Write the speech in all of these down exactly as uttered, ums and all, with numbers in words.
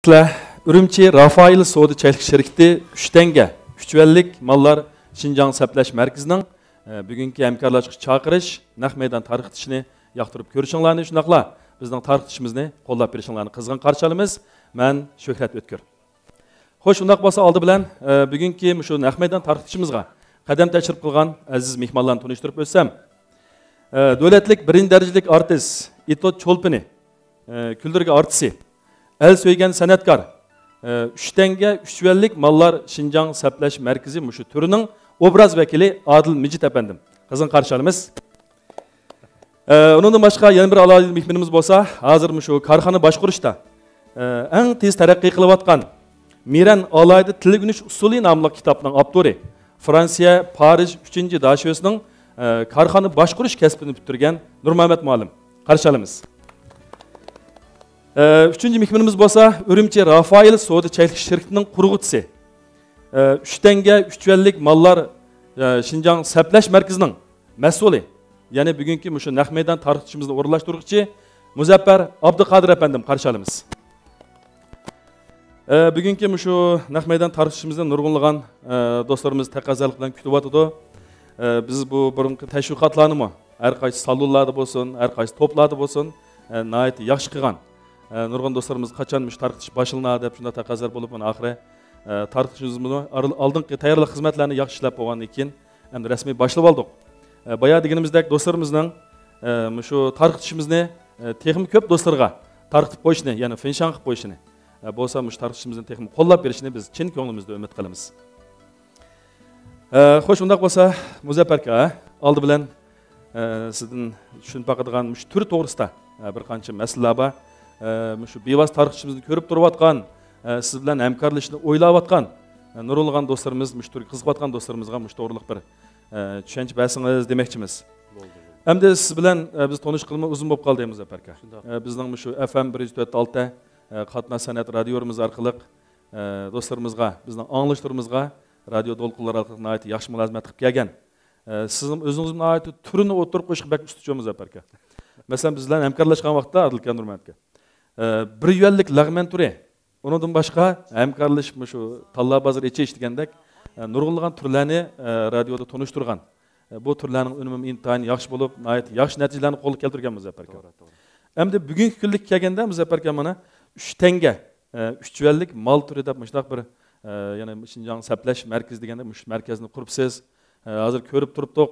سىلەر ئۈرۈمچى رافائېل سودا چەكلىك شىركىتى ئۈچ تەڭگە ئۈچ يۈەنلىك ماللار شىنجاڭ سەپلەش مەركىزىنىڭ، ئە، بۈگۈنكى ھەمكارلاشقا چاقىرىش نەق مەيدان تارقىتىشىنى ياقتۇرۇپ كۆرۈشۈڭلارنى، شۇنداقلا بىزنىڭ تارقىتىشىمىزنى قوللاپ بېرىشىڭلارنى قىزغىن قارشى ئالىمىز. مەن شۆھرەت ئۆتكۈر. خوش، ئۇنداق بولسا ئالدى بىلەن، ئە، بۈگۈنكى مۇشۇ نەق مەيدان تارقىتىشىمىزغا قەدەم تەشرىپ قىلغان ئەزىز مېھمانلارنى تونۇشتۇرۇپ ئۆتسەم، ئە، دۆلەتلىك بىرىنچى دەرىجىلىك ئارتىس ئىتوت چولپىنى، ئە، كۈلدۈرگە ئارتىسى، ئەل سۆيگەن سەنئەتكار، ئە، ئۈچ تەڭگە ئۈچ يۈەنلىك ماللار شىنجاڭ سەپلەش مەركىزى مۇشۇ تۈرىنىڭ ئوبراز ۋەكىلى ئادىل مىجىت ئەپەندىم. قىزغىن قارشى ئالىمىز. ئە، ئۇنىڭدىن باشقا يەنە بىر ئالاھىدە مېھمىنىمىز بولسا، ھازىر مۇشۇ كارخانا باشقۇرۇشتا، ئە، ئەڭ تېز تەرەققىي قىلىۋاتقان مىرەن ئالاھىدە تىل ئۆگىنىش ئۇسۇلى ناملىق كىتابنىڭ ئاپتورى، فرانسىيە، پارىژ ئۈچىنچى داشۆسىنىڭ، ئە، كارخانا باشقۇرۇش كەسپىنى پۈتتۈرگەن نۇرمەمەت مۇئەللىم. قارشى ئالىمىز. ئە، ئۈچىنچى مېھمىنىمىز بولسا ئۈرۈمچى رافائېل سودا چەكلىك شىركىتىنىڭ قۇرغۇچىسى، ئە، ئۈچ تەڭگە ئۈچ يۈەنلىك ماللار، ئە، شىنجاڭ سەپلەش مەركىزىنىڭ مەسئۇلى، يەنى بۈگۈنكى مۇشۇ نەق مەيدان تارقىتىشىمىزنى ئورۇنلاشتۇرغۇچى مۇزەپپەر ئابدۇقادىر ئەپەندىم، قارشى ئالىمىز. ئە، بۈگۈنكى مۇشۇ نەق مەيدان تارقىتىشىمىزدا نۇرغۇنلىغان، ئە، دوستلىرىمىز تەقەززالىق بىلەن كۈتۈۋاتىدۇ. ئە، بىز بۇ بۇرۇنقى تەشۋىقاتلارنىمۇ ھەر قايسى سالونلاردا بولسۇن، ھەر قايسى توپلاردا بولسۇن، ئە، ناھايىتى ياخشى قىلغان. ئە، نۇرغۇن دوستلىرىمىز قاچان مۇشۇ تارقىتىش باشلىنار دەپ شۇنداق تەقەززا بولۇپ، مانا ئاخىرى، ئە، تارقىتىشىمىزمۇ ئارل-، ئالدىنقى تەييارلىق خىزمەتلەرنى ياخشى ئىشلەپ بولغاندىن كېيىن، ئەمدى رەسمىي باشلىۋالدۇق. ئە، بايا دېگىنىمىزدەك دوستلىرىمىزنىڭ، ئە، مۇشۇ تارقىتىشىمىزنى، ئە، تېخىمۇ كۆپ دوستلىرىغا تارقىتىپ قويۇشىنى، يەنى فىنشاڭ قىلىپ قويۇشىنى، ئە، بولسا مۇشۇ تارقىتىشىمىزنى تېخىمۇ قوللاپ بېرىشىنى بىز چىن كۆڭلىمىزدىن ئۈمىد قىلىمىز. ئە، خوش، ئۇنداق بولسا، مۇزەپپەر ئاكا، ئالدى بىلەن، ئە، سىزدىن چۈشىنىپ باقىدىغان مۇشۇ تۈر توغرىسىدا، ئە، بىر قانچە مەسىلىلەر بار. ئە، مۇشۇ بىۋاسىتە تارقىتىشىمىزنى كۆرۈپ تۇرۇۋاتقان، ئە، سىز بىلەن ھەمكارلىشىشنى ئويلاۋاتقان، ئە، نۇرغۇنلىغان دوستلىرىمىز، مۇشۇ تۈرگە قىزىقىۋاتقان دوستلىرىمىزغا مۇشۇ توغرىلىق بىر، ئە، چۈشەنچە بەرسىڭىز دېمەكچىمىز. بولدى، بولدى. ئەمدى سىز بىلەن، ئە، بىز تونۇشقىلىمۇ ئۇزۇن بولۇپ قالدى، مۇزەپپەر ئاكا. شۇنداق. ئە، بىزنىڭ مۇشۇ ئەف ئېم بىر يۈز تۆت ئالتە، ئە، قاتناش سەنئەت رادىيورىمىز ئارقىلىق، ئە، دوستلىرىمىزغا، بىزنىڭ ئاڭلىشلىرىمىزغا رادىيو دولقۇنلىرى ئارقىلىق ناھايىتى ياخشى مۇلازىمەت قىلىپ كەلگەن. ئە، سىزنىڭ ئۆزىڭىزمۇ ناھايىتى تۈرىنى ئوتتۇرىغا قويۇشقا بەك ئۇستىچۇ، مۇزەپپەر ئاكا. مەسىلەن، بىز بىلەن ھەمكارلاشقان ۋاقىتتا، ئادىل ئاكا، نۇرمەمەت ئاكا، ئە، بىر يۈەنلىك لەغمەن تۈرى، ئۇنىڭدىن باشقا ھەمكارلىشىپ مۇشۇ تاللا بازىرى ئېچىش دېگەندەك، ئە، نۇرغۇنلىغان تۈرلەرنى، ئە، رادىيودا تونۇشتۇرغان. ئە، بۇ تۈرلەرنىڭ ئۈنۈمى ئىنتايىن ياخشى بولۇپ، ناھايىتى ياخشى نەتىجىلەرنى قولغا كەلتۈرگەن، مۇزەپپەر ئاكا. توغرا، توغرا. ئەمدى بۈگۈنكى كۈنلۈككە كەلگەندە، مۇزەپپەر ئاكا، مانا ئۈچ تەڭگە، ئە، ئۈچ يۈەنلىك مال تۈرى دەپ مۇشۇنداق بىر، ئە، يەنە شىنجاڭ سەپلەش مەركىزى دېگەندەك مۇشۇ مەركەزنى قۇرۇپسىز. ئە، ھازىر كۆرۈپ تۇرۇپتۇق.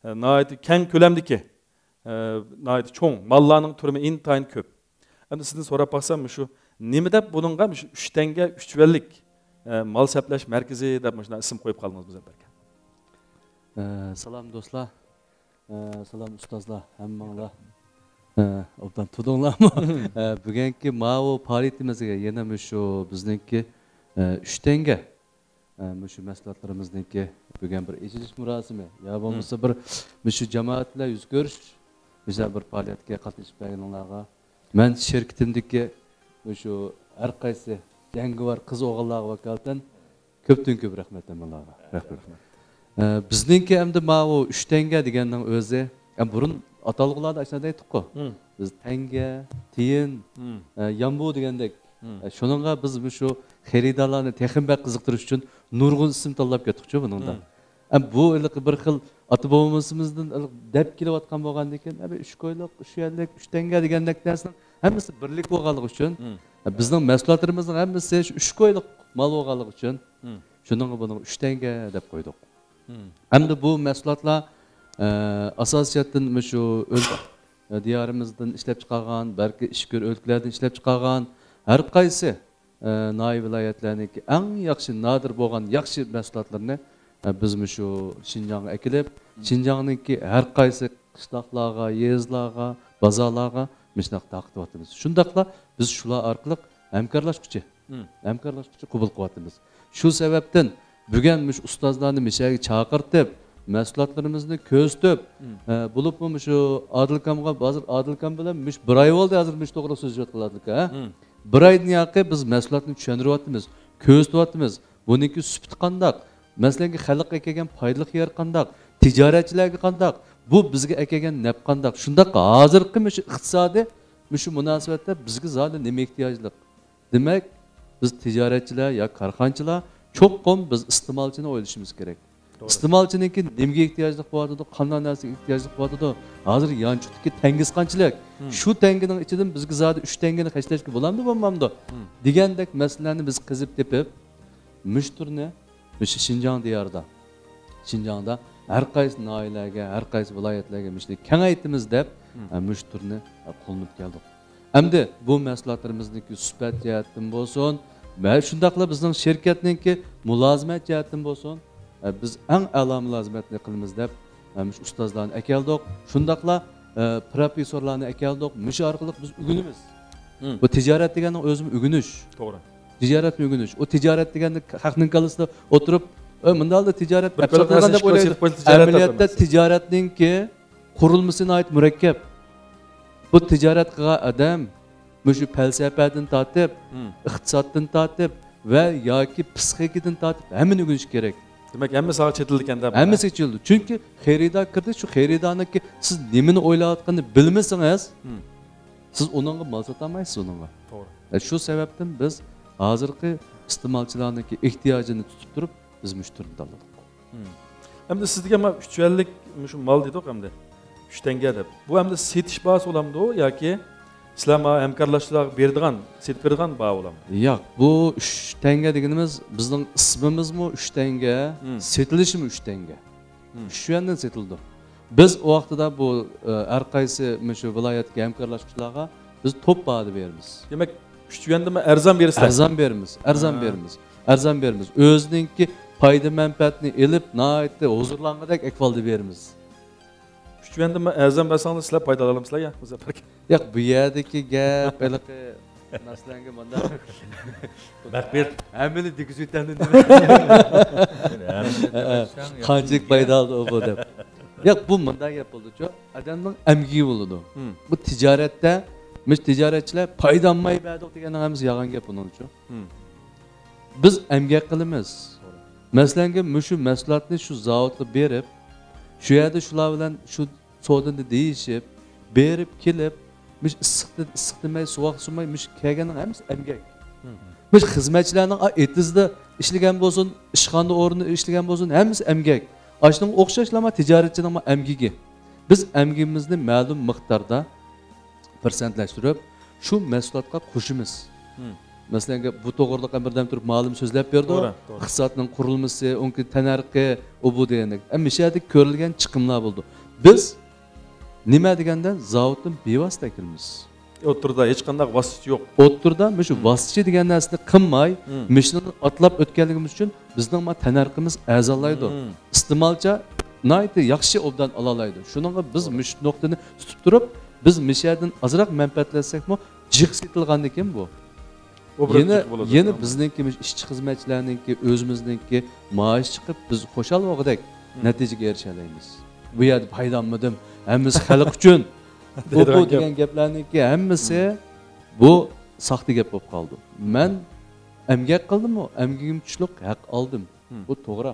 ئە، ناھايىتى كەڭ كۆلەمدىكى، ئە، ناھايىتى چوڭ ماللارنىڭ تۈرىمۇ ئىنتايىن كۆپ. ئەمدى سىزدىن سوراپ باقسام، مۇشۇ نېمە دەپ بۇنىڭغا مۇشۇ ئۈچ تەڭگە ئۈچ يۈەنلىك، ئە، مال سەپلەش مەركىزى دەپ مۇشۇنداق ئىسىم قويۇپ قالدىڭىز، مۇزەپپەر ئاكا؟ ئە، سالام دوستلار. ئە، سالام ئۇستازلار، ھەممىڭلار. ئە، ئوبدان تۇردۇڭلارمۇ؟ ئە، بۈگۈنكى ماۋۇ پائالىيىتىمىزگە يەنە مۇشۇ بىزنىڭكى، ئە، ئۈچ تەڭگە، ئە، مۇشۇ مەھسۇلاتلىرىمىزنىڭكى بۈگۈن بىر ئېچىلىش مۇراسىمى يا بولمىسا بىر مۇشۇ جامائەت بىلەن يۈز كۆرۈشۈش، مۇشۇنداق بىر پائالىيەتكە قاتنىشىپ بەرگىنىڭلارغا مەن شىركىتىمدىكى مۇشۇ ھەر قايسى جەڭگىۋار قىز ئوغۇللارغا ۋاكالىتەن كۆپتىن كۆپ رەھمەت ھەممىڭلارغا. رەھمەت. ئە، بىزنىڭكى ئەمدى ماۋۇ ئۈچ تەڭگە دېگەننىڭ ئۆزى، ئە، بۇرۇن ئاتالغۇلاردا ئاشۇنداق دەيتتۇققۇ. بىز تەڭگە، تىيىن، ئە، يامبۇ دېگەندەك. ئە، شۇنىڭغا بىز مۇشۇ خېرىدارلارنى تېخىمۇ بەك قىزىقتۇرۇش ئۈچۈن نۇرغۇن ئىسىم تاللاپ كەتتۇقچۇ بۇنىڭدا. ئە، بۇ ھېلىقى بىر خىل ئاتا بوۋىمىزدىن دەپ كېلىۋاتقان بولغاندىن كېيىن، ئە، بىر ئۈچ كويلۇق، ئۈچ يۈەنلىك، ئۈچ تەڭگە دېگەندەك نەرسىنىڭ ھەممىسى بىرلىك بولغانلىقى ئۈچۈن، ئە، بىزنىڭ مەھسۇلاتلىرىمىزنىڭ ھەممىسى شۇ ئۈچ كويلۇق مال بولغانلىقى ئۈچۈن، شۇنىڭغا بۇنىڭغا ئۈچ تەڭگە دەپ قويدۇق. ئەمدى بۇ مەھسۇلاتلار، ئە، ئاساسىيەتتىن مۇشۇ ئۆز دىيارىمىزدىن ئىشلەپچىقارغان، بەلكى ئىچكىرى ئۆلكىلەردىن ئىشلەپچىقارغان ھەر قايسى، ئە، ناھىيە، ۋىلايەتلەرنىڭكى ئەڭ ياخشى، نادىر بولغان ياخشى مەھسۇلاتلىرىنى، ئە، بىز مۇشۇ شىنجاڭغا ئەكېلىپ، شىنجاڭنىڭكى ھەر قايسى قىشلاقلارغا، يېزىلارغا، بازارلارغا مۇشۇنداق تارقىتىۋاتىمىز. شۇنداقلا بىز شۇلار ئارقىلىق ھەمكارلاشقۇچى، ھەمكارلاشقۇچى قوبۇل قىلىۋاتىمىز. شۇ سەۋەبتىن بۈگۈن مۇشۇ ئۇستازلارنى مۇشۇ يەرگە چاقىرتىپ، مەھسۇلاتلىرىمىزنى كۆرسىتىپ، ئە، بولۇپمۇ مۇشۇ ئادىل ئاكامغا، ھازىر ئادىل ئاكام بىلەن مۇشۇ بىر ئاي بولدى، ھازىر مۇشۇ توغرا سۆزلىشىۋاتقىلى، ئادىل ئاكا، ھە؟ بىر ئايدىن ياقى بىز مەھسۇلاتنى چۈشەندۈرۈۋاتىمىز، كۆرسىتىۋاتىمىز. بۇنىڭكى سۈپىتى قانداق؟ مەسىلەن، خەلققە ئەكەلگەن پايدىلىق يېرى قانداق؟ تىجارەتچىلەرگە قانداق؟ بۇ بىزگە ئەكەلگەن نەپ قانداق؟ شۇنداق ھازىرقى مۇشۇ ئىقتىسادىي، مۇشۇ مۇناسىۋەتتە بىزگە زادى نېمە ئېھتىياجلىق؟ دېمەك، بىز تىجارەتچىلەر يا كارخانىچىلار چوقۇم بىز ئىستېمالچىنى ئويلىشىمىز كېرەك. توغرا. ئىستېمالچىنىڭكى نېمىگە ئېھتىياجلىق بولۇۋاتىدۇ، قانداق نەرسىگە ئېھتىياجلىق بولۇۋاتىدۇ؟ ھازىر يانچۇقتىكى تەڭگىسى قانچىلىك؟ شۇ تەڭگىنىڭ ئىچىدىن بىزگە زادى ئۈچ تەڭگىنى خەجلەشكە بولامدۇ، بولمامدۇ؟ دېگەندەك مەسىلىلەرنى بىز قېزىپ تېپىپ، مۇشۇ تۈرنى مۇشۇ شىنجاڭ دىيارىدا، شىنجاڭدا ھەر قايسى ناھىيەلەرگە، ھەر قايسى ۋىلايەتلەرگە مۇشۇنى كېڭەيتىمىز دەپ، مۇشۇ تۈرنى قوللىنىپ كەلدۇق. ئەمدى بۇ مەھسۇلاتلىرىمىزنىڭكى سۈپەت جەھەتتىن بولسۇن، ۋە شۇنداقلا بىزنىڭ شىركەتنىڭكى مۇلازىمەت جەھەتتىن بولسۇن، بىز ئەڭ ئەلا مۇلازىمەتنى قىلىمىز دەپ، مۇشۇ ئۇستازلارنى ئەكەلدۇق. شۇنداقلا، پروفېسسورلارنى ئەكەلدۇق. مۇشۇ ئارقىلىق بىز ئۆگىنىمىز. بۇ تىجارەت دېگەننىڭ ئۆزىمۇ ئۆگىنىش. توغرا. تىجارەتنى ئۆگىنىش. ئۇ تىجارەت دېگەندە خەقنىڭ كاللىسىدا ئولتۇرۇپ، ئۆي، مۇنداقلا تىجارەت بىر ئەپسانىغان دەپ ئويلايدۇ. ئەمەلىيەتتە تىجارەتنىڭكى قۇرۇلمىسى ناھايىتى مۇرەككەپ. بۇ تىجارەت قىلغان ئادەم مۇشۇ پەلسەپەدىن تارتىپ، ئىقتىسادتىن تارتىپ ۋە ياكى پسىخىكىدىن تارتىپ ھەممىنى ئۆگىنىش كېرەك. دېمەك، ھەممە ساھە چېتىلىدىكەن-دە. ھەممىسى چېتىلىدۇ. چۈنكى خېرىدار كىردى، شۇ خېرىدارنىڭكى سىز نېمىنى ئويلاۋاتقىنىنى بىلمىسىڭىز، سىز ئۇنىڭغا مال ساتالمايسىز ئۇنىڭغا. توغرا. شۇ سەۋەبتىن بىز ھازىرقى ئىستېمالچىلارنىڭكى ئېھتىياجىنى تۇتۇپ تۇرۇپ، بىز مۇشۇ تۈرنى تاللىدۇق. ئەمدى سىز دېگەن مانا ئۈچ يۈەنلىك مۇشۇ مال دېدۇق ئەمدى. ئۈچ تەڭگە دەپ. بۇ ئەمدى سېتىش باھاسى بولامدۇ ياكى سىلەر مانا ھەمكارلاشچىلارغا بېرىدىغان، سېتىپ بېرىدىغان باھا بولامدۇ؟ ياق، بۇ ئۈچ تەڭگە دېگىنىمىز بىزنىڭ ئىسمىمىزمۇ ئۈچ تەڭگە، سېتىلىشىمۇ ئۈچ تەڭگە. ئۈچ يۈەندىن سېتىلىدۇ. بىز ئۇ ۋاقتىدا بۇ، ئە، ھەر قايسى مۇشۇ ۋىلايەتتىكى ھەمكارلاشقۇچىلارغا بىز توپ باھادا بېرىمىز. دېمەك، ئۈچ يۈەندىنمۇ ئەرزان بېرىسىلەر؟ ئەرزان بېرىمىز، ئەرزان بېرىمىز. ئەرزان بېرىمىز. ئۆزىنىڭكى پايدا مەنپەئەتىنى ئېلىپ، ناھايىتى ھۇزۇرلانغۇدەك ئەھۋالدا بېرىمىز. ئۈچ يۈەندىنمۇ ئەرزان بەرسەڭلار، سىلەر پايدىلىنالامسىلەر يا مۇزەپپەرگە؟ ياق، بۇ يەردىكى گەپ ھېلىقى مەسىلەنگە مۇنداق. مەخپىيەت. ھەممىنى دېگۈزۈۋېتەمدۇ دېمە. قانچىلىك پايدا ئالدى ئۇ بۇ دەپ. ياق، بۇ مۇنداق گەپ بولدىچۇ. ئادەمنىڭ ئەمگىكى بولىدۇ. بۇ تىجارەتتە، مۇشۇ تىجارەتچىلەر پايدا ئالماي بەردۇق دېگەننىڭ ھەممىسى يالغان گەپ ئۇنىڭچۇ. بىز ئەمگەك قىلىمىز. مەسىلەنگە، مۇشۇ مەھسۇلاتنى شۇ زاۋۇتقا بېرىپ، شۇ يەردە شۇلار بىلەن شۇ سودىنى دېيىشىپ، بېرىپ كېلىپ، مۇشۇ ئىسسىقنى، ئىسسىق دېمەي، سوغۇق سۇماي، مۇشۇ كەلگەننىڭ ھەممىسى ئەمگەك. مۇشۇ خىزمەتچىلەرنىڭ ئېتىزدا ئىشلىگەن بولسۇن، ئىشخانىدا ئورنىدا ئىشلىگەن بولسۇن، ھەممىسى ئەمگەك. ئاشۇنىڭغا ئوخشاشلارما تىجارەتچىنىڭمۇ ئەمگىكى. بىز ئەمگىكىمىزنى مەلۇم مىقداردا پىرسەنتلەشتۈرۈپ، شۇ مەھسۇلاتقا قوشىمىز. مەسىلەن، بۇ توغرىلىق بىردەم تۇرۇپ مۇئەللىم سۆزلەپ بېرىدۇ. توغرا، توغرا. ئىقتىسادنىڭ قۇرۇلمىسى، ئۇنىڭكى تەننەرخى، ئۇ بۇ دېگەندەك. ئەمما مۇشۇ يەردە كۆرۈلگەن چىقىملار بولىدۇ. بىز نېمە دېگەندە زاۋۇتتىن بىۋاسىتە ئەكېلىمىز. ئوتتۇرىدا ھېچقانداق ۋاسىتىچى يوق. ئوتتۇرىدا مۇشۇ ۋاسىتىچى دېگەن نەرسىنى قىلماي، مۇشۇنى ئاتلاپ ئۆتكەنلىكىمىز ئۈچۈن بىزنىڭ ما تەننەرخىمىز ئەرزانلايدۇ. ئىستېمالچى ناھايىتى ياخشى ئوبدان ئالالايدۇ. شۇنىڭغا بىز مۇشۇ نۇقتىنى تۇتۇپ تۇرۇپ، بىز مۇشۇ يەردىن ئازراق مەنپەئەتلەنسەكمۇ، جىق سېتىلغاندىكىن بۇ. يەنە، يەنە بىزنىڭكى مۇشۇ ئىشچى خىزمەتچىلەرنىڭكى، ئۆزىمىزنىڭكى مائاش چىقىپ، بىز خۇشال بولغۇدەك نەتىجىگە ئېرىشەلەيمىز. بۇ يەردە پايدالانمىدىم، ھەممىسى خەلق ئۈچۈن. بۇ، بۇ دېگەن گەپلەرنىڭكى ھەممىسى بۇ ساختا گەپ بولۇپ قالىدۇ. مەن ئەمگەك قىلدىممۇ؟ ئەمگىكىم چۈشلۈك ھەق ئالدىم. بۇ توغرا.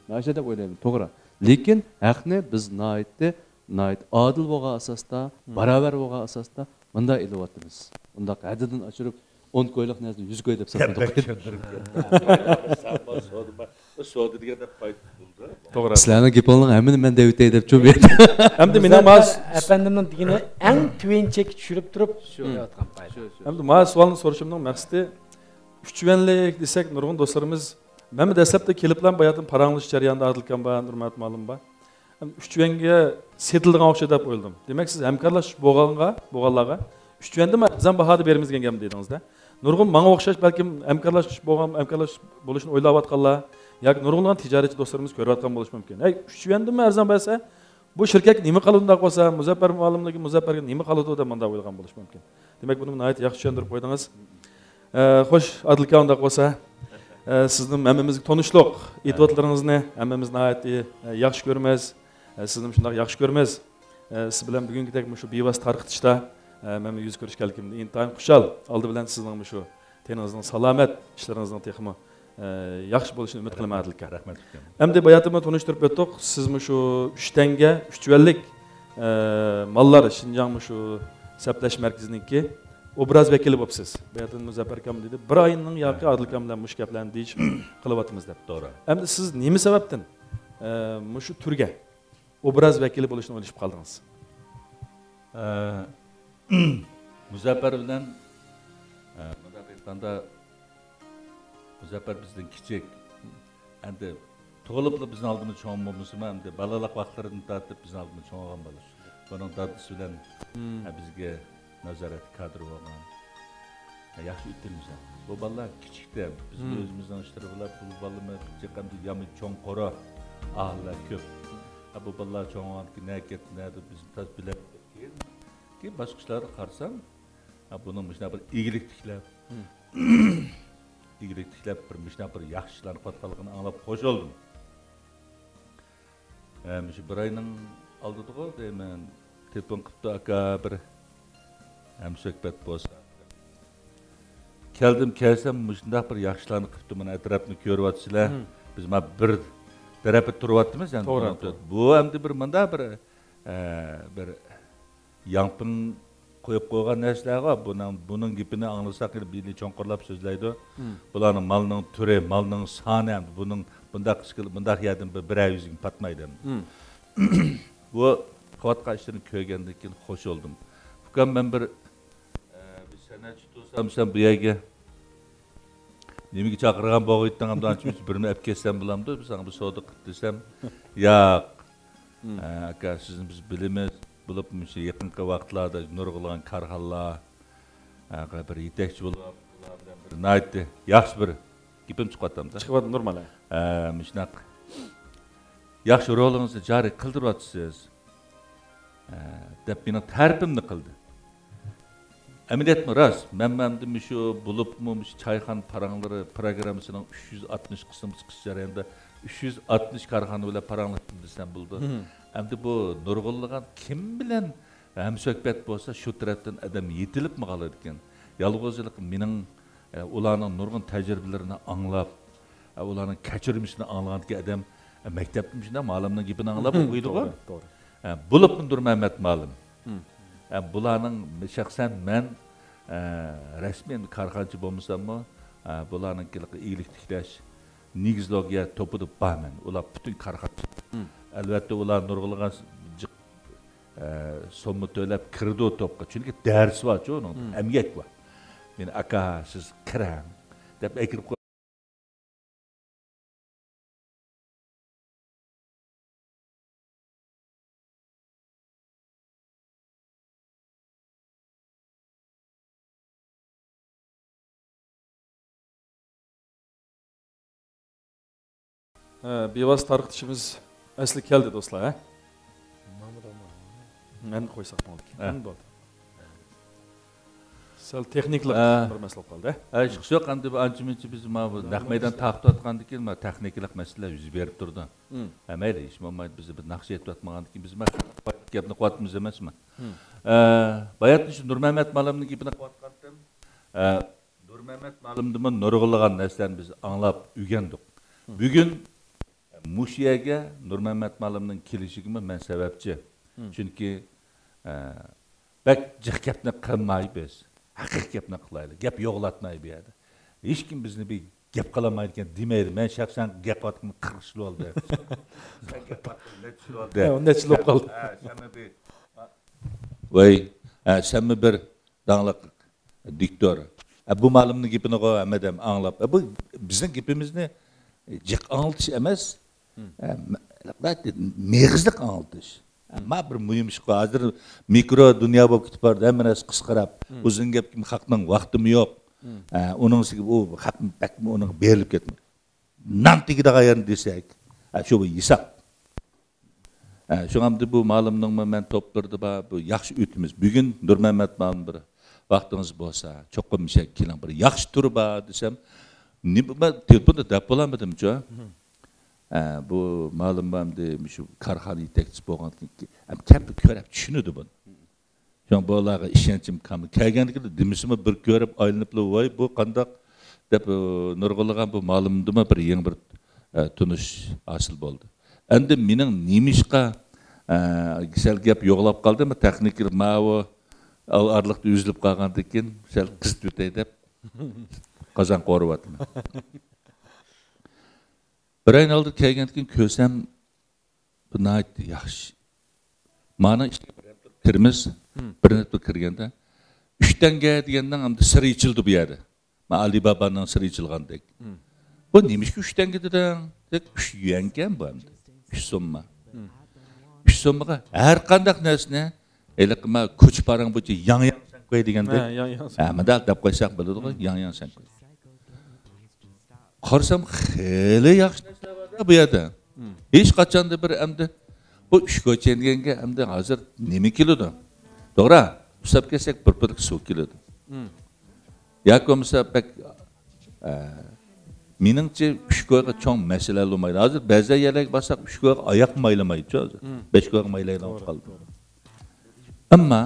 مەن شۇنداق دەپ ئويلايمەن، توغرا. لېكىن ھەقنى بىز ناھايىتى، ناھايىتى ئادىل بولغان ئاساستا، باراۋەر بولغان ئاساستا مۇنداق ئېلىۋاتىمىز. ئۇنداق ھەددىدىن ئاشۇرۇپ، ئون كويلۇق نەرسىنى يۈز كوي دەپ ساتمىدۇق. سودا دېگەندە پايدا بولدى. توغرا. سىلەرنىڭ گېپىڭلارنىڭ ھەممىنى مەن دەۋېتەي دەپ چۈشۈندۈم. ئەمدى مېنىڭ مۇزەپپەر ئەپەندىمنىڭ دېگىنى ئەڭ تۆۋەن چەككە چۈشۈرۈپ تۇرۇپ، شۇ. ئەمدى مانا سوئالنى سورىشىمنىڭ مەقسىتى، ئۈچ يۈەنلىك دېسەك، نۇرغۇن دوستلىرىمىز، مەنمۇ دەسلەپتە كېلىپلا باياتىن پاراڭلىشىش جەريانىدا ئادىل ئاكام بار، نۇرمەت مۇئەللىم بار. ئۈچ يۈەنگە سېتىلىدىغان ئوخشايدۇ دەپ ئويلىدىم. دېمەك، سىز ھەمكارلاشقۇچى بولغانغا، بولغانلارغا ئۈچ يۈەندىن ئەرزان باھادا بېرىمىز دېگەن گەپنى دېدىڭىز-دە. نۇرغۇن ماڭا ئوخشاش بەلكىم ھەمكارلاشقۇچى بولغان، ھەمكارلاشقۇچى بولۇشنى ئويلاۋاتقانلار ياكى نۇرغۇنلىغان تىجارەتچى دوستلىرىمىز كۆرۈۋاتقان بولۇشى مۇمكىن. ھەي، ئۈچ يۈەندىنمۇ ئەرزان بەرسە، بۇ شىركەتكە نېمە قالىدۇ ئۇنداق بولسا، مۇزەپپەر مۇئەللىملىكى مۇزەپپەرگە نېمە قالىدۇ دەپ مۇنداق ئويلىغان بولۇشى مۇمكىن. دېمەك، بۇنى ناھايىتى ياخشى چۈشەندۈرۈپ قويدىڭىز. ئە، خوش، ئادىل ئاكا، ئۇنداق بولسا، ئە، سىزنىڭ ھەممىمىزگە تونۇشلۇق ئېيتىۋاتقىنىڭىزنى ھەممىمىز ناھايىتى، ئە، ياخشى كۆرىمىز. ئە، سىزنىمۇ شۇنداق ياخشى كۆرىمىز. ئە، سىز بىلەن بۈگۈنكىدەك مۇشۇ بىۋاسىتە تارقىتىشتا، ئە، مەن يۈز كۆرۈشكەنلىكىمدىن ئىنتايىن خۇشال. ئالدى بىلەن سىزنىڭ مۇشۇ تېنىڭىزنىڭ سالامەت، ئىشلىرىڭىزنىڭ تېخىمۇ، ئە، ياخشى بولۇشىنى ئۈمىد قىلىمەن، ئادىل ئاكا. رەھمەت، ئۇكام. ئەمدى باياتىنمۇ تونۇشتۇرۇپ ئۆتتۇق. سىز مۇشۇ ئۈچ تەڭگە، ئۈچ يۈەنلىك، ئە، ماللار شىنجاڭ مۇشۇ سەپلەش مەركىزىنىڭكى ئوبراز ۋەكىلى بوپسىز. باياتىن مۇزەپپەر ئاكام دېدى، بىر ئاينىڭ ياقى ئادىل ئاكام بىلەن مۇشۇ گەپلەرنى دېيىش قىلىۋاتىمىز دەپ. توغرا. ئەمدى سىز نېمە سەۋەبتىن، ئە، مۇشۇ تۈرگە ئوبراز ۋەكىلى بولۇشنى ئويلىشىپ قالدىڭىز؟ ئە، مۇزەپپەر بىلەن، ئە، مۇنداق ئېيتقاندا، مۇزەپپەر بىزدىن كىچىك. ئەمدى تۇغۇلۇپلا بىزنىڭ ئالدىمىزدا چوڭ بولمىسىمۇ، ئەمدى بالىلىق ۋاقىتلىرىدىن تارتىپ بىزنىڭ ئالدىمىزدا چوڭ بولغان بالا. بۇنىڭ دادىسى بىلەن، مم. ئە، بىزگە نازارەت كادىر بولغان. ئە، ياخشى ئۆتتۈرىمىز. بۇ بالىلار كىچىكتە بىز مم. ئۆزىمىزنىڭ ئىشلىرى بىلەن بۇ بالىمۇ جىق ئەمدى يامى چوڭ قورا ئاھالىلەر كۆپ. ئە، بۇ بالىلار چوڭ بولغاندىن كېيىن نەگە كەتتى، نەدە بىزنى تاس بىلەپ كېتىپ كېيىن، كېيىن باشقا ئىشلارنى قارىسام، ھە، بۇنىڭ مۇشۇنداق بىر ئىگىلىك تىكلەپ، مم. ئىگىلىك تىكلەپ، بىر مۇشۇنداق بىر ياخشى ئىشلارنى قىلىۋاتقانلىقىنى ئاڭلاپ خوش بولدۇم. ھە، مۇشۇ بىر ئاينىڭ ئالدىدىغۇ دەيمەن، تېلېفون قىپتۇ، ئاكا، بىر ھەمسۆھبەت بولسا. كەلدىم، كەلسەم مۇشۇنداق بىر ياخشى ئىشلارنى قىپتۇ، مانا ئەتراپنى كۆرۈۋاتىسىلەر. مم. بىز مانا بىر تەرەپتە تۇرۇۋاتىمىز، يەنى توغرا، بۇنىڭ توغرا. بۇ ئەمدى بىر مۇنداق بىر، ئە، بىر ياڭپىڭ قويۇپ قويغان نەرسىلەر بار. بۇنىڭ، بۇنىڭ گېپىنى ئاڭلىساق، يەنە بېلى چوڭقۇرلاپ سۆزلەيدۇ. مم. بۇلارنىڭ مالنىڭ تۈرى، مالنىڭ سانى، بۇنىڭ بۇنداق ئىشكىل-، بۇنداق يەردىن بىر، بىرەر يۈزگە پاتمايدۇ. مم. بۇ قىلىۋاتقان ئىشلىرىنى كۆرگەندىن كېيىن خوش بولدۇم. ئۇكام، مەن بىر، ئە، بىر سەنئەتچى تۇرسام، سەن بۇ يەرگە نېمىگە چاقىرغان بولغىيتتىڭ، ئەمدى ئانچە مۇنچە بىرنى ئەپ كەتسەم بولامدۇ، ساڭا بىر سودا قىپ دېسەم، ياق. مم. ئە، ئاكا، سىزنى بىز بىلىمىز. بولۇپمۇ مۇشۇ يېقىنقى ۋاقىتلاردا نۇرغۇنلىغان كارخانىلار، ئە، بىر يېتەكچى بولۇپ، بۇلار بىلەن بىر ناھايىتى ياخشى بىر گېپىم چىقىۋاتامدۇ؟ چىقىۋاتىدۇ، نورمال، ھە. ئە، مۇشۇنداق ياخشى رولىڭىزنى جارى قىلدۇرۇۋاتىسىز. ئە، دەپ مېنىڭ تەرىپىمنى قىلدى. ئەمەلىيەتمۇ راست. مەن، مەندە مۇشۇ بولۇپمۇ مۇشۇ چايخانا پاراڭلىرى پروگراممىسىنىڭ ئۈچ يۈز ئاتمىش قىسىم چىقىش جەريانىدا ئۈچ يۈز ئاتمىش كارخانا بىلەن پاراڭلاشتىم دېسەم بولىدۇ. مم. ئەمدى بۇ نۇرغۇنلىغان كىم بىلەن ھەمسۆھبەت بولسا، شۇ تەرەپتىن ئادەم يېتىلىپمۇ قالىدىكەن. يالغۇزلۇق مېنىڭ، ئە، ئۇلارنىڭ نۇرغۇن تەجرىبىلىرىنى ئاڭلاپ، ئە، ئۇلارنىڭ كەچۈرمىشىنى ئاڭلىغاندىكىن ئادەم، ئە، مەكتەپتە مۇشۇنداق مۇئەللىمنىڭ گېپىنى ئاڭلاپ مم، ئوقۇيدىغۇ. توغرا، توغرا. ئە، بولۇپمۇ نۇرمەمەت مۇئەللىم. مم. ئە، بۇلارنىڭ شەخسەن مەن، ئە، رەسمىي ئەمدى كارخانىچى بولمىساممۇ، ئە، بۇلارنىڭكى ئىگىلىك تىكلەش نېگىزلوگىيە توپىدا بار مەن. ئۇلار پۈتۈن كارخانىچى. مم. ئەلۋەتتە، ئۇلار نۇرغۇنلىغان جىق، ئە، سومما تۆلەپ كىرىدۇ توپقا. چۈنكى دەرس بارچۇ ئۇنىڭدا، مم. ئەمگەك بار. مېنى، ئاكا، سىز كىرەڭ، دەپ ئەكىرىپ قوي-، ھە، بىۋاسىتە تارقىتىشىمىز ئەسلى كەلدى، دوستلار، ھە؟ مەن قويساق بولىدىكەن. ھە. ئەمدى بولدى. سەل تېخنىكىلىق ھە. بىر مەسىلە بولۇپ قالدى. ھە، ئىشقىلىپ يوق، ئەمدى بۇ ئانچە مۇنچە بىز مانا بۇ نەق مەيدان تارقىتىۋاتقاندىن كېيىن مانا تېخنىكىلىق مەسىلىلەر يۈز بېرىپ تۇرىدۇ. مم. ھە، مەيلى، ھېچ بولمايدۇ، بىز بىر ناخشا ئېيتىۋاتمىغاندىن كېيىن بىز مانا گەپنى قىلىۋاتىمىز ئەمەسمۇ؟ مم. ئە، باياتىن شۇ نۇرمەمەت مالىمنىڭ گېپىنى قىلىۋاتقانتىم. ئە، نۇرمەمەت مالىمدىنمۇ نۇرغۇنلىغان نەرسىلەرنى بىز ئاڭلاپ ئۆگەندۇق. مم. بۈگۈن مۇشۇ يەرگە نۇرمەمەت مالىمنىڭ كېلىشىگىمۇ مەن سەۋەبچى. مم. چۈنكى، ئە، بەك جىق گەپنى قىلماي بىز. ھەقىقىي گەپنى قىلايلى. گەپ يوغلاتماي بۇ يەردە. ھېچكىم بىزنى بىر گەپ قىلالمايدىكەن دېمەيلى. مەن شەخسەن گەپ قىلىۋاتقىنىم قىرىق يىل بولدى. سەن گەپ قىلىۋاتقىنىڭ نەچچە يىل بولدى؟ ھە، نەچچە يىل بولۇپ قالدى؟ ھە، سەنمۇ بىر، ۋەي، ھە، سەنمۇ بىر داڭلىق دىكتور. ھە، بۇ مالىمنىڭ گېپىنىغۇ ھەممە ئادەم ئاڭلاپ. ھە، بۇ بىزنىڭ گېپىمىزنى جىق ئاڭلىتىش ئەمەس. مم. ئە، مە-، مېغىزلىق ئاڭلىتىش. مم. ما بىر مۇھىم ئىشقا ھازىر مىكرو دۇنيا بولۇپ كېتىپ بارىدۇ، ھەممە نەرسە قىسقىراپ. مم. ئۇزۇن گەپكە خەقنىڭ ۋاقتىمۇ يوق. مم. ئە، ئۇنىڭ ئۈستىگە ئۇ خەق بەكمۇ ئۇنىڭغا بېرىلىپ كەتمىدى. نان تېگىدىغان يەرنى دېسەك، ئە، شۇ بىر ھېساب. ئە، شۇڭا ئەمدى بۇ مالىمنىڭمۇ مەن توپلىرىدا بار، بۇ ياخشى ئۆتىمىز. بۈگۈن نۇرمەمەت مالىم بىر ۋاقتىڭىز بولسا، چوقۇم مۇشۇ يەرگە كېلىڭ، بىر ياخشى تۈرى بار دېسەم، نېمە، مەن تېلېفوندا دەپ بولالمىدىمچۇ؟ مم. ئە، بۇ مالىم ئەمدى مۇشۇ كارخانا يېتەكچىسى بولغاندىن كېيىن، ئەم، كەپ كۆرۈپ چۈشىنىدۇ بۇنى. شۇڭا بۇلارغا ئىشەنچىم كامىل. كەلگەندىكىن دېمىسىمۇ بىر كۆرۈپ ئايلىنىپلا، ۋاي، بۇ قانداق دەپ، ئۇ، نۇرغۇنلىغان بۇ مالىمدىمۇ بىر يېڭى بىر، ئە، تونۇش ھاسىل بولدى. ئەمدى مېنىڭ نېمىشقا، ئە، سەل گەپ يوغلاپ قالدى، مەن تېخنىكىلىق ماۋۇ ئارىلىقتا ئۈزۈلۈپ قالغاندىن كېيىن سەل قىزىتىۋېتەي دەپ قازان قورۇۋاتىمەن. بىر ئاينىڭ ئالدىدا كەلگەندىن كېيىن كۆرسەم، بۇ ناھايىتى ياخشى. مانا ئىككى بىرەر تۇر كىرىمىز، بىر نەچچە تۇر كىرگەندە، ئۈچ تەڭگە دېگەننىڭ ئەمدى سىرى ئېچىلدى بۇ يەردە. مانا ئالىبابانىڭ سىرى ئېچىلغاندەك. بۇ نېمىشقا ئۈچ تەڭگە دېدىڭ؟ دېسەك، ئۈچ يۈەنكەن بۇ ئەمدى. ئۈچ سومما. ئۈچ سوممىغا ھەر قانداق نەرسىنى، ھېلىقى ما كوچا پاراڭ بويىچە ياڭ ياڭ سەن قوي دېگەندەك. ھە، ياڭ ياڭ سەن. ھە، مۇنداق دەپ قويساق بولىدىغۇ، ياڭ ياڭ سەن قوي. قارىسام، خېلى ياخشى نەرسىلەر بار بۇ يەردە. ھېچ قاچاندا بىر ئەمدى بۇ ئۈچ كوچا دېگەنگە ئەمدى ھازىر نېمە كېلىدۇ؟ توغرا، ئۇسلاپ كەتسەك بىر پىدىك سۇ كېلىدۇ. ياكى بولمىسا بەك، ئە، مېنىڭچە ئۈچ كويغا چوڭ مەسىلە بولمايدۇ. ھازىر بەزى يەرلەرگە بارساق ئۈچ كويغا ئاياق مايلىمايدۇ ھازىر. بەش كويغا مايلايدىغان بولۇپ قالدى. ئەمما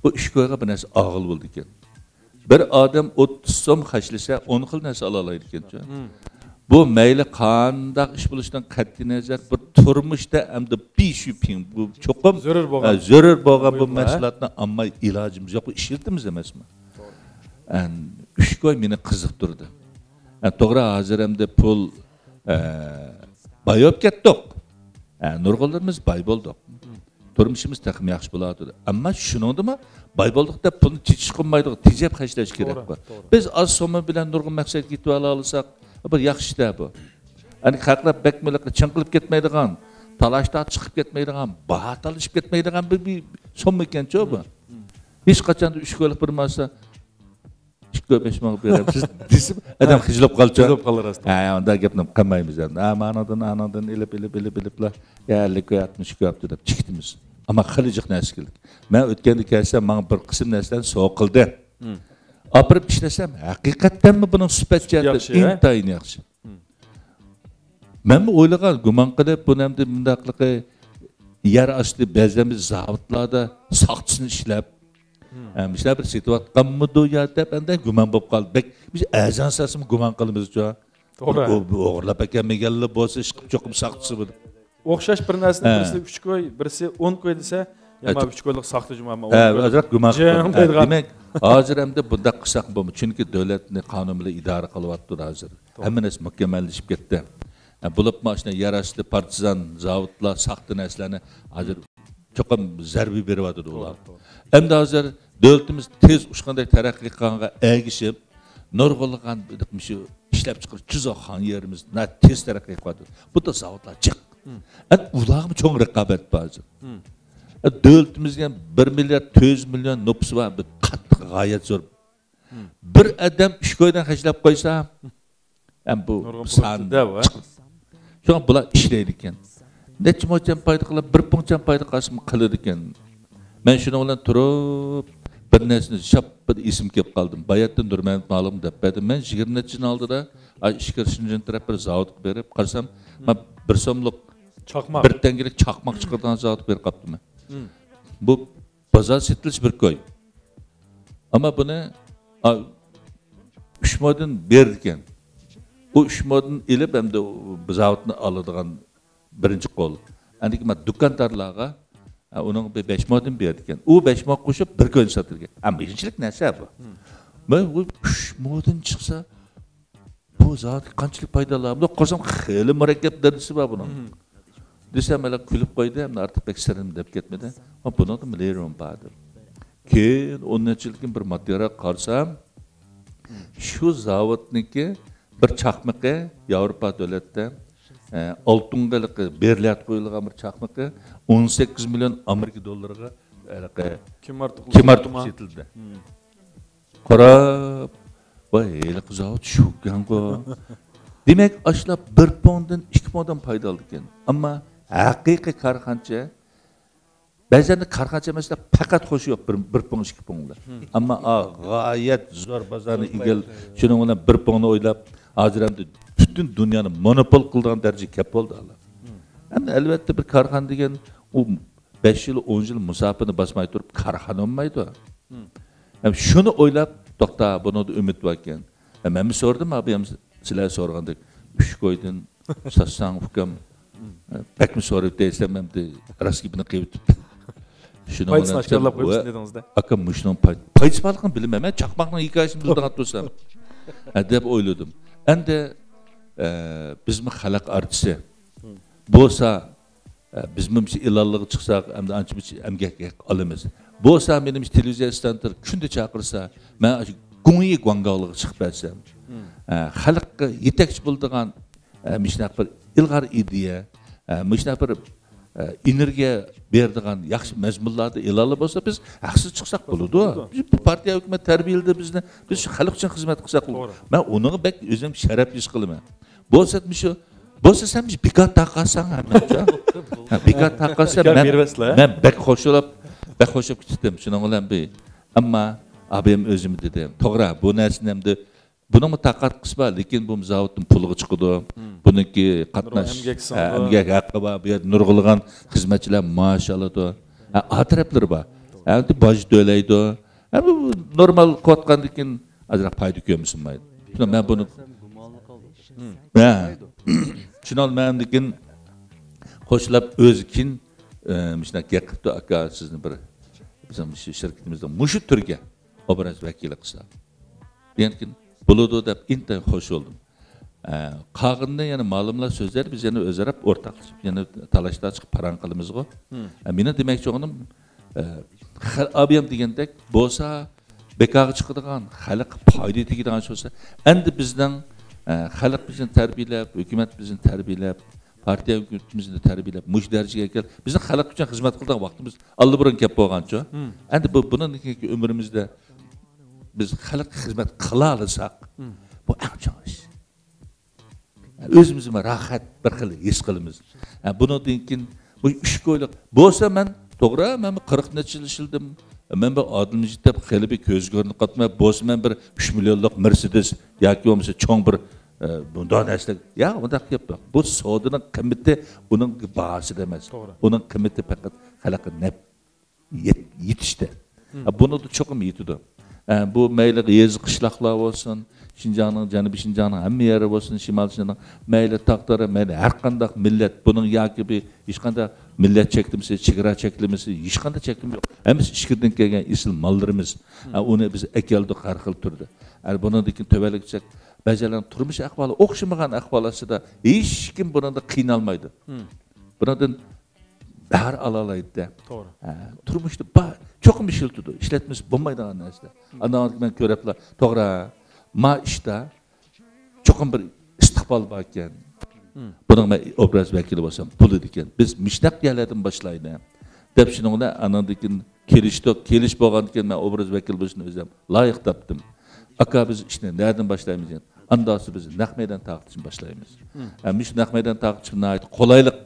بۇ ئۈچ كويغا بىر نەرسە ئاغىل بولىدىكەن. بىر ئادەم ئوتتۇز سوم خەجلىسە، ئون خىل نەرسە ئالالايدىكەن. بۇ مەيلى قانداق ئىش بولۇشىدىن قەتئىينەزەر، بىر تۇرمۇشتا ئەمدى بىشۈپىڭ بۇ چوقۇم زۆرۈر بولغان، ھە، زۆرۈر بولغان بۇ مۇھىم، ھە؟ مەھسۇلاتنى ئالماي ئىلاجىمىز يوق. بۇ ئىشلىتىمىز ئەمەسمۇ؟ ئەن، ئۈچ كوي مېنى قىزىقتۇردى. ئە، توغرا، ھازىر ئەمدى پۇل، ئە، باي بولۇپ كەتتۇق. ئە، نۇرغۇنلىرىمىز باي بولدۇق. تۇرمۇشىمىز تېخىمۇ ياخشى بولاتىدۇ. ئەمما شۇنىڭدىمۇ باي بولدۇق دەپ پۇلنى چېچىش قىلمايدىغان، تېجەپ خەجلەش كېرەك بۇ. بىز ئاز سومما بىلەن نۇرغۇن مەقسەتكە يېتىۋالالىساق، بىر ياخشى ئىشتا بۇ. ئەنە خەقلەر بەكمۇ چىڭقىلىپ كەتمەيدىغان، تالاش تارتىش چىقىپ كەتمەيدىغان، باھا تالىشىپ كەتمەيدىغان بىر، بىر سومما ئىكەنچۇ بۇ. ھېچ قاچاندا ئۈچ كويلۇق بىر مالسا، ئىككى كوي بەش مىڭ بېرەمسىز دېسىم، ئادەم خىجىلىپ قالچۇ. خىجىلىپ قالار ئاستىڭ. ھە، ئۇنداق گەپنى قىلمايمىز ئەمدى. ھە، مانىڭدىن، ئانىڭدىن ئېلىپ، ئېلىپ، ئېلىپ، ئېلىپلا، يا ئەللىك كوي، ئاتمىش كوي ئاپتۇ دەپ چىقتىمىز. ئەمما خېلى جىق نەرسە كەلدى. مەن ئۆتكەندە كەلسەم، ماڭا بىر قىسىم نەرسىلەرنى سوۋغا قىلدى. ئاپىرىپ ئىشلىسەم، ھەقىقەتەنمۇ بۇنىڭ سۈپەت جەھەتتىن ياخشى، ھە؟ ئىنتايىن ياخشى. مەنمۇ ئويلىغان، گۇمان قىلىپ، بۇنى ئەمدى مۇنداقلىقى يەر ئاستى بەزىمىز زاۋۇتلاردا ساختىسىنى ئىشلەپ، ھە، مۇشۇلار بىر سېتىۋاتقانمىدۇ يا دەپ ئەمدى گۇمان بولۇپ قالدى. بەك بىز ئەرزان سالسىمۇ گۇمان قىلىمىزچۇ. توغرا. ئۇ، بۇ ئوغرىلاپ ئەكەلمىگەنلا بولسا، ئىشقىلىپ چوقۇم ساختىسى بۇ. ئوخشاش بىر نەرسىنى، ھە، بىرسى ئۈچ كوي، بىرسى ئون كوي دېسە، يا، ھە، ما ئۈچ كويلۇق ساختا جۇما، ما ئون، ھە، كويلۇق ئازراق گۇمان جىڭ قىلىدۇ. ھە، دەيدىغان. دېمەك، ھازىر ئەمدى بۇنداق قىلساق بولمايدۇ. چۈنكى دۆلەتنى قانۇن بىلەن ئىدارە قىلىۋاتىدۇ ھازىر. توغرا. ھەممە نەرسە مۇكەممەللىشىپ كەتتى. ھە، بولۇپمۇ ئاشۇنداق يەر ئاستى پارتىزان زاۋۇتلار ساختا نەرسىلەرنى ھازىر چوقۇم زەربە بېرىۋاتىدۇ ئۇلار. توغرا، توغرا. ئەمدى ھازىر دۆلىتىمىز تېز ئۇچقاندەك تەرەققىي قىلغانغا ئەگىشىپ، نۇرغۇنلىغان مۇشۇ ئىشلەپچىقىرىش جىزاخان يېرىمىز ناھايىتى تېز تەرەققىي قىلىۋاتىدۇ. بۇ دا زاۋۇتلار جىق. ئەمدى ئۇلارغىمۇ چوڭ رىقابەت بار ھازىر. ئە، دۆلىتىمىزگە بىر مىليارد تۆت يۈز مىليون نوپۇسى بار، بىر قاتتىق غايەت زور. بىر ئادەم ئۈچ كويدىن خەجلەپ قويسا، ھەم بۇ نۇرغۇن پۇل سان ئۆتىدۇ، ھە؟ چىقىدۇ. شۇڭا بۇلار ئىشلەيدىكەن. نەچچە موچەن پايدا قىلىپ، بىر پۇڭچەن پايدا قالسىمۇ قىلىدىكەن. مەن شۇنىڭ بىلەن تۇرۇپ، بىر نەرسىنى شاپپىدە ئېسىمگە كېلىپ قالدىم. باياتتىن نۇرمەمەت مالىمغا دەپ بەردىم. مەن يىگىرمە نەچچە يىلنىڭ ئالدىدا، ئاي، ئىچكىرى شېنجېن تەرەپ بىر زاۋۇتقا بېرىپ قارىسام، مانا بىر سوملۇق، چاقماق، بىر تەڭگىلىك چاقماق چىقىرىدىغان زاۋۇتقا بېرىپ قاپتىمەن. بۇ بازار سېتىلىش بىر كوي. ئەمما بۇنى، ئا، ئۈچ مودىن بېرىدىكەن. ئۇ ئۈچ مودىن ئېلىپ، ئەمدى بۇ زاۋۇتنى ئالىدىغان بىرىنچى قول. ئەندىكى مانا دۇكاندارلارغا، ئا، ئۇنىڭ بىر بەش مودىن بېرىدىكەن. ئۇ بەش مو قوشۇپ بىر كوينى ساتىدىكەن. ئا، مىلچىلىك نەرسە بۇ. مەن بۇ ئۈچ مودىن چىقسا، بۇ زاۋۇتقا قانچىلىك پايدا ئالامدۇ؟ قارىسام، خېلى مۇرەككەپ دەرىجىسى بار بۇنىڭ. دېسەم، ھېلى كۈلۈپ قويدى، ئەمدى ئارتۇق بەك سىرىنى دەپ كەتمىدى. ھە، بۇنىڭدا مىليون بار دېدى. كېيىن ئون نەچچە يىلدىن كېيىن بىر ماتېرىيالغا قارىسام، شۇ زاۋۇتنىڭكى بىر چاقمىقى ياۋروپا دۆلەتتە، ئە، ئالتۇنغا ھېلىقى بېرىلىيەت قويۇلغان بىر چاقمىقى ئون سەككىز مىليون ئامېرىكا دوللىرىغا ھېلىقى كىم ئارتۇق، كىم ئارتۇق سېتىلدى. قاراپ، ۋاي، ھېلىقى زاۋۇت شۇكەنغۇ. دېمەك، ئاشۇلار بىر پۇڭدىن، ئىككى پۇڭدىن پايدا ئالىدىكەن. ئەمما ھەقىقىي كارخانىچى، بەزەندە كارخانىچى ئەمەسلەر پەقەت خوشى يوق، بىر، بىر پۇڭ، ئىككى پۇڭ بىلەن. ئەمما، ئا، غايەت زور بازارنى ئىگىل-، شۇنىڭ بىلەن بىر پۇڭنى ئويلاپ، ھازىر ئەمدى پۈتۈن دۇنيانى مونوپول قىلىدىغان دەرىجىگە كەپ بولدى ئۇلار. ئەمدى ئەلۋەتتە بىر كارخانا دېگەن ئۇ بەش يىل، ئون يىل مۇساپىنى باسماي تۇرۇپ كارخانا بولمايدۇ. ھەم شۇنى ئويلاپ، توختا، بۇنىڭدا ئۈمىد باركەن. ھە، مەنمۇ سورىدىم، ئابىيام سىلەر سورىغاندەك، ئۈچ كويدىن ساتساڭ، ئۇكام، بەكمۇ سوراپ دەيسەن، ئەمدى راست گېپىنى قىلىۋېتىپ. شۇنىڭ پايدىسىنى بىلەن ئاشكارىلاپ قويۇپسىز دېدىڭىز-دە. ئاكا، مۇشۇنىڭ پاي-، پايدىسى بارلىقىنى بىلمەيمەن، چاقماقنىڭ ھېكايىسىنى بىلىدىغان تۇرسام. ھە، دەپ ئويلىدىم. ئەمدى، ئە، بىزمۇ خەلق ئارتىسى. بولسا، ئە، بىزمۇ مۇشۇ ئېلانلارغا چىقساق، ئەمدى ئانچە-مۇنچە ئەمگەك ھەق ئالىمىز. بولسا، مېنى مۇشۇ تېلېۋىزىيە ئىستانسىلىرى كۈندە چاقىرسا، مەن ئاشۇ گۇڭيى گۇاڭگاۋلىغا چىقىپ بەرسەم، ئە، خەلققە يېتەكچى بولىدىغان، ئە، مۇشۇنداق بىر ئىلغار ئىدىيە، ئە، مۇشۇنداق بىر، ئە، ئېنېرگىيە بېرىدىغان ياخشى مەزمۇنلاردا ئېلانلار بولسا، بىز ھەقسىز چىقساق بولىدۇ. بولىدۇ. بىز بۇ پارتىيە، ھۆكۈمەت تەربىيەلىدى بىزنى، بىز شۇ خەلق ئۈچۈن خىزمەت قىلساق بولىدۇ. توغرا. مەن ئۇنىڭغا بەك ئۆزۈم شەرەپ ھېس قىلىمەن. بولسا مۇشۇ، بولسا سەن مۇشۇ بىكار تارقاتساڭ ھەممىچە. ھە، بىكار تارقاتسا بىكار مەن، بېرىۋەتسىلە. مەن بەك خوش بولۇپ، بەك خوش بولۇپ كېتىتتىم. شۇنىڭ بىلەن بىر، ئەمما ئابايام ئۆزۈم دېدى، توغرا، بۇ نەرسىنى ئەمدى، بۇنىڭمۇ تارقاتقۇسى بار، لېكىن بۇ زاۋۇتتىن پۇلغا چىقىدۇ. بۇنىڭكى قاتناش، نۇرغۇن ئەمگەك ھە، سىڭىدۇ. ئەمگەك ھەققى بار، بۇ يەردە نۇرغۇنلىغان خىزمەتچىلەر مائاش ئالىدۇ. ھە، ئا تەرەپلىرى بار. ھە، باج تۆلەيدۇ. ھە، بۇ نورمال قىلىۋاتقاندىن كېيىن ئازراق پايدا كۆرمىسۇن مايدا. شۇنىڭ مەن بۇنى، ھە. شۇنىڭ مەندىكىن قوشلاپ ئۆزى كېيىن، ئە، مۇشۇنداق گەپ قىپتۇ، ئاكا، سىزنى بىر بىزنىڭ مۇشۇ شىركىتىمىزنىڭ مۇشۇ تۈرگە ئوبراز ۋەكىلى قىلسا دېگەنكىن، بولىدۇ دەپ ئىنتايىن خوش بولدۇم. ئە، قالغىنىنى يەنە مالىملار سۆزلەر، بىز يەنە ئۆزئارا ئورتاقلىشىپ، يەنە تالاش-تارتىشقا پاراڭ قىلىمىزغۇ. ئە، مېنىڭ دېمەكچى بولغىنىم، ئە، خە-، ئابىيام دېگەندەك بولسا، بىكارغا چىقىدىغان، خەلققە پايدا تېگىدىغان ئىش بولسا، ئەمدى بىزنىڭ، ئە، خەلق بىزنى تەربىيەلەپ، ھۆكۈمەت بىزنى تەربىيەلەپ، پارتىيە ھۆكۈمىتىمىزنى تەربىيەلەپ، مۇشۇ دەرىجىگە كەل-، بىزنىڭ خەلق ئۈچۈن خىزمەت قىلىدىغان ۋاقتىمىز ئاللىبۇرۇن كەپ بولغانچۇ؟ ئەمدى بۇ، بۇنىڭدىن كېيىنكى ئۆمرىمىزدە بىز خەلققە خىزمەت قىلالىساق، بۇ ئەڭ چوڭ ئىش. ئۆزىمىزمۇ راھەت بىر خىل ھېس قىلىمىز. ھە، بۇنىڭدىن كېيىن بۇ ئۈچ كويلۇق بولسا، مەن توغرا، مەن بىر قىرىق نەچچە يىل ئىشلىدىم. مەن بىر ئادىل مىجىت دەپ خېلى بىر كۆزگە كۆرۈنۈپ قاپتىمەن. بولسا مەن بىر ئۈچ مىليونلۇق مېرسېدېس ياكى بولمىسا چوڭ بىر، ئە، بۇنداق نەرسىلەر. ياق، ئۇنداق گەپ يوق. بۇ سودىنىڭ قىممىتى ئۇنىڭ باھاسىدا ئەمەس. توغرا. ئۇنىڭ قىممىتى پەقەت خەلققە نەپ يېت-، يېتىشتە. ھە، بۇنىڭدا چوقۇم يېتىدۇ. ھە، بۇ مەيلى يېزا قىشلاقلار بولسۇن، شىنجاڭنىڭ، جەنۇبىي شىنجاڭنىڭ ھەممە يېرى بولسۇن، شىمال شىنجاڭنىڭ، مەيلى تاغ تەرەپ، مەيلى ھەر قانداق مىللەت، بۇنىڭ ياكى بىر ھېچقانداق مىللەت چەكلىمىسى، چېگرا چەكلىمىسى، ھېچقانداق چەكلىمە يوق. ھەممىسى ئىچكىرىدىن كەلگەن ئېسىل ماللىرىمىز. ھە، ئۇنى بىز ئەكەلدۇق ھەر خىل تۈردە. ھە، بۇنىڭدىن كېيىن تۆۋەنلىگۈچە بەزىلەرنىڭ تۇرمۇش ئەھۋالى ئوخشىمىغان ئەھۋال ئاستىدا، ھېچكىم بۇنىڭدا قىينالمايدۇ. بۇنىڭدىن بەھر ئالالايدۇ-دە. توغرا. ھە، تۇرمۇشتا بار، چوقۇم ئىشلىتىدۇ. ئىشلەتمىسە بولمايدىغان نەرسىلەر. ئاندىن مەن كۆرۈپلا، توغرا، ما ئىشتا چوقۇم بىر ئىستىقبال باركەن. بۇنىڭ مەن ئوبراز ۋەكىلى بولسام بولىدىكەن. بىز مۇشۇنداق يەرلەردىن باشلايلى، دەپ شۇنىڭ بىلەن ئانىڭدىن كېيىن كېلىشتۇق. كېلىش بولغاندىن كېيىن مەن ئوبراز ۋەكىلى بولۇشنى ئۆزۈم لايىق تاپتىم. ئاكا، بىز ئىشنى نەدىن باشلايمىز دېگەن. ئاندىن سوڭ بىز نەق مەيدان تارقىتىشنى باشلايمىز. ھە، مۇشۇ نەق مەيدان تارقىتىش ناھايىتى قولايلىق،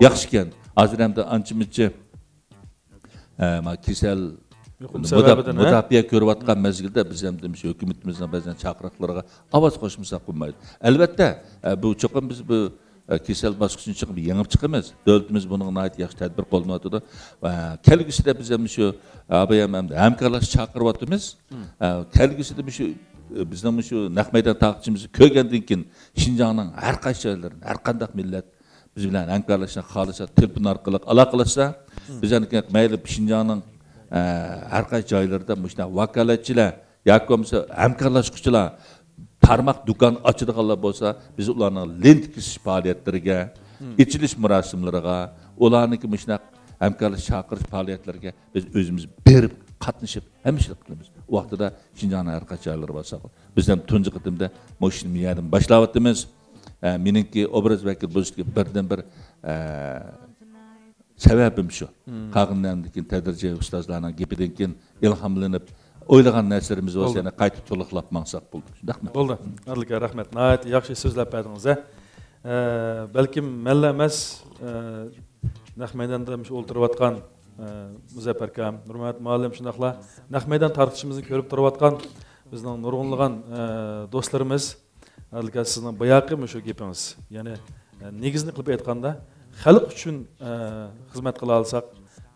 ياخشىكەن. ھازىر ئەمدى ئانچە-مۇنچە، ھە، ما كېسەل يۇقۇم مۇدا-، سەۋەبىدىن، ھە؟ مۇداپىئە كۆرۈۋاتقان مەزگىلدە بىز ئەمدى مۇشۇ ھۆكۈمىتىمىزنىڭ بەزەن چاقىرىقلىرىغا ئاۋاز قوشمىساق بولمايدۇ. ئەلۋەتتە، ھە، بۇ چوقۇم بىز بۇ ئە، كېسەل باسقۇچىنى چىقىپ يېڭىپ چىقىمىز. دۆلىتىمىز بۇنىڭغا ناھايىتى ياخشى تەدبىر قوللىنىۋاتىدۇ. ۋە كەلگۈسىدە بىز ھەم شۇ، ئە، بۇ يەم-، ھەمدە ھەمكارلاشنى چاقىرىۋاتىمىز. ئە، كەلگۈسىدە مۇشۇ، ئە، بىزنىڭ مۇشۇ نەق مەيدان تارقىتىشىمىزنى كۆرگەندىن كېيىن، شىنجاڭنىڭ ھەر قايسى جايلىرىدىن، ھەر قانداق مىللەت بىز بىلەن ھەمكارلاشنى خالىسا، تېلېفون ئارقىلىق ئالاقىلەشسە، بىز ئەنكى مەيلى شىنجاڭنىڭ، ئە، ھەر قايسى جايلىرىدا مۇشۇنداق ۋاكالەتچىلەر، ياكى بولمىسا ھەمكارلاشقۇچىلار، تارماق دۇكان ئاچىدىغانلار بولسا، بىز ئۇلارنىڭ لېنتا كېسىش پائالىيەتلىرىگە، ئېچىلىش مۇراسىملىرىغا، ئۇلارنىڭكى مۇشۇنداق ھەمكارلىشىش چاقىرىش پائالىيەتلىرىگە بىز ئۆزىمىز بېرىپ قاتنىشىپ ھەممە ئىشنى قىلىمىز. ئۇ ۋاقتىدا شىنجاڭنىڭ ھەر قايسى جايلىرى بارساق، بىز ھەم تۇنجى قېتىمدا مۇشۇ يەردىن باشلاۋاتىمىز. ئە، مېنىڭكى ئوبراز ۋەكىل بولۇشتىكى بىردىنبىر، ئە، سەۋەبىم شۇ. قالغىنىدىن كېيىن تەدرىجىي ئۇستازلارنىڭ گېپىدىن كېيىن ئىلھاملىنىپ، ئويلىغان نەرسىلىرىمىز بولسا بولدى. يەنە قايتا تولۇقلاپ ماڭساق بولدى. شۇنداقمۇ؟ بولدى. ئادىل ئاكا، رەھمەت. ناھايىتى ياخشى سۆزلەپ بەردىڭىز، ھە. ئە، بەلكىم مەنلا ئەمەس، ئە، نەق مەيداندا مۇشۇ ئولتۇرۇۋاتقان، ئە، مۇزەپپەر ئاكام، نۇرمەمەت مۇئەللىم شۇنداقلا نەق مەيدان تارقىتىشىمىزنى كۆرۈپ تۇرۇۋاتقان بىزنىڭ نۇرغۇنلىغان، ئە، دوستلىرىمىز، ئادىل ئاكا، سىزنىڭ باياقى مۇشۇ گېپىڭىز، يەنى، ئە، نېگىزىنى قىلىپ ئېيتقاندا، خەلق ئۈچۈن، ئە، خىزمەت قىلالىساق،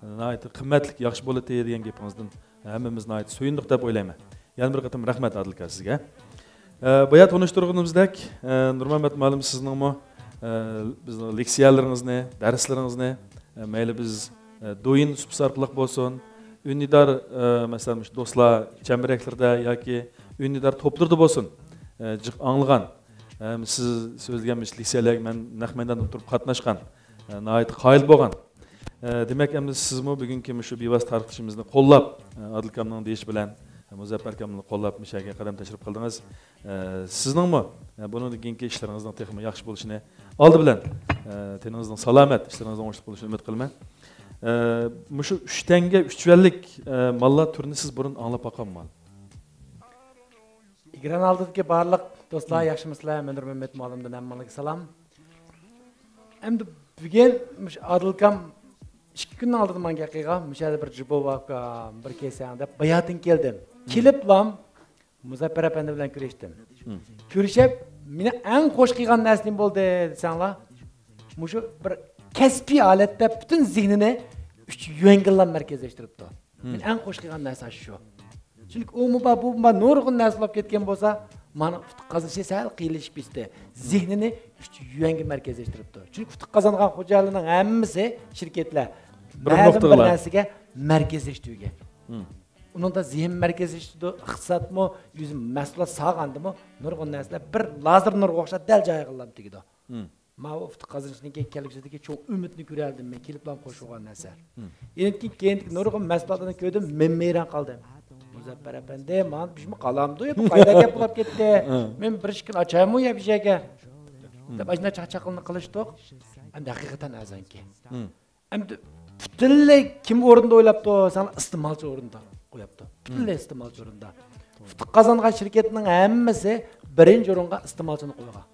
ناھايىتى قىممەتلىك، ياخشى بولاتتى دېگەن گېپىڭىزدىن ھەممىمىز ناھايىتى سۆيۈندۇق دەپ ئويلايمەن. يەنە بىر قېتىم رەھمەت، ئادىل ئاكا، سىزگە. ئە، بايا تونۇشتۇرغىنىمىزدەك، ئە، نۇرمەمەت مۇئەللىم، سىزنىڭمۇ، ئە، بىزنىڭ لېكسىيەلىرىڭىزنى، دەرسلىرىڭىزنى، ئە، مەيلى بىز ئە، دويىن سۇپىسى ئارقىلىق بولسۇن، ئۈندىدار، ئە، مەسىلەن، مۇشۇ دوستلار چەمبىرەكلىرىدە ياكى ئۈندىدار توپلىرىدا بولسۇن، ئە، جىق ئاڭلىغان، ئە، سىز سۆزلىگەن مۇشۇ لېكسىيەلەرگە مەن نەق مەيداندا تۇرۇپ قاتناشقان، ئە، ناھايىتى قايىل بولغان. ئە، دېمەك، ئەمدى سىزمۇ بۈگۈنكى مۇشۇ بىۋاسىتە تارقىتىشىمىزنى قوللاپ، ئە، ئادىل ئاكامنىڭ دېيىشى بىلەن، ئە، مۇزەپپەر ئاكامنى قوللاپ مۇشۇ يەرگە قەدەم تەشرىپ قىلدىڭىز. ئە، سىزنىڭمۇ، ئە، بۇنىڭدىن كېيىنكى ئىشلىرىڭىزنىڭ تېخىمۇ ياخشى بولۇشىنى، ئالدى بىلەن، ئە، تېنىڭىزنىڭ سالامەت، ئىشلىرىڭىزنىڭ ئوڭۇشلۇق بولۇشىنى ئۈمىد قىلىمەن. ئە، مۇشۇ ئۈچ تەڭگە ئۈچ يۈەنلىك، ئە، ماللار تۈرىنى سىز بۇرۇن ئاڭلاپ باققانمۇ؟ ئېكران ئالدىدىكى بارلىق دوستلار، ياخشىمۇسىلەر؟ مۇنىر مەمەت مۇئەللىمدىن ھەممىڭلارغا سالام. ئەمدى بۈگۈن مۇشۇ ئادىل ئاكام ئىككى كۈننىڭ ئالدىدا ماڭا گەپ قىلغان، مۇشۇ يەردە بىر جۇبو بار ئۇكام، بىر كەلسەڭ دەپ، باياتىن كەلدىم. كېلىپلام مۇزەپپەر ئەپەندى بىلەن كۆرۈشتۈم. كۆرۈشۈپ، مېنى ئەڭ خوش قىلغان نەرسە نېمە بولدى دېسەڭلار، مۇشۇ بىر كەسپىي ھالەتتە پۈتۈن زېھنىنى ئۈچ يۈەنگىلا مەركەزلەشتۈرۈپتۇ. مېنى ئەڭ خوش قىلغان نەرسە شۇ. چۈنكى ئۇمۇ بار، بۇمۇ بار، نۇرغۇن نەرسە بولۇپ كەتكەن بولسا، مانا ئۇتۇق قازىنىشى سەل قىيىنلىشىپ كېتىدۇ. زېھنىنى ئۈچ يۈەنگە مەركەزلەشتۈرۈپتۇ. چۈنكى ئۇتۇق قازانغان خوجايىنلارنىڭ ھەممىسى شىركەتلەر بىر مەلۇم بىر نەرسىگە مەركەزلەشتۈرگەن. ئۇنىڭدا زېھىن مەركەزلىشىدۇ، ئىقتىسادمۇ، ئۆزى مەھسۇلات سالغاندىمۇ نۇرغۇن نەرسىلەر بىر لازېر نۇرغا ئوخشاپ دەل جايىغىلا تېگىدۇ. ماۋۇ ئۇتۇق قازىنىشنىڭكى كەلگۈسىدىكى چوڭ ئۈمىدنى كۆرەلىدىم مەن، كېلىپلا خوش بولغان نەرسە. ئېنىڭدىن كېيىن كېيىندىكى نۇرغۇن مەھسۇلاتلارنى كۆردۈم، مەن ھەيران قالدىم. مۇزەپپەر ئەپەندى، مانا بىزمۇ قالامدۇ يا، بۇ قايدا گەپ بولاپ كەتتى؟ مەن بىر ئىككى كۈن ئاچايمۇ يا بۇ يەرگە؟ دەپ ئاشۇنداق چاقچاقلىرىنى قىلىشتۇق. ئەمدى ھەقىقەتەن ئەرزانكەن. ئەمدى پۈتۈنلەي كىم ئورنىدا ئويلاپتۇ؟ ساڭا ئىستېمالچى ئورنىدا قوياپتۇ. پۈتۈنلەي ئىستېمالچى ئورنىدا. ئۇتۇق قازانغان شىركەتنىڭ ھەممىسى بىرىنچى ئورۇنغا ئىستېمالچىنى قويغان.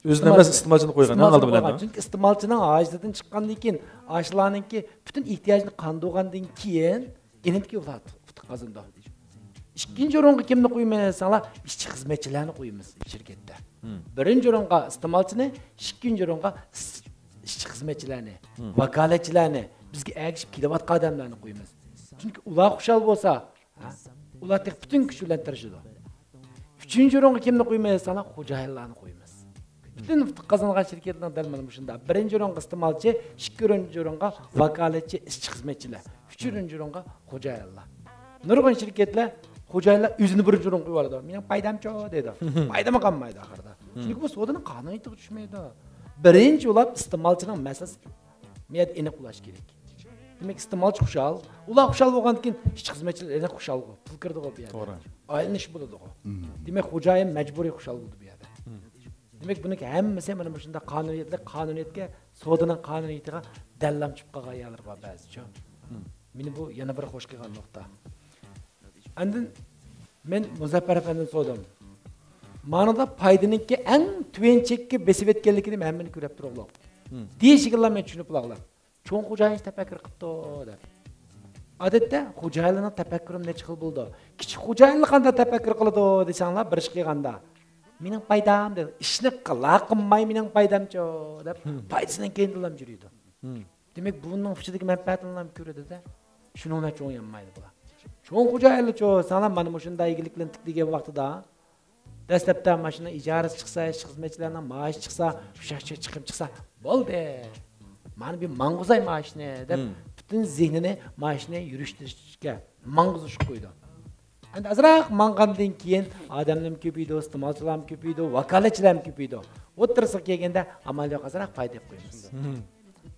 ئۆزىنى ئەمەس، ئىستېمالچىنى قويغان. ھەڭ ئالدى بىلەن. چۈنكى ئىستېمالچىنىڭ ھاجىتىدىن چىققاندىن كېيىن، ئاشۇلارنىڭكى پۈتۈن ئېھتىياجىنى قاندۇرغاندىن كېيىن، ئېنىڭكى ئۇلار ئۇتۇق قازىنىدۇ. ئىككىنچى ئورۇنغا كىمنى قويىمىز دېسەڭلار، ئىشچى خىزمەتچىلەرنى قويىمىز شىركەتتە. بىرىنچى ئورۇنغا ئىستېمالچىنى، ئىككىنچى ئورۇنغا ئىش-، ئىشچى خىزمەتچىلەرنى، ۋاكالەتچىلەرنى، بىزگە ئەگىشىپ كېلىۋاتقان ئادەملەرنى قويىمىز. چۈنكى ئۇلار خۇشال بولسا، ھە؟ ئۇلار تېخى پۈتۈن كۈچى بىلەن تىرىشىدۇ. ئۈچىنچى ئورۇنغا كىمنى قويىمىز دېسەڭلار، خوجايىنلارنى قويىمىز. پۈتۈن ئۇتۇق قازانغان شىركەتلەرنىڭ دەل مانا مۇشۇنداق. بىرىنچى ئورۇنغا ئىستېمالچى، ئىككىنچى ئورۇنغا ۋاكالەتچى، ئىشچى خىزمەتچىلەر. ئۈچىنچى ئورۇنغا خوجايىنلار. نۇرغۇن شىركەتلەر خوجايىنلار ئۆزىنى بىرىنچى ئورۇنغا قويۇۋالىدۇ. مېنىڭ پايدامچۇ دەيدۇ. پايدىمۇ قالمايدۇ ئاخىرىدا. چۈنكى بۇ سودىنىڭ قانۇنىيىتىگە چۈشمەيدۇ. بىرىنچى ئۇلاپ ئىستېمالچىنىڭ مەسىلىسى بۇ يەردە ئېنىق بولۇش كېرەك. دېمەك، ئىستېمالچى خۇشال. ئۇلار خۇشال بولغاندىن كېيىن ئىشچى خىزمەتچىلەر ئېنىق خۇشالغۇ. پۇل كىرىدىغۇ بۇ يەردە. توغرا. ئايلىنىش بولىدىغۇ. دېمەك، خوجايىن مەجبۇرىي خۇشال بولىدۇ بۇ يەردە. دېمەك، بۇنىڭكى ھەممىسى مانا مۇشۇنداق قانۇنىيەتلىك، قانۇنىيەتكە، سودىنىڭ قانۇنىيىتىغا دەللام چۈشۈپ قالغان يەرلىرى بار بەزىچۇ. مېنى بۇ يەنە بىر خوش قىلغان نۇقتا. ئاندىن مەن مۇزەپپەر ئەپەندىدىن سورىدىم. مانىدا پايدىنىڭكى ئەڭ تۆۋەن چەككە بېسىپ ئۆتكەنلىكىنى ھەممىنى كۆرۈپ تۇرۇڭلار. دېيىشىگىلا مەن چۈشىنىپ ئاغلاپ. چوڭ خوجايىن تەپەككۇر قىپتۇ دەپ. ئادەتتە خوجايىنلارنىڭ تەپەككۇرى نەچچە خىل بولىدۇ. كىچىك خوجايىنلار قانداق تەپەككۇر قىلىدۇ دېسەڭلار، بىر ئىش قىلغاندا، مېنىڭ پايدام دەپ، ئىشنى قىلا قىلماي مېنىڭ پايدامچۇ دەپ، پايدىسىنىڭ كەينىدىنلا يۈرىدۇ. دېمەك، بۇنىڭ ئىچىدىكى مەنپەئەتىنىلا كۆرىدۇ-دە. شۇنىڭ بىلەن چوڭ يانمايدۇ بۇلار. چوڭ خوجايىنلار چوڭ، ساڭلار مانا مۇشۇنداق ئىگىلىكلەرنى تىكلىگەن ۋاقتىدا، دەسلەپتە ماشىنا ئىجارىسى چىقسا، ئىشچى خىزمەتچىلەرنىڭ مائاشى چىقسا، شۇ شاخچە چىقىم چىقسا، بولدى. مانا بۇ ماڭغۇزاي مائاشنى دەپ، پۈتۈن زېھنىنى مائاشنى يۈرۈشتۈرۈشكە ماڭغۇزۇشقا قويىدۇ. ئەمدى ئازراق ماڭغاندىن كېيىن ئادەملەرمۇ كۆپىيىدۇ، ئىستېمالچىلارمۇ كۆپىيىدۇ، ۋاكالەتچىلەرمۇ كۆپىيىدۇ. ئوتتۇرىسىغا كەلگەندە ئامال يوق، ئازراق پايدا ئېلىپ قويىمىز.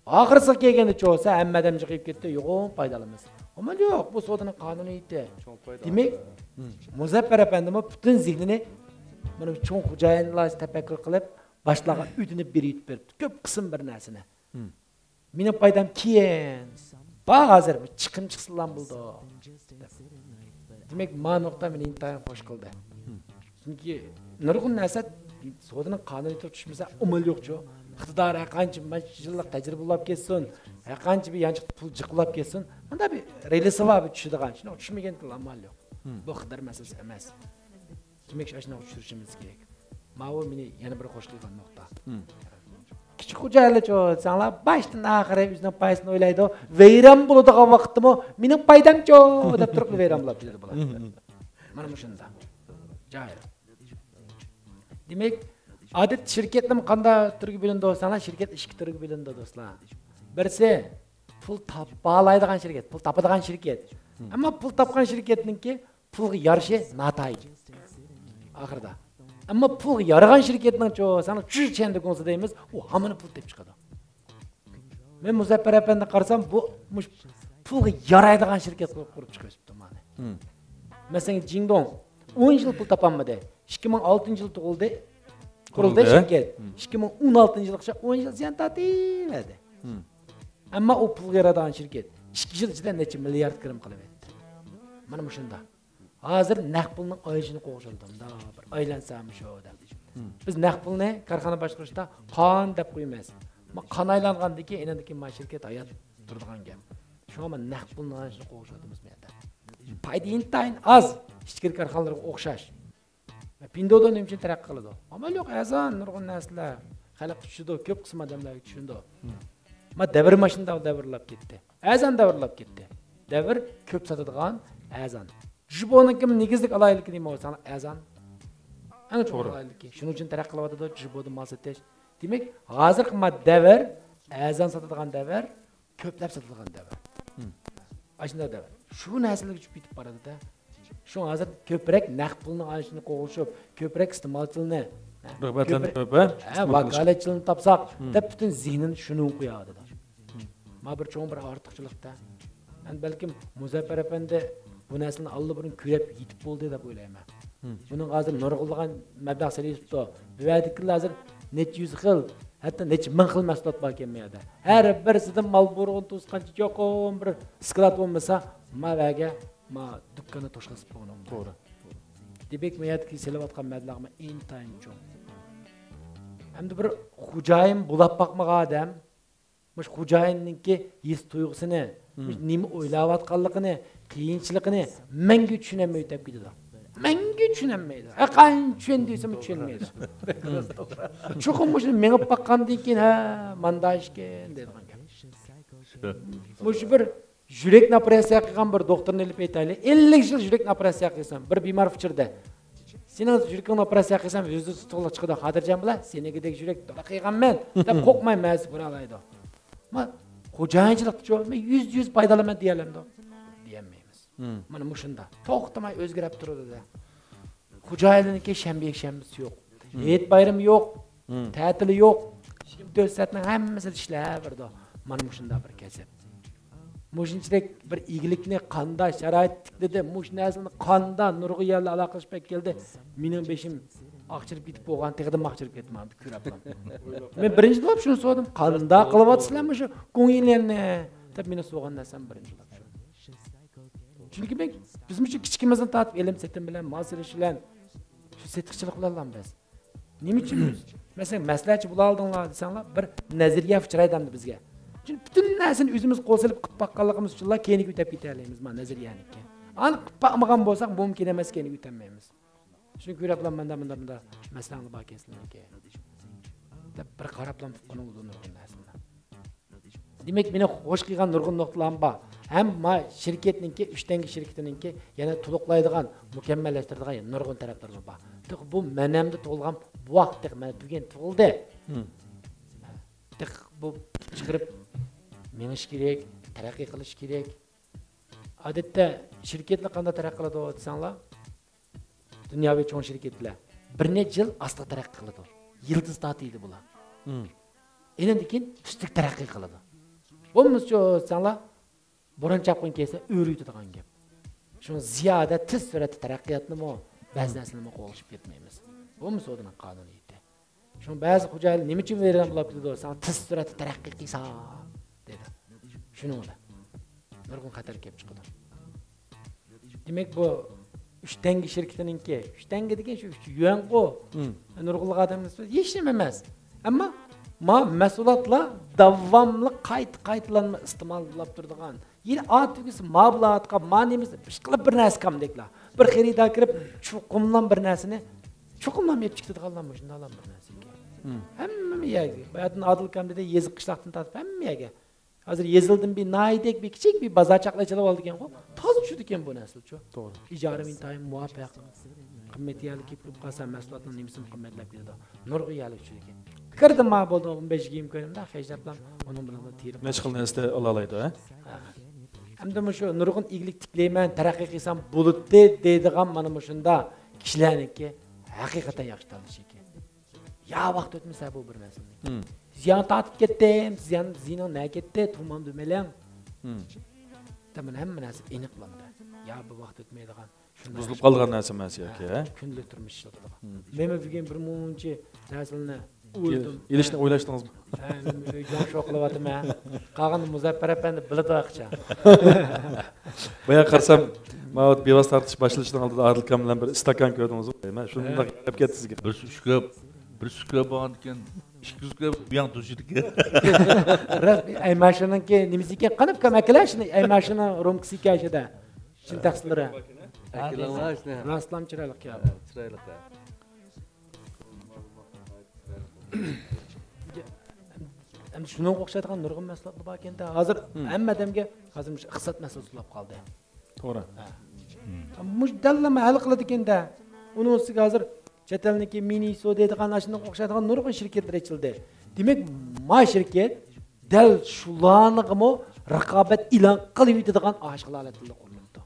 ئاخىرسىغا كەلگەندە چوسا ھەممە ئادەم جىقىيىپ كەتتى، يوغان پايدا ئالىمىز. ئامال يوق، بۇ سودىنىڭ قانۇنىيىتى. دېمەك، مۇزەپپەر ئەپەندىمۇ پۈتۈن زېھنىنى مانا چوڭ خوجايىنلار تەپەككۇر قىلىپ، باشلارغا ئۆتۈنۈپ بېرىۋېتىپ بېرىپتۇ. كۆپ قىسىم بىر نەرسىنى. مېنىڭ پايدام كېيىن. بار ھازىر بىر چىقىم چىقسىلا بولىدۇ. دېمەك، ما نۇقتا مېنى ئىنتايىن خوش قىلدى. چۈنكى نۇرغۇن نەرسە سودىنىڭ قانۇنىيىتىغا چۈشمىسە ئامال يوقچۇ. ئىقتىدار ھەرقانچە مۇنچە يىللىق تەجرىبە بولۇپ كەتسۇن، ھەرقانچە بىر يانچۇقتا پۇل جىق بولۇپ كەتسۇن، مۇنداق بىر رېلىسى بار بىر چۈشىدىغان، شۇنىڭغا چۈشمىگەندىلا ئامال يوق. بۇ ئىقتىدار مەسىلىسى ئەمەس. دېمەك، ئاشۇنداق چۈشۈرۈشىمىز كېرەك. ماۋۇ مېنى يەنە بىر خوش قىلغان نۇقتا. كىچىك خوجايىنلارچۇ دېسەڭلار، باشتىن ئاخىرى ئۆزىنىڭ پايدىسىنى ئويلايدۇ. ۋەيران بولىدىغان ۋاقىتتىمۇ مېنىڭ پايدامچۇ دەپ تۇرۇپ ۋەيران بولۇپ كېتىدۇ بۇلار. مانا مۇشۇنداق. جاھىل. دېمەك، ئادەتتە شىركەتنىمۇ قانداق تۈرگە بۆلۈنىدۇ دېسەڭلار، شىركەت ئىككى تۈرگە بۆلۈنىدۇ، دوستلار. بىرسى پۇل تاپالايدىغان شىركەت، پۇل تاپىدىغان شىركەت. ئەمما پۇل تاپقان شىركەتنىڭكى پۇلغا يارىشى ناتايىن ئاخىرىدا. ئەمما پۇلغا يارىغان شىركەتنىڭچۇ، ساڭا چۈشەنچە گۇڭسى دەيمىز، ئۇ ھامان پۇل تېپىپ چىقىدۇ. مەن مۇزەپپەر ئەپەندىگە قارىسام، بۇ مۇش پۇلغا يارايدىغان شىركەت قۇرۇپ، قۇرۇپ چىقىۋېتىپتۇ مانا. مەسىلەن، جىڭدوڭ ئون يىل پۇل تاپالمىدى. ئىككى مىڭ ئالتىنچى يىل تۇغۇلدى، قۇرۇلدى شىركەت. ئىككى مىڭ ئون ئالتىنچى يىلغىچە ئون يىل زىيان تارتىۋەردى. ئەمما ئۇ پۇلغا يارايدىغان شىركەت ئىككى يىل ئىچىدە نەچچە مىليارد كىرىم قىلىۋەتتى. مانا مۇشۇنداق. ھازىر نەق پۇلنىڭ ئايلىنىشىنى قوغلىشىۋاتىدۇ، مۇنداق بىر ئايلانسا مۇشۇ دەپ. بىز نەق پۇلنى كارخانا باشقۇرۇشتا قان دەپ قويىمىز. ما قان ئايلانغاندىن كېيىن، ئېنىڭدىن كېيىن ما شىركەت ھايات تۇرىدىغان گەپ. شۇڭا ما نەق پۇلنىڭ ئايلىنىشىنى قوغلىشىۋاتىمىز بۇ يەردە. پايدا ئىنتايىن ئاز، ئىچكىرى كارخانىلارغا ئوخشاش. پىندودا نېمە ئۈچۈن تەرەققىي قىلىدۇ؟ ئامال يوق، ئەرزان، نۇرغۇن نەرسىلەر خەلققە چۈشىدۇ، كۆپ قىسىم ئادەملەرگە چۈشىدۇ. ما دەۋر ماشىنىدا دەۋرلەپ كەتتى. ئەرزان دەۋرلەپ كەتتى. دەۋر كۆپ ساتىدىغان ئەرزان. جىبونىڭكى نېگىزلىك ئالاھىدىلىكى نېمە بولسا ئەرزان. ئەڭ چوڭ ئالاھىدىلىكى. شۇنىڭ ئۈچۈن تەرەققىي قىلىۋاتىدۇ، جىبودا مال سېتىش. دېمەك، ھازىرقى ما دەۋر ئەرزان ساتىدىغان دەۋر، كۆپلەپ ساتىدىغان دەۋر. ئاشۇنداق دەۋر. شۇ نەرسىلەرگە چۈشۈپ كېتىپ بارىدۇ-دە. شۇڭا ھازىر كۆپرەك نەق پۇلنىڭ ئايلىنىشىنى قوغلىشىپ، كۆپرەك ئىستېمالچىلىنى، رىغبەتلەندۈرۈپ، ھە، ھە، ۋاكالەتچىلىنى تاپساق، دەپ پۈتۈن زېھنىنى شۇنىڭغا قويۇۋاتىدۇ. ما بىر چوڭ بىر ئارتۇقچىلىق-دە. ئەمدى بەلكىم مۇزەپپەر ئەپەندى بۇ نەرسىنى ئاللىبۇرۇن كۆرۈپ يېتىپ بولدى دەپ ئويلايمەن. بۇنىڭغا ھازىر نۇرغۇنلىغان مەبلەغ سېلىۋېتىپتۇ. بۇ يەردىكىلەر ھازىر نەچچە يۈز خىل، ھەتتا نەچچە مىڭ خىل مەھسۇلات باركەن بۇ يەردە. ھەر بىرسىدىن مال بۇيرۇغىنى توسقانچە چوقۇم بىر سكلات بولمىسا، ما بەرگە، ما دۇكاننى توشقان قىلىپ قويغىنى. توغرا. دېمەك، بۇ يەردىكى سېلىۋاتقان مەبلەغمۇ ئىنتايىن چوڭ. ھەمدە بىر خوجايىن بولاپ باقمىغان ئادەم، مۇشۇ خوجايىننىڭكى ھېس تۇيغۇسىنى، مۇشۇ نېمە ئويلاۋاتقانلىقىنى، قىيىنچىلىقىنى مەڭگۈ چۈشىنەلمەي ئۆتۈپ كېتىدۇ. مەڭگۈ چۈشىنەلمەيدۇ. ھەر قانچە چۈشەن دېسىمۇ چۈشەنمەيدۇ. چوقۇم مۇشۇنى مېڭىپ باققاندىن كېيىن، ھە، ماندا ئىكەن دەيدىغان گەپ. مۇشۇ بىر يۈرەكنى ئوپېراتسىيە قىلغان بىر دوختۇرنى ئېلىپ ئېيتايلى. ئەللىك يىل يۈرەكنى ئوپېراتسىيە قىلسام، بىر بىمار ئۇچرىدى. سېنىڭ يۈرىكىڭنى ئوپېراتسىيە قىلسام، يۈزدە تۇتۇقلۇق چىقىدۇ. خاتىرجەم بولا، سېنىڭكىدەك يۈرەك تولا قىلغانمەن دەپ قورقماي مەسە بولالايدۇ. ما خوجايىنچىلىقتىچۇ، مەن يۈزدە يۈز پايدىلىنىمەن دېيەلەمدۇ؟ دېيەلمەيمىز. مانا مۇشۇنداق. توختىماي ئۆزگىرەپ تۇرىدۇ-دە. خوجايىنلىرىنىڭكى شەنبە يەكشەنبىسى يوق. ھېيت بايرىمى يوق. تەتىلى يوق. يىگىرمە تۆت سائەتنىڭ ھەممىسىدە ئىشلەۋېرىدۇ. مانا مۇشۇنداق بىر كەسىپ. مۇشۇنچىلىك بىر ئىگىلىكنى قاندا شارائىت تىكلىدى، مۇشۇ نەرسىنى قاندا نۇرغۇن يەرلەر ئالاقىلىشىپ كەلدى. مېنىڭ بېشىم ئاقچىرىپ كېتىپ بولغان، تېخىدىمۇ ئاقچىرىپ كەتتى مانا بۇ كۆرۈپ. مەن بىرىنچى بولۇپ شۇنى سورىدىم، قاندا قىلىۋاتىسىلەر مۇشۇ گۇڭيىليەننى دەپ مېنى سورىغان نەرسەم بىرىنچى بولۇپ شۇ. چۈنكى مەن، بىز مۇشۇ كىچىكىمىزدىن تارتىپ ئېلىم سېتىم بىلەن، مال سېلىش بىلەن، شۇ سېتىقچىلىق بىلەنلا بىز. نېمە ئۈچۈن بىز؟ مەسىلەن، مەسلىھەتچى بولالىدىڭلار دېسەڭلار، بىر نەزەرىيە ئۇچرايدۇ ئەمدى بىزگە. چۈنكى پۈتۈن نەرسىنى ئۆزىمىز قول سېلىپ قىلىپ باققانلىقىمىز ئۈچۈنلا كەينىگە ئۆتۈپ كېتەلەيمىز، مانا نەزەرىيەنىڭكى. ئانا قىلىپ باقمىغان بولساق، مۇمكىن ئەمەس، كەينىگە ئۆتەلمەيمىز. شۇنى كۆرۈپلا مۇنداق، مۇنداق، مۇنداق مەسىلەڭلار بار ئىكەن سىلەرنىڭكى دەپ بىر قاراپلا تۇتقىنىڭ بولىدۇ نۇرغۇن نەرسىنى. دېمەك، مېنى خوش قىلغان نۇرغۇن نۇقتىلارمۇ بار. ھەم ما شىركەتنىڭكى، ئۈچ تەڭگە شىركىتىنىڭكى يەنە تولۇقلايدىغان، مۇكەممەللەشتۈرىدىغان نۇرغۇن تەرەپلىرىمۇ بار. تېخى بۇ مەنەمدە تۇغۇلغان بوۋاق، تېخى مەن بۈگۈن تۇغۇلدى. تېخى بۇ چىقىرىپ مېڭىش كېرەك، تەرەققىي قىلىش كېرەك. ئادەتتە شىركەتلەر قانداق تەرەققىي قىلىدۇ دېسەڭلار، دۇنياۋى چوڭ شىركەتلەر بىر نەچچە يىل ئاستا تەرەققىي قىلىدۇ. يىلتىز تارتىدۇ بۇلار. ئېنىڭدىن كېيىن تۈزۈك تەرەققىي قىلىدۇ. بولمىسىچۇ دېسەڭلار، بوران چاپقۇن كەلسە ئۆرۈۋېتىدىغان گەپ. شۇڭا زىيادە تېز سۈرئەتتە تەرەققىياتنىمۇ، بەزى نەرسىلەرنىمۇ قوغلىشىپ كەتمەيمىز. بۇمۇ سودىنىڭ قانۇنىيىتى. شۇڭا بەزى خوجايىنلار نېمە ئۈچۈن ۋەيران بولۇپ كېتىدۇ دېسەڭ، تېز سۈرئەتتە تەرەققىي قىلسا دەيدۇ. شۇنىڭ بىلەن نۇرغۇن خەتەر كېلىپ چىقىدۇ. دېمەك، بۇ ئۈچ تەڭگە شىركىتىنىڭكى، ئۈچ تەڭگە دېگەن شۇ ئۈچ يۈەنغۇ. نۇرغۇنلىغان ئادەم ھېچ نېمە ئەمەس. ئەمما ما مەھسۇلاتلار داۋاملىق قايتا قايتىلانما ئىستېمال بولاپ تۇرىدىغان، يەنە ئا تۈگىسى ما بولاتقان، ما نېمىسى ئىشقىلىپ بىر نەرسە كامدەكلا. بىر خېرىدار كىرىپ، چوقۇملا بىر نەرسىنى، چوقۇملا يېپىپ چىقىدىغانلا مۇشۇنداقلا بىر نەرسە. ھەممە يەرگە. باياتىن ئادىل ئاكام دېدى، يېزا قىشلاقتىن تارتىپ ھەممە يەرگە. ھازىر يېزىلدىن بىر ناھايىتە بىر كىچىك بىر بازارچاقلا ئېچىلىۋالدىكەنغۇ، تازا چۈشىدىكەن بۇ نەرسىلەرچۇ. توغرا. ئىجارە ئىنتايىن مۇۋاپىق. قىممەت يەرلىك كېلىپ قالسا، مەھسۇلاتنىڭ نېمىسىمۇ قىممەتلەپ كېتىدۇ. نۇرغۇن يەرلىك چۈشىدىكەن. كىردىم ما بولدى، ئون بەش يىگىرمە كۈن خەجلەپلا ئۇنىڭ بىلەن تېرىپ. نەچچە خىل نەرسە ئالالايدۇ، ھە؟ ئەمدى مۇشۇ نۇرغۇن ئىگىلىك تىكلەيمەن، تەرەققىي قىلسام بولىدۇ دەيدىغان مانا مۇشۇنداق كىشىلەرنىڭكى ھەقىقەتەن ياخشى تاللىشى ئىكەن. يا ۋاقىت ئۆتمىسە بۇ بىر مەسىلىنى. زىيان تارتىپ كەتتىم، زىيان، زىيىنىڭ نە كەتتى، تۇمام دېمەيلەڭ. دە مانا ھەممە نەرسە ئېنىقلاندى. يا بۇ ۋاقىت ئۆتمەيدىغان، شۇنداق بۇزۇلۇپ قالغان نەرسە ئەمەس ياكى، ھە؟ كۈندىلىك تۇرمۇش ئىشلىتىدىغان. مېمە بۈگۈن بىر مۇنچە نەرسىلەرنى ئويلىدىم. ئېلىشنى ئويلاشتىڭىزمۇ؟ ھە، ياڭشۇ قىلىۋاتىمەن. قالغىنىنى مۇزەپپەر ئەپەندى بىلىدۇ ئاخچا. بايا قارىسام، ماۋۇ بىۋاسىتە تارقىتىش باشلىنىشنىڭ ئالدىدا ئادىل ئاكام بىلەن بىر ئىستاكان كۆردىڭىزمۇ؟ مەن شۇنداق گەپ كەتتى سىزگە. بىر سۈكۈپ، بىر سۈكۈپ بولغاندىكىن ئىككى سۈكۈپ بۇياڭ توشىدىكەن. راست، ئەي، ماشىنىڭكى نېمىسى ئىكەن؟ قانداق ئۇكام ئەكىلە شۇنى؟ ئەي، ماشىنا رومكىسى ئىكەن شۇدا. شىن تەقسىلىرى. ئەكىلىڭلار شۇنى. راستلام چىرايلىق يا. چىرايلىق. ئەمدى شۇنىڭغا ئوخشايدىغان نۇرغۇن مەھسۇلاتلار بار ئىكەن-دە. ھازىر ھەممە ئادەمگە ھازىر مۇشۇ ئىقتىساد مەسىلىسى بولۇپ قالدى. توغرا. مۇشۇ دەللا ھەل قىلىدىكەن-دە. ئۇنىڭ ئۈستىگە ھازىر چەت ئەلنىڭكى مىنىسو دەيدىغان ئاشۇنىڭغا ئوخشايدىغان نۇرغۇن شىركەتلەر ئېچىلدى. دېمەك، ما شىركەت دەل شۇلارنىڭغىمۇ رىقابەت ئېلان قىلىۋېتىدىغان ئاشۇ ھالەتتە قۇرۇلۇپتۇ.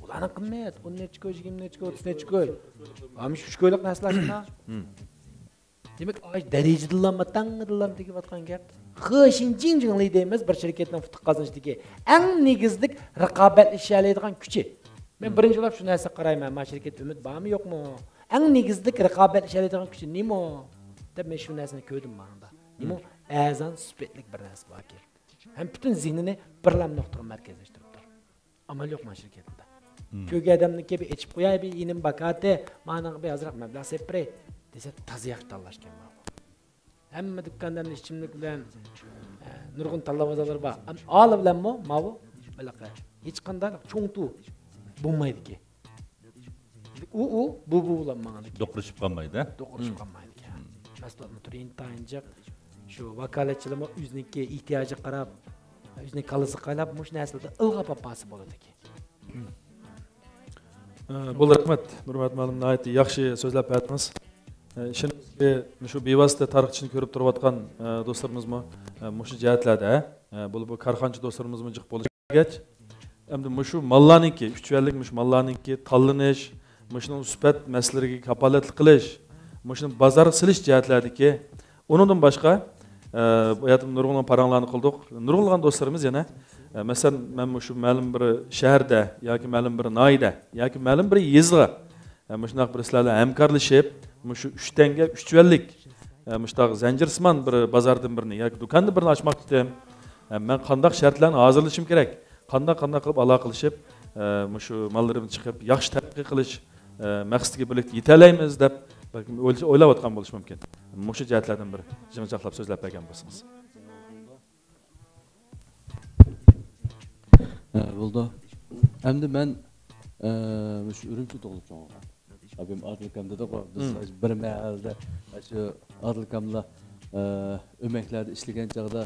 ئۇلارنىڭ قىممەت ئون نەچچە كوي، يىگىرمە نەچچە كوي، ئوتتۇز نەچچە كوي. ئاشۇ ئۈچ كويلۇق نەرسىلەر شۇنداق. دېمەك، ئاشۇ دەرىجىدىنلا، تەڭدىنلا تېگىۋاتقان گەپ. خېشىنجىڭجىڭلى دەيمىز، بىر شىركەتنىڭ پۇتىغا قازىنىشتىكى ئەڭ نېگىزلىك رىقابەتلىشەلەيدىغان كۈچى. مەن بىرىنچى بولۇپ شۇ نەرسىگە قارايمەن، ما شىركەتتە ئۈمىد بارمۇ يوقمۇ؟ ئەڭ نېگىزلىك رىقابەتلىشەلەيدىغان كۈچى نېمە؟ دەپ مەن شۇ نەرسىنى كۆردۈم مانىڭدا. نېمە؟ ئەرزان سۈپەتلىك بىر نەرسە باركەن. ھەم پۈتۈن زېھنىنى بىرلا نۇقتىغا مەركەزلەشتۈرۈپتۇ. ئامال يوق مانا شىركەتلەردە. كۆرگەن ئادەمنىڭكى بىر ئېچىپ قوياي، بىر ئىنىم باكاتى، مانىڭغا بىر ئازراق مەبلەغ سېلىپ بېرەي دېسە، تازا ياخشى تاللاشكەن ماۋۇ. ھەممە دۇكاندا ئىچىملىك بىلەن، ئە، نۇرغۇن تاللا بازارلىرى بار. ئەمما ئالە بىلەنمۇ ماۋۇ ھېلىقى ھېچقانداق چوڭ تۇ بولمايدىكەن. ئۇ، ئۇ، بۇ، بۇ بىلەن ماڭىدىكەن. دوقۇرۇشۇپ قالمايدۇ، ھە؟ دوقۇرۇشۇپ قالمايدىكەن. مەھسۇلاتنىڭ تۈرى ئىنتايىن جىق. شۇ ۋاكالەتچىلەرمۇ ئۆزىنىڭكى ئېھتىياجىغا قاراپ، ئۆزىنىڭ كاللىسىغا قاراپ مۇشۇ نەرسىلەردە ئىلغاپ ئاپارسا بولىدىكەن. ئە، بولدى، رەھمەت. نۇرمەت مۇئەللىم، ناھايىتى ياخشى سۆزلەپ بەردىڭىز. ئە، ئىشىنىمىزكى، مۇشۇ بىۋاسىتە تارقىتىشنى كۆرۈپ تۇرۇۋاتقان، ئە، دوستلىرىمىزمۇ، ئە، مۇشۇ جەھەتلەردە، ئە، بولۇپ بۇ كارخانىچى دوستلىرىمىزمۇ جىق بولۇشى كېرەك. ئەمدى مۇشۇ ماللارنىڭكى، ئۈچ ۋەنلىك مۇشۇ ماللارنىڭكى تاللىنىش، مۇشۇنىڭ سۈپەت مەسىلىلىرىگە كاپالەتلىك قىلىش، مۇشۇنى بازارغا سېلىش جەھەتلەردىكى ئۇنىڭدىن باشقا، ئە، بۇ يەردە نۇرغۇنلىغان پاراڭلارنى قىلدۇق. نۇرغۇنلىغان دوستلىرىمىز يەنە، ئە، مەسىلەن، مەن مۇشۇ مەلۇم بىر شەھەردە ياكى مەلۇم بىر ناھىيەدە ياكى مەلۇم بىر يېزىغا، ئە، مۇشۇنداق بىر سىلەر بىلەن ھەمكارلىشىپ، مۇشۇ ئۈچ تەڭگە ئۈچ ۋەنلىك، ئە، مۇشۇنداق زەنجىرسىمان بىر بازاردىن بىرنى ياكى دۇكاندىن بىرنى ئاچماقچىدىم. ئە، مەن قانداق شەرتلەرنى ھازىرلىشىم كېرەك؟ قانداق، قانداق قىلىپ ئالاقىلىشىپ، ئە، مۇشۇ ماللىرىمنى چىقىرىپ ياخشى تەرەققىي قىلىش، ئە، مەقسىتىگە بىرلىكتە يېتەلەيمىز دەپ بەلكىم ئويل-، ئويلاۋاتقان بولۇشى مۇمكىن. مۇشۇ جەھەتلەردىن بىر جىڭجاقلاپ سۆزلەپ بەرگەن بولسىڭىز. ھە، بولدى. ئەمدى مەن، ئە، مۇشۇ ئۈرۈمچىدە تۇغۇلۇپ چوڭ بولغان. ئابايىم ئادىل ئاكام دېدىغۇ، بىز بىر مەھەلدە شۇ ئادىل ئاكاملا، ئە، ئۆمەكلەردە ئىشلىگەن چاغدا،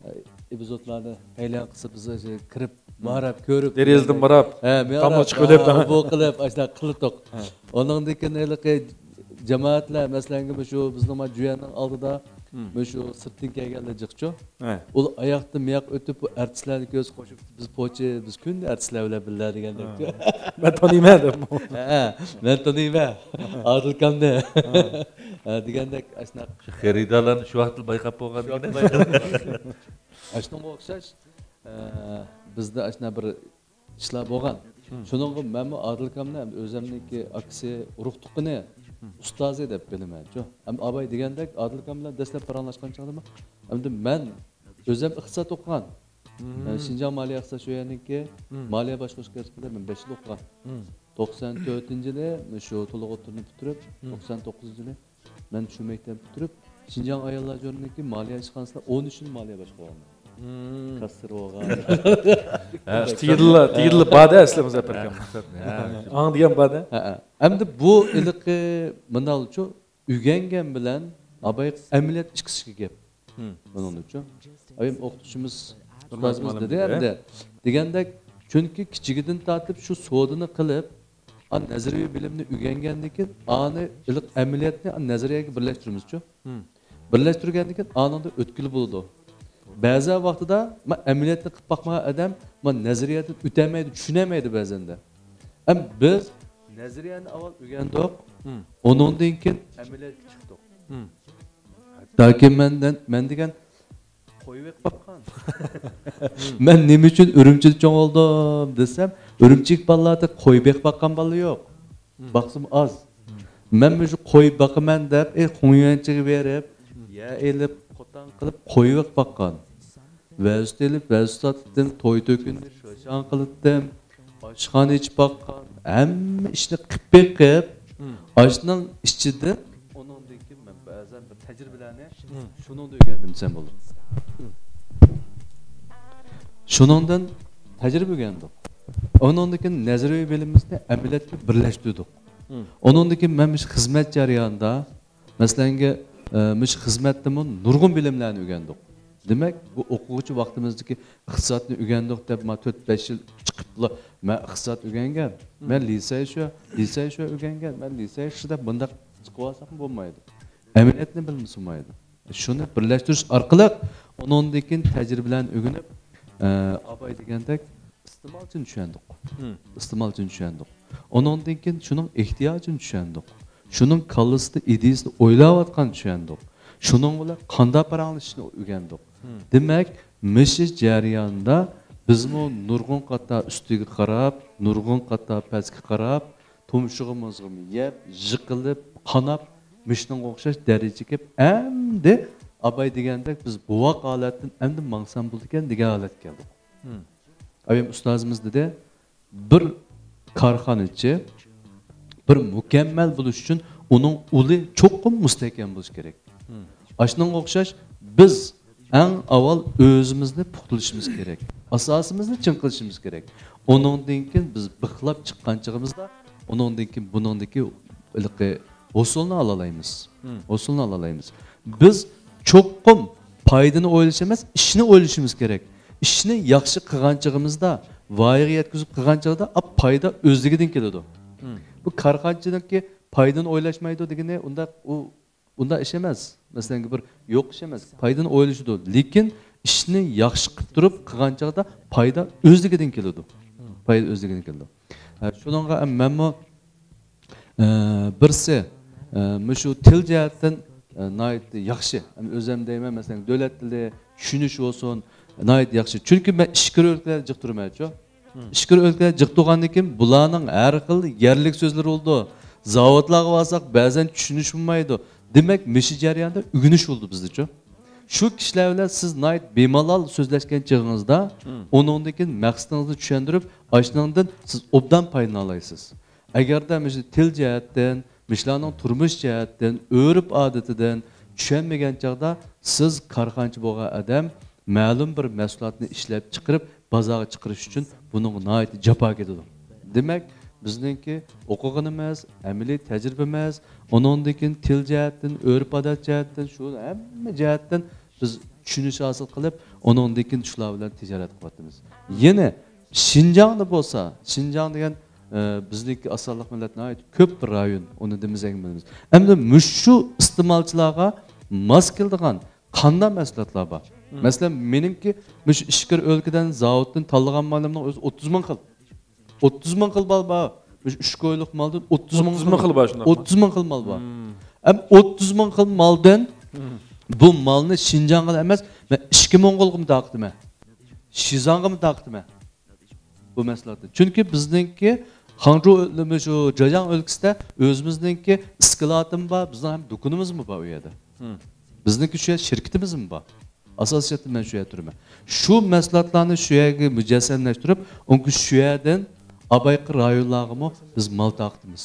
ئە، ئېپىزودلارنى ھەيلەن قىلسا، بىز شۇ كىرىپ، ماراپ، كۆرۈپ، دېرىزىدىن ماراپ، ھە، تامغا چىقىۋېلىپ، ھە، بۇ قىلىپ، ئاشۇنداق قىلدۇق. ھە. ئۇنىڭدىن كېيىن ھېلىقى جامائەتلەر، مەسىلەن، مۇشۇ بىزنىڭ ما جۈەننىڭ ئالدىدا، مۇشۇ سىرتتىن كەلگەنلەر جىقچۇ. ھە. ئۇلار ئاياقتىن مۇياق ئۆتۈپ، بۇ ئارتىسلارنى كۆرسە، قوشۇپ، بىز پوچى، بىز كۈندە ئارتىسلار بىلەن بىللە دېگەندەك. ھە. مەن تونۇيمەن دەپ. ھە، مەن تونۇيمەن. ئادىل ئاكامنى. ھە، دېگەندەك، ئاشۇنداق. شۇ خېرىدارلارنى شۇ ۋاقىتلا بايقاپ بولغان. شۇ ۋاقىتلا بايقاپ بولغان. ئاشۇنىڭغا ئوخشاش، ئە، بىزدە ئاشۇنداق بىر ئىشلار بولغان. شۇنىڭغا مەنمۇ ئادىل ئاكامنى ئۆزۈمنىڭكى ئاكىسى، ئۇرۇق تۇغقىنى، ئۇستازى دەپ بىلىمەن شۇ. ئەمما ئاباي دېگەندەك ئادىل ئاكام بىلەن دەسلەپ پاراڭلاشقان چاغدىمۇ، ئەمدى مەن ئۆزۈم ئىقتىساد ئوقۇغان. مەن شىنجاڭ مالىيە ئىقتىساد شۆيەنىڭكى مالىيە باشقۇرۇش كەسپىدە مەن بەش يىل ئوقۇغان. توقسان تۆتىنچى يىلى شۇ تولۇق ئوتتۇرىنى پۈتتۈرۈپ، توقسان توققۇزىنچى يىلى مەن شۇ مەكتەپنى پۈتتۈرۈپ، شىنجاڭ ئاياللار جۇرنىلىدىكى مالىيە ئىشخانىسىدا ئون ئۈچ يىل مالىيە باشقۇرغان. كاسسىر بولغان. ھە، تېگىدىلا، تېگىدىلا بار-دە ئەسلى مۇزەپپەر ئاكام. ھە. ئاڭ دېگەن بار-دە. ھە، ھە. ئەمدى بۇ ھېلىقى مۇنداقچۇ، ئۆگەنگەن بىلەن ئاباي ئەمەلىيەت ئىككىسىگە گەپ. بۇنىڭدىچۇ. ئايىم ئوقۇتقۇچىمىز، ئۇستازىمىز دېدى ئەمدى. دېگەندەك، چۈنكى كىچىكىدىن تارتىپ شۇ سودىنى قىلىپ، ئا، نەزەرىيە بىلىمنى ئۆگەنگەندىن كېيىن، ئانى ئېلىپ ئەمەلىيەتنى نەزەرىيەگە بىرلەشتۈرىمىزچۇ. بىرلەشتۈرگەندىن كېيىن ئانىڭدا ئۆتكىلى بولىدۇ. بەزى ۋاقتىدا ما ئەمەلىيەتنى قىلىپ باقمىغان ئادەم ما نەزەرىيەدىن ئۆتەلمەيدۇ، چۈشىنەلمەيدۇ بەزەندە. ئەم بىز نەزەرىيەنى ئاۋۋال ئۆگەندۇق، ئۇنىڭدىن كېيىن ئەمەلىيەتكە چىقتۇق. ھەتتاكى مەندىن، مەن دېگەن قوي بېقىپ باققان. مەن نېمە ئۈچۈن ئۈرۈمچىدە چوڭ بولدۇم دېسەم، ئۈرۈمچىدىكى بالىلاردا قوي بېقىپ باققان بالا يوق. باقسىمۇ ئاز. مەن مۇشۇ قوي باقىمەن دەپ، ئى، خۇڭيۈەنچىگە بېرىپ، يەر ئېلىپ، قوتان قىلىپ قوي بېقىپ باققان. ۋەزىتە ئېلىپ، ۋەزىتە ساتتىم، توي تۆكۈندى، شاشاڭ قىلىتتىم، ئاشخانا ئېچىپ باققان، ھەممە ئىشنى قىلىپ بېقىپ، ئاشنىڭ ئىچىدىن ئۇنىڭدىن كېيىن مەن بەزەن بىر تەجرىبىلەرنى شۇنىڭدا ئۆگەندىم دېسەم بولىدۇ. شۇنىڭدىن تەجرىبە ئۆگەندۇق. ئۇنىڭدىن كېيىن نەزەرىيە بىلىمىمىزنى ئەمەلىيەتكە بىرلەشتۈردۇق. ئۇنىڭدىن كېيىن مەن مۇشۇ خىزمەت جەريانىدا، مەسىلەنگە، ئە، مۇشۇ خىزمەتتىمۇ نۇرغۇن بىلىملەرنى ئۆگەندۇق. دېمەك، بۇ ئوقۇغۇچى ۋاقتىمىزدىكى ئىقتىسادنى ئۆگەندۇق دەپ، ما تۆت بەش يىل چىقىپلا، مەن ئىقتىساد ئۆگەنگەن، مەن لىسېي شۇ، لىسېي شۇ ئۆگەنگەن، مەن لىسېي شۇ دەپ مۇنداق چىقىۋالساقمۇ بولمايدۇ. ئەمەلىيەتنى بىلمىسە بولمايدۇ. شۇنى بىرلەشتۈرۈش ئارقىلىق ئۇنىڭدىن كېيىن تەجرىبىلەرنى ئۆگىنىپ، ئە، ئاباي دېگەندەك ئىستېمالچىنى چۈشەندۇق. ئىستېمالچىنى چۈشەندۇق. ئۇنىڭدىن كېيىن شۇنىڭ ئېھتىياجىنى چۈشەندۇق. شۇنىڭ كاللىسىدا ئىدىيىسىنى ئويلاۋاتقاننى چۈشەندۇق. شۇنىڭ بىلەن قانداق پاراڭلىشىشنى ئۆگەندۇق. دېمەك، مۇشۇ جەرياندا بىزمۇ نۇرغۇن قاتار ئۈستىگە قاراپ، نۇرغۇن قاتار پەسكە قاراپ، تۇمشۇقىمىزغىمۇ يەپ، يىقىلىپ، قاناپ، مۇشۇنىڭغا ئوخشاش دەرىجىگە كېلىپ، ئەمدى ئاباي دېگەندەك بىز بوۋاق ھالەتتىن ئەمدى ماڭسام بولىدىكەن دېگەن ھالەتكە كەلدۇق. ئايەم ئۇستازىمىز دېدى، بىر كارخانىچى بىر مۇكەممەل بولۇش ئۈچۈن ئۇنىڭ ئۇلى چوقۇم مۇستەھكەم بولۇشى كېرەك. ئاشۇنىڭغا ئوخشاش بىز ئەڭ ئاۋۋال ئۆزىمىزنى پۇختىلىشىمىز كېرەك. ئاساسىمىزنى چىڭ قىلىشىمىز كېرەك. ئۇنىڭدىن كېيىن بىز بىخلاپ چىققان چېغىمىزدا، ئۇنىڭدىن كېيىن بۇنىڭدىكى ھېلىقى ھوسۇلنى ئالالايمىز. ھوسۇلنى ئالالايمىز. بىز چوقۇم پايدىنى ئويلاش ئەمەس، ئىشنى ئويلىشىمىز كېرەك. ئىشنى ياخشى قىلغان چېغىمىزدا، ۋايىغا يەتكۈزۈپ قىلغان چېغىدا، ئاپ، پايدا ئۆزلۈكىدىن كېلىدۇ. بۇ كارخانىچىنىڭكى پايدىنى ئويلاشمايدۇ دېگىنى ئۇنداق، ئۇ ئۇنداق ئىش ئەمەس. مەسىلەن، بىر يوق ئىش ئەمەس. پايدىنى ئويلىشىدۇ. لېكىن ئىشنى ياخشى قىلىپ تۇرۇپ قىلغان چاغدا پايدا ئۆزلۈكىدىن كېلىدۇ. پايدا ئۆزلۈكىدىن كېلىدۇ. ھە، شۇنىڭغا مەنمۇ، ئە، بىرسى، ئە، مۇشۇ تىل جەھەتتىن، ئە، ناھايىتى ياخشى. ئۆزۈم دەيمەن، مەسىلەن، دۆلەت تىلى، چۈشىنىش بولسۇن، ناھايىتى ياخشى. چۈنكى مەن ئىچكىرى ئۆلكىلەردە جىق تۇرىمەنچۇ. ئىچكىرى ئۆلكىلەردە جىق تۇرغاندىن كېيىن بۇلارنىڭ ھەر خىل يەرلىك سۆزلىرى بولىدۇ. زاۋۇتلارغا بارساق بەزەن چۈشىنىش بولمايدۇ. دېمەك، مۇشۇ جەرياندا ئۆگىنىش بولىدۇ بىزدىچۇ. شۇ كىشىلەر بىلەن سىز ناھايىتى بىمالال سۆزلەشكەن چېغىڭىزدا، ئۇنىڭدىن كېيىن مەقسىتىڭىزنى چۈشەندۈرۈپ، ئاشۇنىڭدىن سىز ئوبدان پايدىلىنالايسىز. ئەگەردە مۇشۇ تىل جەھەتتىن، مۇشۇلارنىڭ تۇرمۇش جەھەتتىن، ئۆرپ-ئادىتىدىن چۈشەنمىگەن چاغدا، سىز كارخانىچى بولغان ئادەم مەلۇم بىر مەھسۇلاتنى ئىشلەپ چىقىرىپ، بازارغا چىقىرىش ئۈچۈن بۇنىڭغا ناھايىتى جاپا كېتىدۇ. دېمەك، بىزنىڭكى ئوقۇغىنىمىز، ئەمەلىي تەجرىبىمىز، ئۇنىڭدىن كېيىن تىل جەھەتتىن، ئۆرپ-ئادەت جەھەتتىن، شۇ ھەممە جەھەتتىن بىز چۈشىنىش ھاسىل قىلىپ، ئۇنىڭدىن كېيىن شۇلار بىلەن تىجارەت قىلىۋاتىمىز. يەنە شىنجاڭدا بولسا، شىنجاڭ دېگەن، ئە، بىزنىڭكى ئاز سانلىق مىللەت ناھايىتى كۆپ بىر رايون، ئۇنى دېمىسەك بولمايمىز. ئەمدى مۇشۇ ئىستېمالچىلارغا ماس كېلىدىغان قانداق مەھسۇلاتلار بار؟ مەسىلەن، مېنىڭكى مۇشۇ ئىچكىرى ئۆلكىدىن، زاۋۇتتىن تاللىغان مالىمنىڭ ئۆزى ئوتتۇز مىڭ خىل. ئوتتۇز مىڭ خىل مال بار. مۇشۇ ئۈچ كويلۇق مالدىن ئوتتۇز مىڭ خىل، خىل بار شۇنداق. ئوتتۇز مىڭ خىل مال بار. ئەمدى ئوتتۇز مىڭ خىل مالدىن بۇ مالنى شىنجاڭغىلا ئەمەس، مەن ئىچكى موڭغۇلغىمۇ تارقىتىمەن. شىزاڭغىمۇ تارقىتىمەن. بۇ مەھسۇلاتنى. چۈنكى بىزنىڭكى خاڭجۇ، شۇ جاجاڭ ئۆلكىسىدە ئۆزىمىزنىڭكى ئىسكىلاتىمۇ بار، بىزنىڭ ھەم دۇكىنىمىزمۇ بار ئۇ يەردە. بىزنىڭكى شۇ يەر شىركىتىمىزمۇ بار. ئاساسىي جەھەتتىن مەن شۇ يەردە تۇرىمەن. شۇ مەھسۇلاتلارنى شۇ يەرگە مۇجەسسەملەشتۈرۈپ، ئۇنكى شۇ يەردىن ئابايقى رايونلارغىمۇ بىز مال تارقىتىمىز.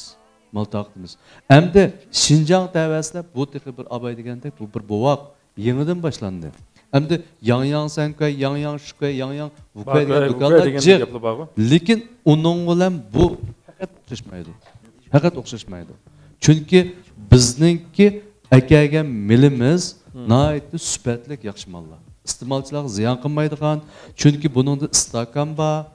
مال تارقىتىمىز. ئەمدى شىنجاڭ دەۋەرسىلەر، بۇ تېخى بىر ئاباي دېگەندەك، بۇ بىر بوۋاق. يېڭىدىن باشلاندى. ئەمدى ياڭياڭ سەنكۇەي، ياڭياڭ شۇكۇەي، ياڭياڭ ۋۇكۇەي دېگەن دۇكانلار جىق. لېكىن ئۇنىڭ بىلەن بۇ پەقەت ئوخشاشمايدۇ. پەقەت ئوخشاشمايدۇ. چۈنكى بىزنىڭكى ئەكەلگەن مېلىمىز ناھايىتى سۈپەتلىك ياخشى ماللار. ئىستېمالچىلارغا زىيان قىلمايدىغان، چۈنكى بۇنىڭدا ئىستاكان بار،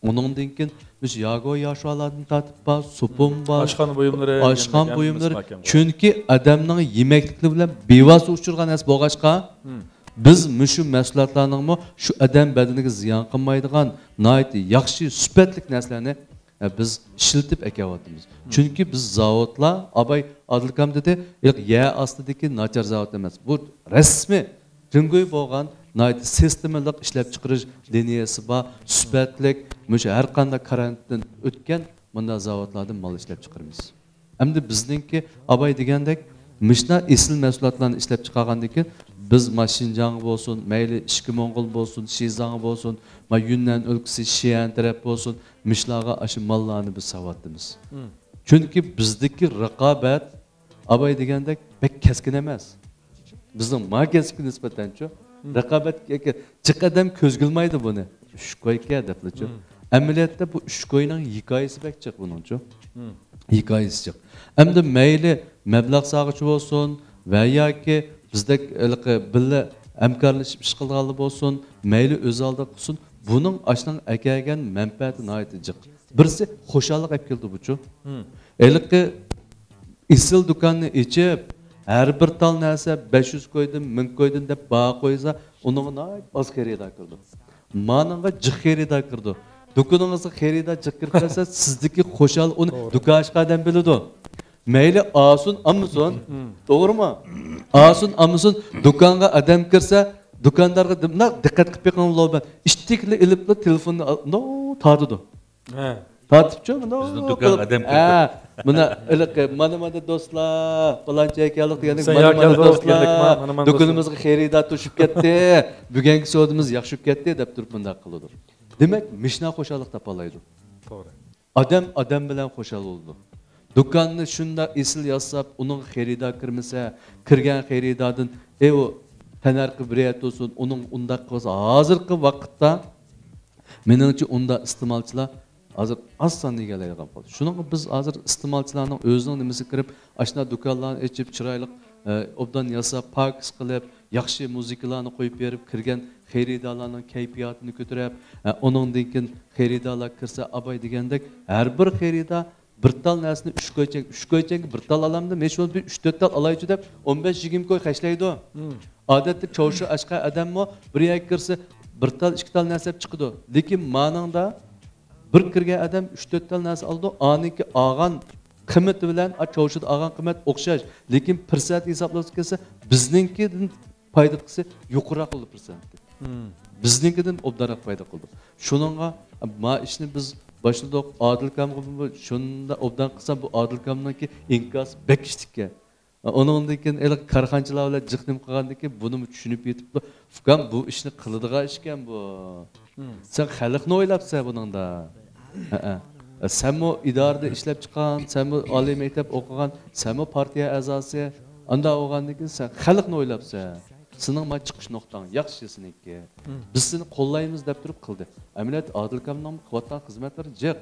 ئۇنىڭدىن كېيىن مۇشۇ ياگو ياشۇالاردىن تارتىپ بار، سوپۇن بار، ئاشخانا بۇيۇملىرى، ئاشخانا بۇيۇملىرى. چۈنكى ئادەمنىڭ يېمەكلىكلىرى بىلەن بىۋاسىتە ئۇچرىغان نەرسە بولغاچقا، بىز مۇشۇ مەھسۇلاتلارنىڭمۇ شۇ ئادەم بەدىنىگە زىيان قىلمايدىغان ناھايىتى ياخشى سۈپەتلىك نەرسىلەرنى، ئە، بىز ئىشلىتىپ ئەكەۋاتىمىز. چۈنكى بىز زاۋۇتلار، ئاباي ئادىل ئاكام دېدى، يەر ئاستىدىكى ناچار زاۋۇت ئەمەس. بۇ رەسمىي جىڭگۇي بولغان ناھايىتى سىستېمىلىق ئىشلەپچىقىرىش لىنىيەسى بار، سۈپەتلىك، مۇشۇ ھەر قانداق كارانتىندىن ئۆتكەن مۇنداق زاۋۇتلاردىن مال ئىشلەپچىقىرىمىز. ئەمدى بىزنىڭكى ئاباي دېگەندەك مۇشۇنداق ئېسىل مەھسۇلاتلارنى ئىشلەپچىقارغاندىن كېيىن، بىز ما شىنجاڭغا بولسۇن، مەيلى ئىچكى موڭغۇل بولسۇن، شىزاڭغا بولسۇن، ما يۈننەن ئۆلكىسى شىئەن تەرەپ بولسۇن، مۇشۇلارغا ئاشۇ ماللارنى بىز ساتىۋاتىمىز. چۈنكى بىزدىكى رىقابەت ئاباي دېگەندەك بەك كەسكىن ئەمەس. بىزنىڭ ما كەسىپكە نىسبەتەنچۇ، رىقابەت، جىق ئادەم كۆزگە ئىلمايدۇ بۇنى. ئۈچ كويكە دەپلىچۇ. ئەمەلىيەتتە بۇ ئۈچ كوينىڭ ھېكايىسى بەك جىق بۇنىڭچۇ. ھېكايىسى جىق. ئەمدى مەيلى مەبلەغ سالغۇچى بولسۇن ۋە ياكى بىزدەك ھېلىقى بىللە ھەمكارلىشىپ ئىش قىلىدىغانلار بولسۇن، مەيلى ئۆز ئالدىغا قىلسۇن، بۇنىڭ ئاشۇنىڭ ئەكەلگەن مەنپەئەتى ناھايىتى جىق. بىرسى خۇشاللىق ئەپ كېلىدۇ بۇچۇ. ھېلىقى ئېسىل دۇكاننى ئېچىپ، ھەر بىر تال نەرسە بەش يۈز كويدىن، مىڭ كويدىن دەپ باھا قويسا، ئۇنىڭغا ناھايىتى ئاز خېرىدار كىرىدۇ. مانىڭغا جىق خېرىدار كىرىدۇ. دۇكىنىڭىزغا خېرىدار جىق كىرىپ كەلسە، سىزدىكى خۇشال ئۇنى دۇكان ئاچقان ئادەم بىلىدۇ. مەيلى ئالسۇن، ئالمىسۇن. توغرىمۇ؟ ئالسۇن، ئالمىسۇن، دۇكانغا ئادەم كىرسە، دۇكاندارغا دىم-، مۇنداق دىققەت قىلىپ بېقىڭ، لوبەن. ئىشتىكلا ئېلىپلا تېلېفوننى ئال-، مۇنداق تارتىدۇ. ھە. تارتىپچۇ، مۇنداق بىزنىڭ دۇكان قىلىپ، ئادەم ھە، كىرىپ. مانا، ھېلىقى، مانا، مانا، دوستلار، پالانچى ھەيكەللىك دېگەندەك، سەن مانا، يا مانا، كەلدىڭ، دوستلار، كەلدىك، ما-، مانا، مانا، دوستلار. دۇكىنىمىزغا خېرىدار توشۇپ كەتتى، بۈگۈنكى سودىمىز ياخشى بولۇپ كەتتى، دەپ تۇرۇپ مۇنداق قىلىدۇ. دېمەك، مۇشۇنداق خۇشاللىق تاپالايدۇ. توغرا. ئادەم ئادەم بىلەن خۇشال بولىدۇ. دۇكاننى شۇنداق ئېسىل ياساپ، ئۇنىڭغا خېرىدار كىرمىسە، كىرگەن خېرىداردىن، ئەي، ئۇ تەننەرخى بىر يەردە تۇرسۇن، ئۇنىڭ ئۇنداق قىلسا، ھازىرقى ۋاقىتتا، مېنىڭچە، ئۇنداق ئىستېمالچىلار ھازىر ئاز ساندا ئىگىلەيدىغان بولدى. شۇنىڭغا بىز ھازىر ئىستېمالچىلارنىڭ ئۆزىنىڭ نېمىسىگە كىرىپ، ئاشۇنداق دۇكانلارنى ئېچىپ، چىرايلىق، ئە، ئوبدان ياساپ، پاكىز قىلىپ، ياخشى مۇزىكىلارنى قويۇپ بېرىپ، كىرگەن خېرىدارلارنىڭ كەيپىياتىنى كۆتۈرۈپ، ئە، ئۇنىڭدىن كېيىن خېرىدارلار كىرسە، ئاباي دېگەندەك، ھەر بىر خېرىدار بىر تال نەرسىنى ئۈچ كويچەك، ئۈچ كويچەككە بىر تال ئالامدۇ، مەن شۇنى بىر ئۈچ تۆت تال ئالايچۇ دەپ، ئون بەش يىگىرمە كوي خەجلەيدۇ. ئادەتتە چاۋشى ئاچقان ئادەممۇ بىر يەرگە كىرسە، بىر تال، ئىككى تال نەرسە ئېلىپ چىقىدۇ. لېكىن مانىڭدا بىر كىرگەن ئادەم ئۈچ تۆت تال نەرسە ئالىدۇ، ئانىڭكى ئالغان قىممىتى بىلەن، ئا، چاۋشىدا ئالغان قىممەت ئوخشاش، لېكىن پىرسەنت ھېسابلاپ كەلسە، بىزنىڭكىدىن پايدا قىلسا يۇقىرىراق بولىدۇ پىرسەنتى. بىزنىڭكىدىن ئوبدانراق پايدا قىلىدۇ. شۇنىڭغا ما ئىشنى بىز باشلىدۇق. ئادىل ئاكامغا بۇ شۇنداق ئوبدان قىلسام، بۇ ئادىل ئاكامنىڭكى ئىنكاسى بەك ئىشتىككەن. ئۇنىڭدىن كېيىن ھېلىقى كارخانىچىلار بىلەن جىق نېمە قىلغاندىن كېيىن بۇنىمۇ چۈشىنىپ يېتىپلا، ئۇكام، بۇ ئىشنى قىلىدىغان ئىشكەن بۇ. سەن خەلقنى ئويلاپسەن بۇنىڭدا. ھەئە. سەنمۇ ئىدارىدە ئىشلەپ چىققان، سەنمۇ ئالىي مەكتەپ ئوقۇغان، سەنمۇ پارتىيە ئەزاسى. ئانداق بولغاندىن كېيىن سەن خەلقنى ئويلاپسەن. سېنىڭ ما چىقىش نۇقتاڭ ياخشى سېنىڭكى. بىز سېنى قوللايمىز دەپ تۇرۇپ قىلدى. ئەمەلىيەتتە ئادىل ئاكامنىڭ قىلىۋاتقان خىزمەتلىرى جىق.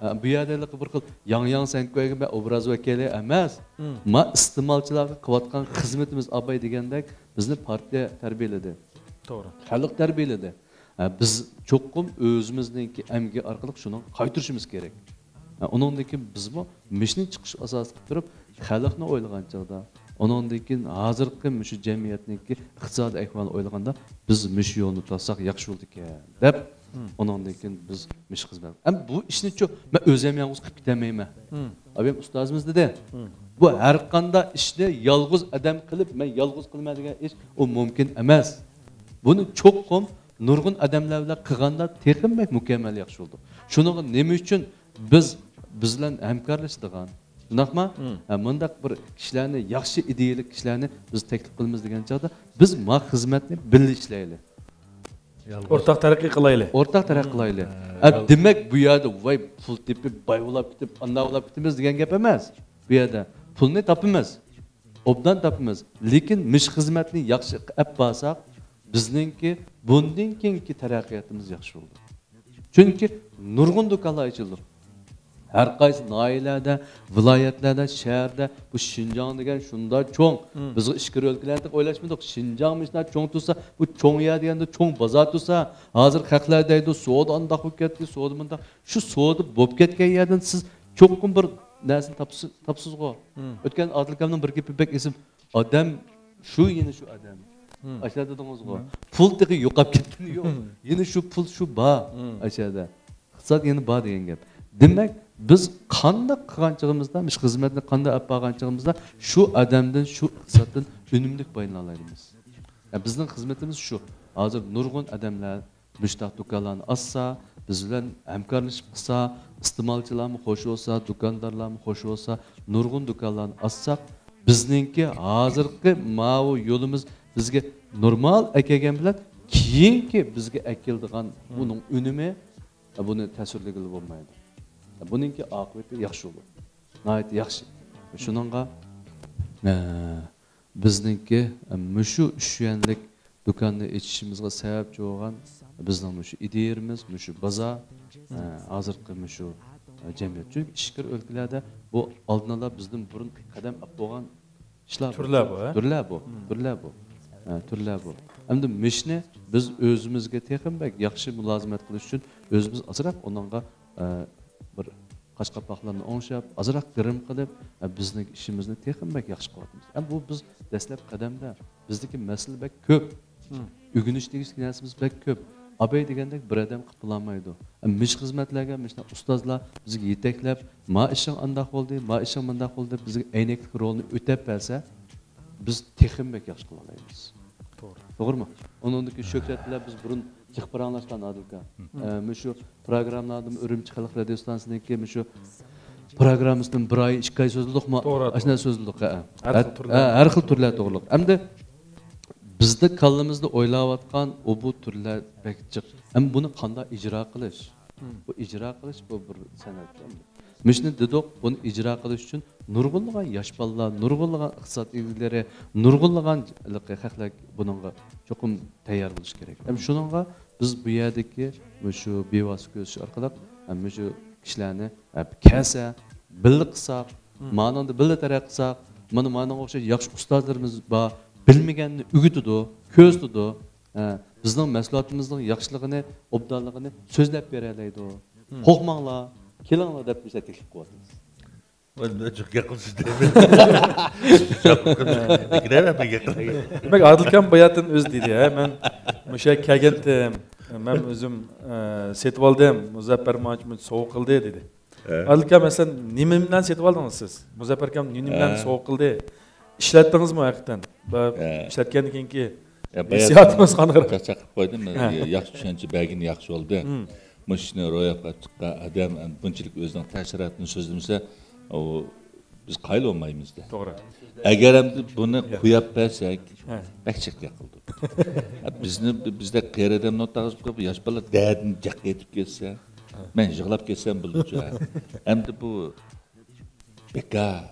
ھە، بۇ يەردە ھېلىقى بىر خىل ياڭ ياڭ سەنكۈەيگە مەن ئوبرازىۋەت كېلەي ئەمەس. ما ئىستېمالچىلارغا قىلىۋاتقان خىزمىتىمىز ئاباي دېگەندەك بىزنى پارتىيە تەربىيەلىدى. توغرا. خەلق تەربىيەلىدى. ھە، بىز چوقۇم ئۆزىمىزنىڭكى ئەمگىكى ئارقىلىق شۇنىڭغا قايتۇرۇشىمىز كېرەك. ھە، ئۇنىڭدىن كېيىن بىزمۇ مۇشۇنى چىقىش ئاساسى قىلىپ تۇرۇپ، خەلقنى ئويلىغان چاغدا، ئۇنىڭدىن كېيىن ھازىرقى مۇشۇ جەمئىيەتنىڭكى ئىقتىسادىي ئەھۋالىنى ئويلىغاندا، بىز مۇشۇ يولنى تۇتساق ياخشى بولىدىكەن، دەپ، ئۇنىڭدىن كېيىن بىز مۇشۇ خىزمەت. ئەمما بۇ ئىشنىچۇ، مەن ئۆزۈم يالغۇز قىلىپ كېتەلمەيمەن. ئابايىم ئۇستازىمىز دېدى، بۇ ھەر قانداق ئىشنى يالغۇز ئادەم قىلىپ، مەن يالغۇز قىلىمەن دېگەن ئىش، ئۇ مۇمكىن ئەمەس. بۇنى چوقۇم نۇرغۇن ئادەملەر بىلەن قىلغاندا تېخىمۇ بەك مۇكەممەل ياخشى بولىدۇ. شۇنىڭغا نېمە ئۈچۈن بىز، بىز بىلەن ھەمكارلىشىدىغان، شۇنداقما؟ ھە، مۇنداق بىر كىشىلەرنى، ياخشى ئىدىيەلىك كىشىلەرنى بىز تەكلىپ قىلىمىز دېگەن چاغدا، بىز ما خىزمەتنى بىللە ئىشلەيلى. يالغۇز. ئورتاق تەرەققىي قىلايلى. ئورتاق تەرەققىي قىلايلى. ھە، دېمەك، بۇ يەردە ۋاي پۇل تېپىپ، باي بولاپ كېتىپ، ئانداق بولاپ كېتىمىز دېگەن گەپ ئەمەس. بۇ يەردە پۇلنى تاپىمىز. ئوبدان تاپىمىز. لېكىن مۇشۇ خىزمەتنى ياخشى ئەپ بارساق، بىزنىڭكى بۇندىن كېيىنكى تەرەققىياتىمىز ياخشى بولىدۇ. چۈنكى نۇرغۇن دۇكانلار ئېچىلىدۇ. ھەر قايسى ناھىيەلەردە، ۋىلايەتلەردە، شەھەردە بۇ شىنجاڭ دېگەن شۇنداق چوڭ. بىزغۇ ئىچكىرى ئۆلكىلەردە ئويلاشمىدۇق. شىنجاڭ مۇشۇنداق چوڭ تۇرسا، بۇ چوڭ يەر دېگەندە چوڭ بازار تۇرسا، ھازىر خەقلەر دەيدۇ، سودا ئانداق بولۇپ كەتتى، سودا مۇنداق. شۇ سودا بولۇپ كەتكەن يەردىن سىز چوقۇم بىر نەرسىنى تاپسىز-، تاپسىزغۇ. ئۆتكەن ئادىل ئاكامنىڭ بىر گېپى بەك ئېسىم. ئادەم شۇ، يەنە شۇ ئادەم. ئاشۇ دېدىڭىزغۇ. پۇل تېخى يوقاپ كەتكىنى يوق. يەنە شۇ پۇل شۇ بار. ئاشۇ يەردە. ئىقتىساد يەنە بار دېگەن گەپ. دېمەك، بىز قانداق قىلغان چېغىمىزدا، مۇشۇ خىزمەتنى قانداق ئېلىپ بارغان چېغىمىزدا، شۇ ئادەمدىن، شۇ ئىقتىسادتىن ئۈنۈملۈك پايدىلالايمىز. يا، بىزنىڭ خىزمىتىمىز شۇ. ھازىر نۇرغۇن ئادەملەر مۇشۇنداق دۇكانلارنى ئاچسا، بىز بىلەن ھەمكارلىشىپ قىلسا، ئىستېمالچىلارمۇ خوش بولسا، دۇكاندارلارمۇ خوش بولسا، نۇرغۇن دۇكانلارنى ئاچساق، بىزنىڭكى ھازىرقى ماۋۇ يولىمىز بىزگە نورمال ئەكەلگەن بىلەن كېيىنكى بىزگە ئەكېلىدىغان ئۇنىڭ ئۈنۈمى، بۇنى تەسۋىرلىگىلى بولمايدۇ. بۇنىڭكى ئاقىۋىتى ياخشى بولىدۇ. ناھايىتى ياخشى. شۇنىڭغا، ئە، بىزنىڭكى، ئە، مۇشۇ ئۈچ يۈەنلىك دۇكاننى ئېچىشىمىزغا سەۋەبچى بولغان بىزنىڭ مۇشۇ ئىدىيىمىز، مۇشۇ بازار، ئە، ھازىرقى مۇشۇ، ئە، جەمئىيەت. چۈنكى ئىچكىرى ئۆلكىلەردە بۇ ئالدىن ئالا بىزدىن بۇرۇن قەدەم ئاپ بولغان ئىشلار بۇ. تۈرلەر بۇ، ھە؟ تۈرلەر بۇ. تۈرلەر بۇ. ھە، تۈرلەر بۇ. ئەمدى مۇشۇنى بىز ئۆزىمىزگە تېخىمۇ بەك ياخشى مۇلازىمەت قىلىش ئۈچۈن ئۆزىمىز ئازراق ئۇنىڭغا، ئە، بىر قاش قاپاقلارنى ئوڭشاپ، ئازراق گىرىم قىلىپ، ئە، بىزنىڭ ئىشىمىزنى تېخىمۇ بەك ياخشى قىلىۋاتىمىز. ئەمما بۇ بىز دەسلەپ قەدەمدە، بىزدىكى مەسىلە بەك كۆپ. ئۆگىنىش دېگۈسى نەرسىمىز بەك كۆپ. ئاباي دېگەندەك بىر ئادەم قىلىپ بولالمايدۇ. ئە، مۇشۇ خىزمەتلەرگە مۇشۇنداق ئۇستازلار بىزگە يېتەكلەپ، ما ئىشىڭ ئانداق بولدى، ما ئىشىڭ مۇنداق بولدى، بىزگە ئەينەكلىك رولنى ئۆتەپ بەرسە، بىز تېخىمۇ بەك ياخشى قىلالايمىز. توغرا. توغرىمۇ؟ ئۇنىڭدىكى شۆھرەت بىلەن بىز بۇرۇن جىق پاراڭلاشقان، ئادىل ئاكا. ئە، مۇشۇ پروگراممىلاردا ئۈرۈمچى خەلق رادىيو ئىستانسىسىنىڭكى مۇشۇ پروگراممىسىدىن بىر ئاي، ئىككى ئاي سۆزلىدۇقمۇ؟ توغرا، ئاشۇنداق توغرا. سۆزلىدۇق، ھە. ھەر خىل ھە، تۈرلەر. ھە، ھەر خىل تۈرلەر توغرىلىق. ئەمدى بىزدە كاللىمىزدا ئويلاۋاتقان ئۇ بۇ تۈرلەر بەك جىق. ئەمما بۇنى قانداق ئىجرا قىلىش؟ بۇ ئىجرا قىلىش بۇ بىر سەنئەت. مۇشۇنى دېدۇق، بۇنى ئىجرا قىلىش ئۈچۈن نۇرغۇنلىغان ياش بالىلار، نۇرغۇنلىغان ئىقتىساد ئىگىلىرى، نۇرغۇنلىغان خەقلەر بۇنىڭغا چوقۇم تەييار بولۇشى كېرەك. ھەم شۇنىڭغا بىز بۇ يەردىكى مۇشۇ بىۋاسىتە كۆرۈشۈش ئارقىلىق ھەم مۇشۇ كىشىلەرنى، ھە، كەلسە، بىللە قىلساق، مانىڭدا بىللە تەرەققىي قىلساق، مانا مانىڭغا ئوخشاش ياخشى ئۇستازلىرىمىز بار، بىلمىگەننى ئۆگىتىدۇ، كۆرسىتىدۇ. ھە، بىزنىڭ مەھسۇلاتىمىزنىڭ ياخشىلىقىنى، ئوبدانلىقىنى سۆزلەپ بېرەلەيدۇ. قورقماڭلار، كېلىڭلار دەپ بىزگە تەكلىپ قىلىۋاتىمىز. جىق گەپ قىلسىز دەيمەن. دېمەك، ئادىل ئاكام باياتىن ئۆزى دېدى، ھە، مەن مۇشۇ يەرگە كەلگەنتىم، مەن ئۆزۈم، ئە، سېتىۋالدىم، مۇزەپپەر ماڭا سوۋغا قىلدى دېدى. ئادىل ئاكا، مەسىلەن، نېمە بىلەن سېتىۋالدىڭىز سىز؟ مۇزەپپەر ئاكام نېمە بىلەن سوۋغا قىلدى؟ ئىشلەتتىڭىزمۇ ھەقىقەتەن؟ ئىشلەتكەندىن كېيىنكى ھېسسىياتىڭىز قانداق؟ چاقچاق قىلىپ قويدۇم. ياخشى چۈشەنچە بەرگىنى ياخشى بولدى. مۇشۇ ئىشنى روياپقا چىققان ئادەم بۇنچىلىك ئۆزىنىڭ تەسىراتىنى سۆزلىمىسە، ئۇ بىز قايىل بولمايمىز-دە. توغرا. ئەگەر ئەمدى بۇنى قويۇپ بەرسەك، بەك چەككە قىلدۇق. بىزنى، بىزدەك قېرى ئادەمنى ئوتتۇرىغا قويۇپ، ياش بالا دەردىنى جىق ئېيتىپ كەتسە، مەن يىغلاپ كەتسەم بولىدۇ. ئەمدى بۇ بىكار،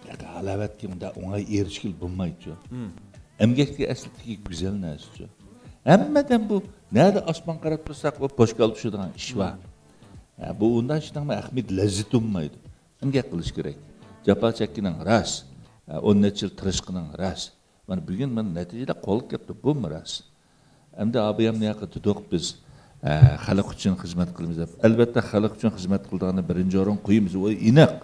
بىكار ھالاۋەتكە مۇنداق ئوڭاي ئېرىشكىلى بولمايدۇ. ئەمگەكتىكى ئەسلىدىكى گۈزەل نەرسىچۇ. ھەممە ئادەم بۇ نەدە ئاسمانغا قاراپ تۇرساق، ئۇ پوشكال چۈشىدىغان ئىش بار. ھە، بۇ ئۇنداق ئىشنىڭ ئەھمىيىتى، لەززىتى بولمايدۇ. ئەمگەك قىلىش كېرەك. جاپا چەككىنىڭ راست. ھە، ئون نەچچە يىل تىرىشقىنىڭ راست. مانا بۈگۈن مانا نەتىجىلەر قولغا كەپتۇ، بۇمۇ راست. ئەمدى ئابايامنى ياقى دېدۇق بىز، ئە، خەلق ئۈچۈن خىزمەت قىلىمىز دەپ. ئەلۋەتتە، خەلق ئۈچۈن خىزمەت قىلىدىغاننى بىرىنچى ئورۇنغا قويىمىز، ئۇ ئېنىق.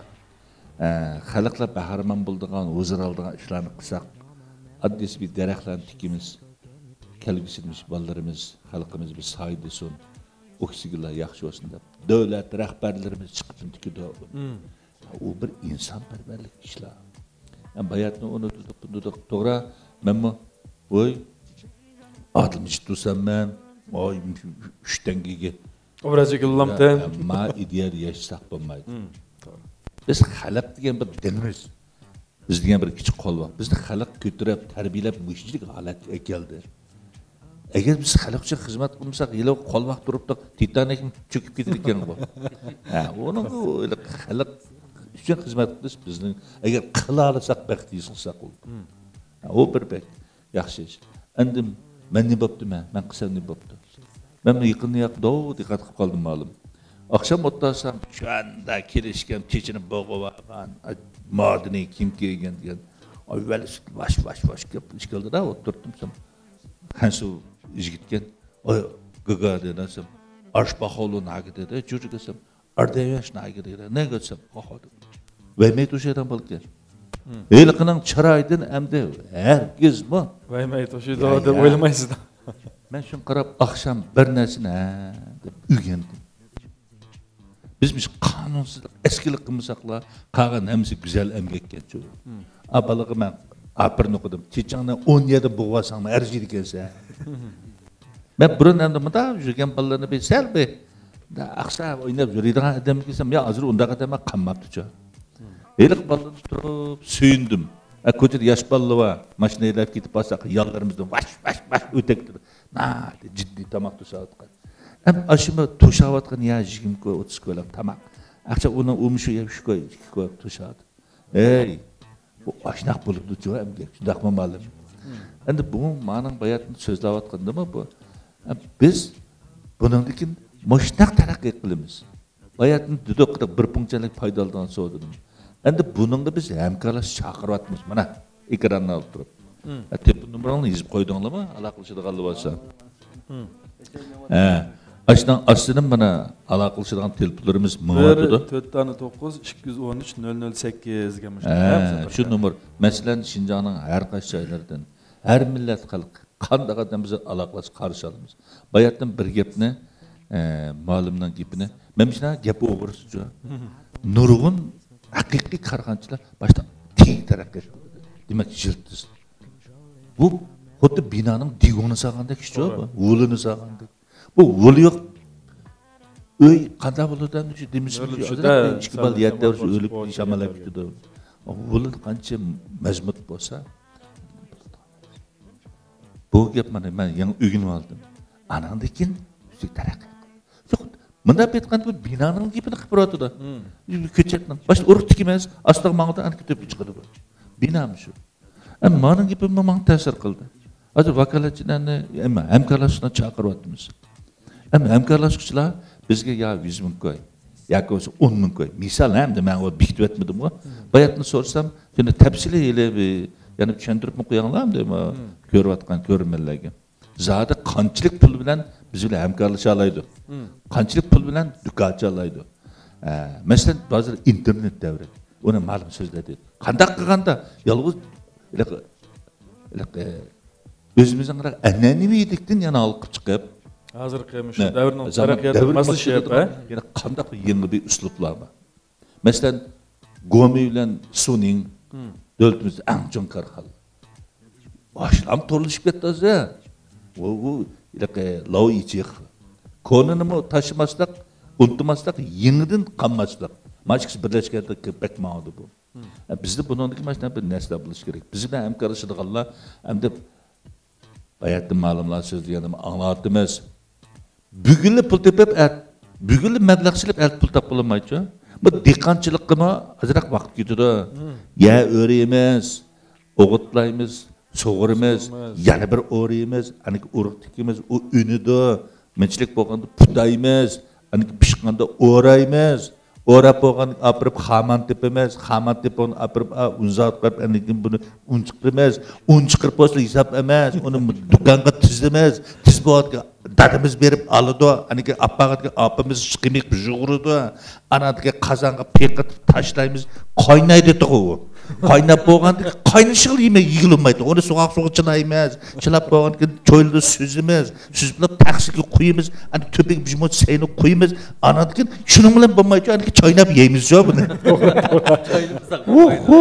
ئە، خەلقلەر بەھرىمەن بولىدىغان، ھۇزۇر ئالىدىغان ئىشلارنى قىلساق، ئاددىيسى بىر دەرەخلەرنى تىكىمىز، كەلگۈسىدە مۇشۇ بالىلىرىمىز، خەلقىمىز بىر سايىدىسۇن، ئوكسىگېنلار ياخشى بولسۇن دەپ، دۆلەت رەھبەرلىرىمىز چىقىپ تىكىدۇ. ئۇ بىر ئىنسانپەرۋەرلىك ئىشلار. باياتنى ئۇنى دېدۇق، بۇنى دېدۇق. توغرا، مەنمۇ، ۋوي، ئادىل مىجىت تۇرسام مەن، ۋوي، ئۈچ تەڭگىگە ئوبراز چېكىللامتى. ئەمما ئىدىيەدە ياشىساق بولمايدۇ. بىز خەلق دېگەن بىر دىنىمىز. بىز دېگەن بىر كىچىك قولۋاق. بىزنى خەلق كۆتۈرۈپ، تەربىيەلەپ، مۇشۇنچىلىك ھالەتكە ئەكەلدى. ئەگەر بىز خەلق ئۈچۈن خىزمەت قىلمىساق، ھېلى قولۋاق تۇرۇپتۇق، تىتانىكمۇ چۆكۈپ كېتىدىكەنغۇ. ھە، ئۇنىڭغا خەلق ئۈچۈن خىزمەت قىلىش بىزنىڭ، ئەگەر قىلالىساق، بەخت ھېس قىلساق بولىدۇ. ھە، ئۇ بىر بەك ياخشى ئىش. ئەمدى مەن نېمە بوپتۇ مەن؟ مەن قىلسام نېمە بوپتۇ؟ مەن يېقىندا ياق-، داۋۇ دىققەت قىلىپ قالدىم مالۇم. ئاخشام ئولتۇرسام، شۇنداق كېلىشكەن، چېچىنى بوغۇۋالغان، مادىنى كىم كىيگەن دېگەن. ئايۋەل ۋاش، ۋاش، ۋاش گەپ ئىش كەلدىدە، ئولتۇرتتۇم سەن. خەنسۇ يىگىتكەن. ئاي، گىگا دېدىم سەن. ئاشپاخولو ناگى دېدى، جۈرجۈگە سەن. ئاردەيۋەش ناگى دېدى، نەگە سەن. خوخو دېدى. ۋەيمەي توشۇيدىغان بالىكەن. ھېلىقىنىڭ چىرايىدىن ئەمدى ھەرگىزمۇ. ۋەيمەي توشۇيدۇ يا، دەپ يا. ئويلىمايسىز. مەن شۇنى قاراپ، ئاخشام بىر نەرسىنى ھە دەپ ئۆگەندىم. بىز مۇشۇ قانۇنسىزلىق، ئەسكىلىك قىلمىساقلا، قالغان ھەممىسى گۈزەل ئەمگەككەنچۇ. ئا، بالىغا مەن ئاپىرىن ئوقۇدۇم. چېچىڭنى ئون يەردە بوغۇۋالساڭمۇ ئەرزىيدىكەنسەن. مەن بۇرۇن ئەمدى مۇنداق يۈرگەن بالىلارنى بىر سەل بىر ئاقسا ئويناپ يۈرىدىغان ئادەمگە كەلسەم، يا، ھازىر ئۇنداق ئادەم قالماپتىچۇ. ھېلىقى بالىلار تۇرۇپ سۆيۈندۈم. ئە، كوچىدا ياش بالىلار بار. ماشىنا ھەيدەپ كېتىپ بارساق، يانلىرىمىزدىن ۋاش، ۋاش، ۋاش ئۆتەكلىرى. ناھايىتى جىددىي تاماق توشاۋاتقان. ئەم، ئاشۇ توشاۋاتقان يا يىگىرمە كوي، ئوتتۇز كويلۇق تاماق. ئاخشام ئۇنىڭ ئۇمۇشۇ يا ئۈچ كوي، ئىككى كوي توشاۋاتىدۇ. ھەي، بۇ ئاشۇنداق بولىدۇچۇ ئەمگەك، شۇنداقمۇ مالىم؟ ئەمدى بۇ مانىڭ باياتىن سۆزلەۋاتقىنىدىمۇ بۇ؟ ئەم، بىز بۇنىڭدىن كېيىن مۇشۇنداق تەرەققىي قىلىمىز. باياتىن دېدۇق، بىر پۇڭچەلىك پايدا ئالىدىغان سودىدىن. ئەمدى بۇنىڭغا بىز ھەمكارلاشقا چاقىرىۋاتىمىز، مانا، ئېكراندا ئولتۇرۇپ. ھە، تېلېفون نومۇرۇڭلارنى يېزىپ قويدۇڭلارمۇ، ئالاقىلىشىدىغانلار بولسا؟ ھە، ئاشۇنىڭ ئاستىدىن مانا ئالاقىلىشىدىغان تېلېفونلىرىمىز مېڭىۋاتىدۇ. بىر تۆت دانە توققۇز، ئىككى يۈز ئون ئۈچ، نۆل نۆل سەككىز دېگەن مۇشۇ. ھە، شۇ نومۇر. مەسىلەن، شىنجاڭنىڭ ھەر قايسى جايلىرىدىن، ھەر مىللەت خەلق، قانداق ئادەم بىز ئالاقىلاشقا قارشى ئالىمىز. باياتتىن بىر گەپنى، ئە، مۇئەللىمنىڭ گېپىنى، مەن مۇشۇنداق گەپ ئوغرىسىچۇ. نۇرغۇن ھەقىقىي كارخانىچىلار باشتا تېز تەرەققىي قىلدى. دېمەك، يىلتىز. بۇ خۇددى بىنانىڭ دېگۇڭنى سالغاندەك ئىشچۇ، بۇ ھولىنى سالغاندەك. بۇ ھولى يوق ئۆي قانداق بولىدۇ ئەمدى؟ شۇ دېمىسىمۇز، ئۆزرەك ئىككى بالا يەتتە ئۆلۈپ شامال ئەپ كېتىدۇ. ھولى قانچە مەزمۇت بولسا، بۇ گەپ مانا مەن يېڭى ئۆگىنىۋالدىم. ئاناندىن كېيىن ئۆزى تەرەققىي قىلدى. يوق، مۇنداق ئېيتقاندا بۇ بىنانىڭ گېپىنى قىلىپ بېرىۋاتىدۇ. كۆچەتنىڭ. باشتا ئۇرۇق تىكىمىز، ئاستىغا ماڭىدۇ، ئانا كۆتۈرۈپ چىقىدۇ بۇ. بىنامۇ شۇ. ئەمما مانىڭ گېپىمۇ ماڭا تەسىر قىلدى. ھازىر ۋاكالەتچىلەرنى، ئەمما ھەمكارلاشقا چاقىرىۋاتىمىز. ئەمما ھەمكارلاشقۇچىلار بىزگە يا يۈز مىڭ كوي، ياكى بولمىسا ئون مىڭ كوي. مىسال، ھە، ئەمدى مەن ئۇ بېكىتىۋەتمىدىمغۇ. باياتتىن سورىسام، يەنە تەپسىلىي ھېلى بىر، يەنە چۈشەندۈرۈپمۇ قويۇڭلار ئەمدى، مانا كۆرۈۋاتقان كۆرۈرمەنلەرگە. زادى قانچىلىك پۇل بىلەن بىز بىلەن ھەمكارلىشالايدۇ؟ قانچىلىك پۇل بىلەن دۇكان ئاچالايدۇ؟ ئە، مەسىلەن، ھازىر ئىنتېرنېت دەۋرى. ئۇنى مەلۇم سۆزلەردە قانداق قىلغاندا يالغۇز ھېلىقى، ھېلىقى، ئۆزىمىزنىڭ ئەنئەنىۋىلىكتىن يەنە ھالقىپ چىقىپ، ھازىرقى مۇشۇ دەۋرنىڭ تەرەققىياتىغا ماسلىشىپ، يەنە قانداق بىر يېڭى بىر ئۇسلۇبلار بار؟ مەسىلەن، گومى بىلەن سۇنىڭ دۆلىتىمىزدە ئەڭ چوڭ كارخانىلار. باشلام تورلىشىپ كەتتى ھازىر. ئۇ، ئۇ، ھېلىقى لاۋ ئىچىق. كونىنىمۇ تاشلىماسلىق، ئۇنتۇماسلىق، يېڭىدىن قامماسلىق. مانا ئىككىسى بىرلەشكەندە بەك ماڭىدۇ بۇ. ھە، بىزدە بۇنىڭدىكى مانا شۇنداق بىر نەرسىلەر بولۇشى كېرەك. بىز بىلەن ھەمكارلىشىدىغانلار ئەمدى باياتتىن مەلۇملار سۆزلىگەندىمۇ ئاڭلاۋاتىمىز. بۈگۈنلا پۇل تېپىپ، ئەت-، بۈگۈنلا مەبلەغ سېلىپ، ئەتە پۇل تاپقىلى بولمايدۇ. بۇ دېھقانچىلىققىمۇ ئازراق ۋاقىت كېتىدۇ. يەر ئۆرىيمىز، ئوغۇتلايمىز، سۇغۇرىمىز، يەنە بىر ئورىيمىز، ئەنە ئۇرۇق تىكىمىز، ئۇ ئۈنىدۇ. مىنچىلىك بولغاندا پۇتايمىز، ئەنە پىشقاندا ئورايمىز. ئوراپ بولغاندىن ئاپىرىپ خامان تېپىمىز، خامان تېپىپ ئاپىرىپ، ئا، ئۇن زاۋۇتقا بېرىپ، ئاندىن كېيىن بۇنى ئۇن چىقىرىمىز. ئۇن چىقىرىپ بولسا ھېساب ئەمەس، ئۇنى دۇكانغا تىزىمىز. تىز بولغاندىكىن دادىمىز بېرىپ ئالىدۇ. ئاندىن كېيىن ئاپارغاندىكىن ئاپىمىز قىمىق يۇغۇرىدۇ. ئاناندىن كېيىن قازانغا پېقىتىپ تاشلايمىز. قاينايدۇ ئۇ. قايناپ بولغاندىن كېيىن قاينىشىغىلا يېمەي يېگىلى بولمايدۇ. ئۇنى سوغۇق سۇغا چىلايمىز. چىلاپ بولغاندىن كېيىن چويلىدا سۈزىمىز. سۈزۈپ بولۇپ تەخسىگە قويىمىز، ئەنە تۆپىگە بىر مۇنچە سەينى قويىمىز، ئاناندىن كېيىن شۇنىڭ بىلەن بولمايدۇ، ئەنە چايناپ يەيمىزچۇ بۇنى. ئوھو،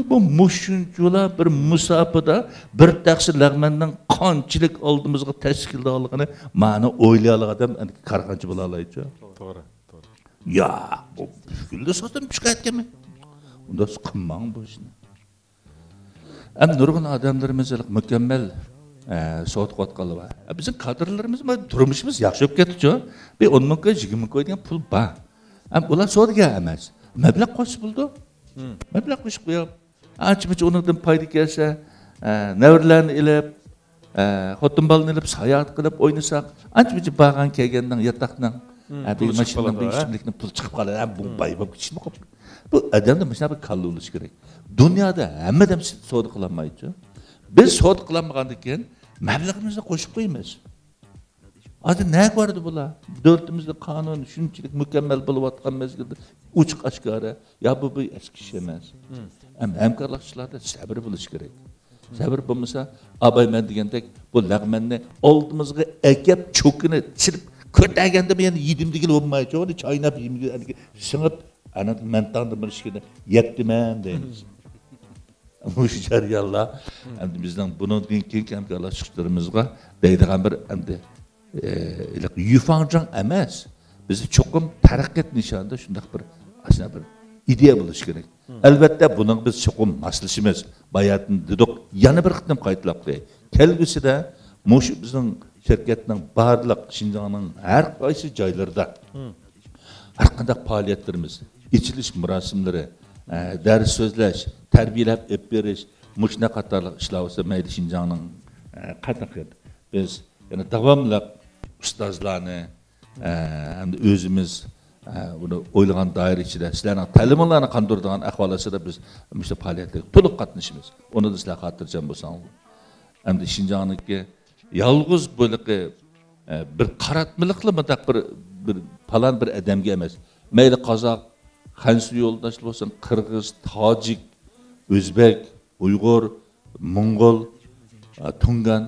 بۇ مۇشۇنچىلا بىر مۇساپىدا بىر تەخسە لەغمەننىڭ قانچىلىك ئالدىمىزغا تەستە كېلىدىغانلىقىنى مانا ئويلىيالىغان ئادەم ئەنە كارخانىچى بولالايدۇ. توغرا، توغرا. يا، بۇ پۈتكۈلدە ساتىنىپ چىقىۋەتكەنمەن. ئۇنداق قىلماڭ بۇ ئىشنى. ئەمدى نۇرغۇن ئادەملىرىمىز مۇكەممەل، ئە، سودا قىلىۋاتقانلار بار. ئە، بىزنىڭ كادىرلىرىمىز بار، تۇرمۇشىمىز ياخشى بولۇپ كەتتىچۇ. بىر ئون مىڭ كوي، يىگىرمە مىڭ كوي دېگەن پۇل بار. ئەمما ئۇلار سودىگەر ئەمەس. مەبلەغ قوشسا بولىدۇ. مەبلەغ قوشۇپ قويۇپ، ئانچە-مۇنچە ئۇنىڭدىن پايدا كەلسە، ئە، نەۋرىلەرنى ئېلىپ، ئە، خوتۇن بالىنى ئېلىپ ساياھەت قىلىپ ئوينىساق، ئانچە-مۇنچە بارغان كەلگەننىڭ، ياتاقنىڭ، ھە، بىر ماشىنىنىڭ، بىر ئىچىملىكنىڭ پۇلى چىقىپ قالىدۇ، ھە، بۇ باي بولۇپ كېتىشمۇ قوپتۇ. بۇ ئادەمدە مۇشۇنداق بىر كاللا بولۇشى كېرەك. دۇنيادا ھەممە ئادەم سودا قىلالمايدۇ. بىز سودا قىلالمىغاندىن كېيىن مەبلىغىمىزنى قوشۇپ قويىمىز. ھازىر نەگە باردى بۇلار؟ دۆلىتىمىزدە قانۇن شۇنچىلىك مۇكەممەل بولۇۋاتقان مەزگىلدە ئوچۇق ئاشكارا. يا بۇ بىر ئەسكى ئىش ئەمەس. ھەم ھەمكارلاشقۇچىلاردا سەۋر بولۇش كېرەك. سەۋر بولمىسا، ئاباي مەن دېگەندەك بۇ لەغمەننى ئالدىمىزغا ئەكەپ، چوكىنى چىرىپ، كۆتەرگەندىمۇ يەنە يېدىم دېگىلى بولمايدۇ. چوغىنى چايناپ يېدىم، سىڭىپ، ئەنە مەنتاڭدىن بىر ئىككىنى يەپتىمەن دەيمىز. مۇشۇ جەريانلار ئەمدى بىزنىڭ بۇنىڭدىن كېيىنكى ھەمكارلاشقۇچىلىرىمىزغا دەيدىغان بىر ئەمدى، ئە، يۈفاڭجاڭ ئەمەس، بىز چوقۇم تەرەققىيات نىشانىدا شۇنداق بىر، ئاشۇنداق بىر ئىدىيە بولۇشى كېرەك. ئەلۋەتتە، بۇنىڭغا بىز چوقۇم ماسلىشىمىز. باياتىن دېدۇق، يەنە بىر قېتىم قايتىلاپ قوياي. كەلگۈسىدە مۇشۇ بىزنىڭ شىركەتنىڭ بارلىق شىنجاڭنىڭ ھەر قايسى جايلىرىدا ھەر قانداق پائالىيەتلىرىمىز، ئېچىلىش مۇراسىملىرى، ئە، دەرس سۆزلەش، تەربىيەلەپ ئېلىپ بېرىش، مۇشۇنداق قاتارلىق ئىشلار بولسا مەيلى شىنجاڭنىڭ، ئە، قانداق يەردە بىز يەنە داۋاملىق ئۇستازلارنى، ئە، ھەمدە ئۆزىمىز، ئە، بۇنى ئويلىغان دائىرە ئىچىدە سىلەرنىڭ تەلىپىڭلارنى قاندۇرىدىغان ئەھۋال ئاستىدا بىز مۇشۇ پائالىيەتلەرگە تولۇق قاتنىشىمىز. ئۇنىدا سىلەر خاتىرجەم بولساڭلار. ئەمدى شىنجاڭنىڭكى يالغۇز بۇ ھېلىقى، ئە، بىر قاراتمىلىقلا مۇنداق بىر، بىر پالان بىر ئادەمگە ئەمەس. مەيلى قازاق، خەنزۇ يولداشلار بولسۇن، قىرغىز، تاجىك، ئۆزبەك، ئۇيغۇر، موڭغۇل، ئە، تۇڭگان،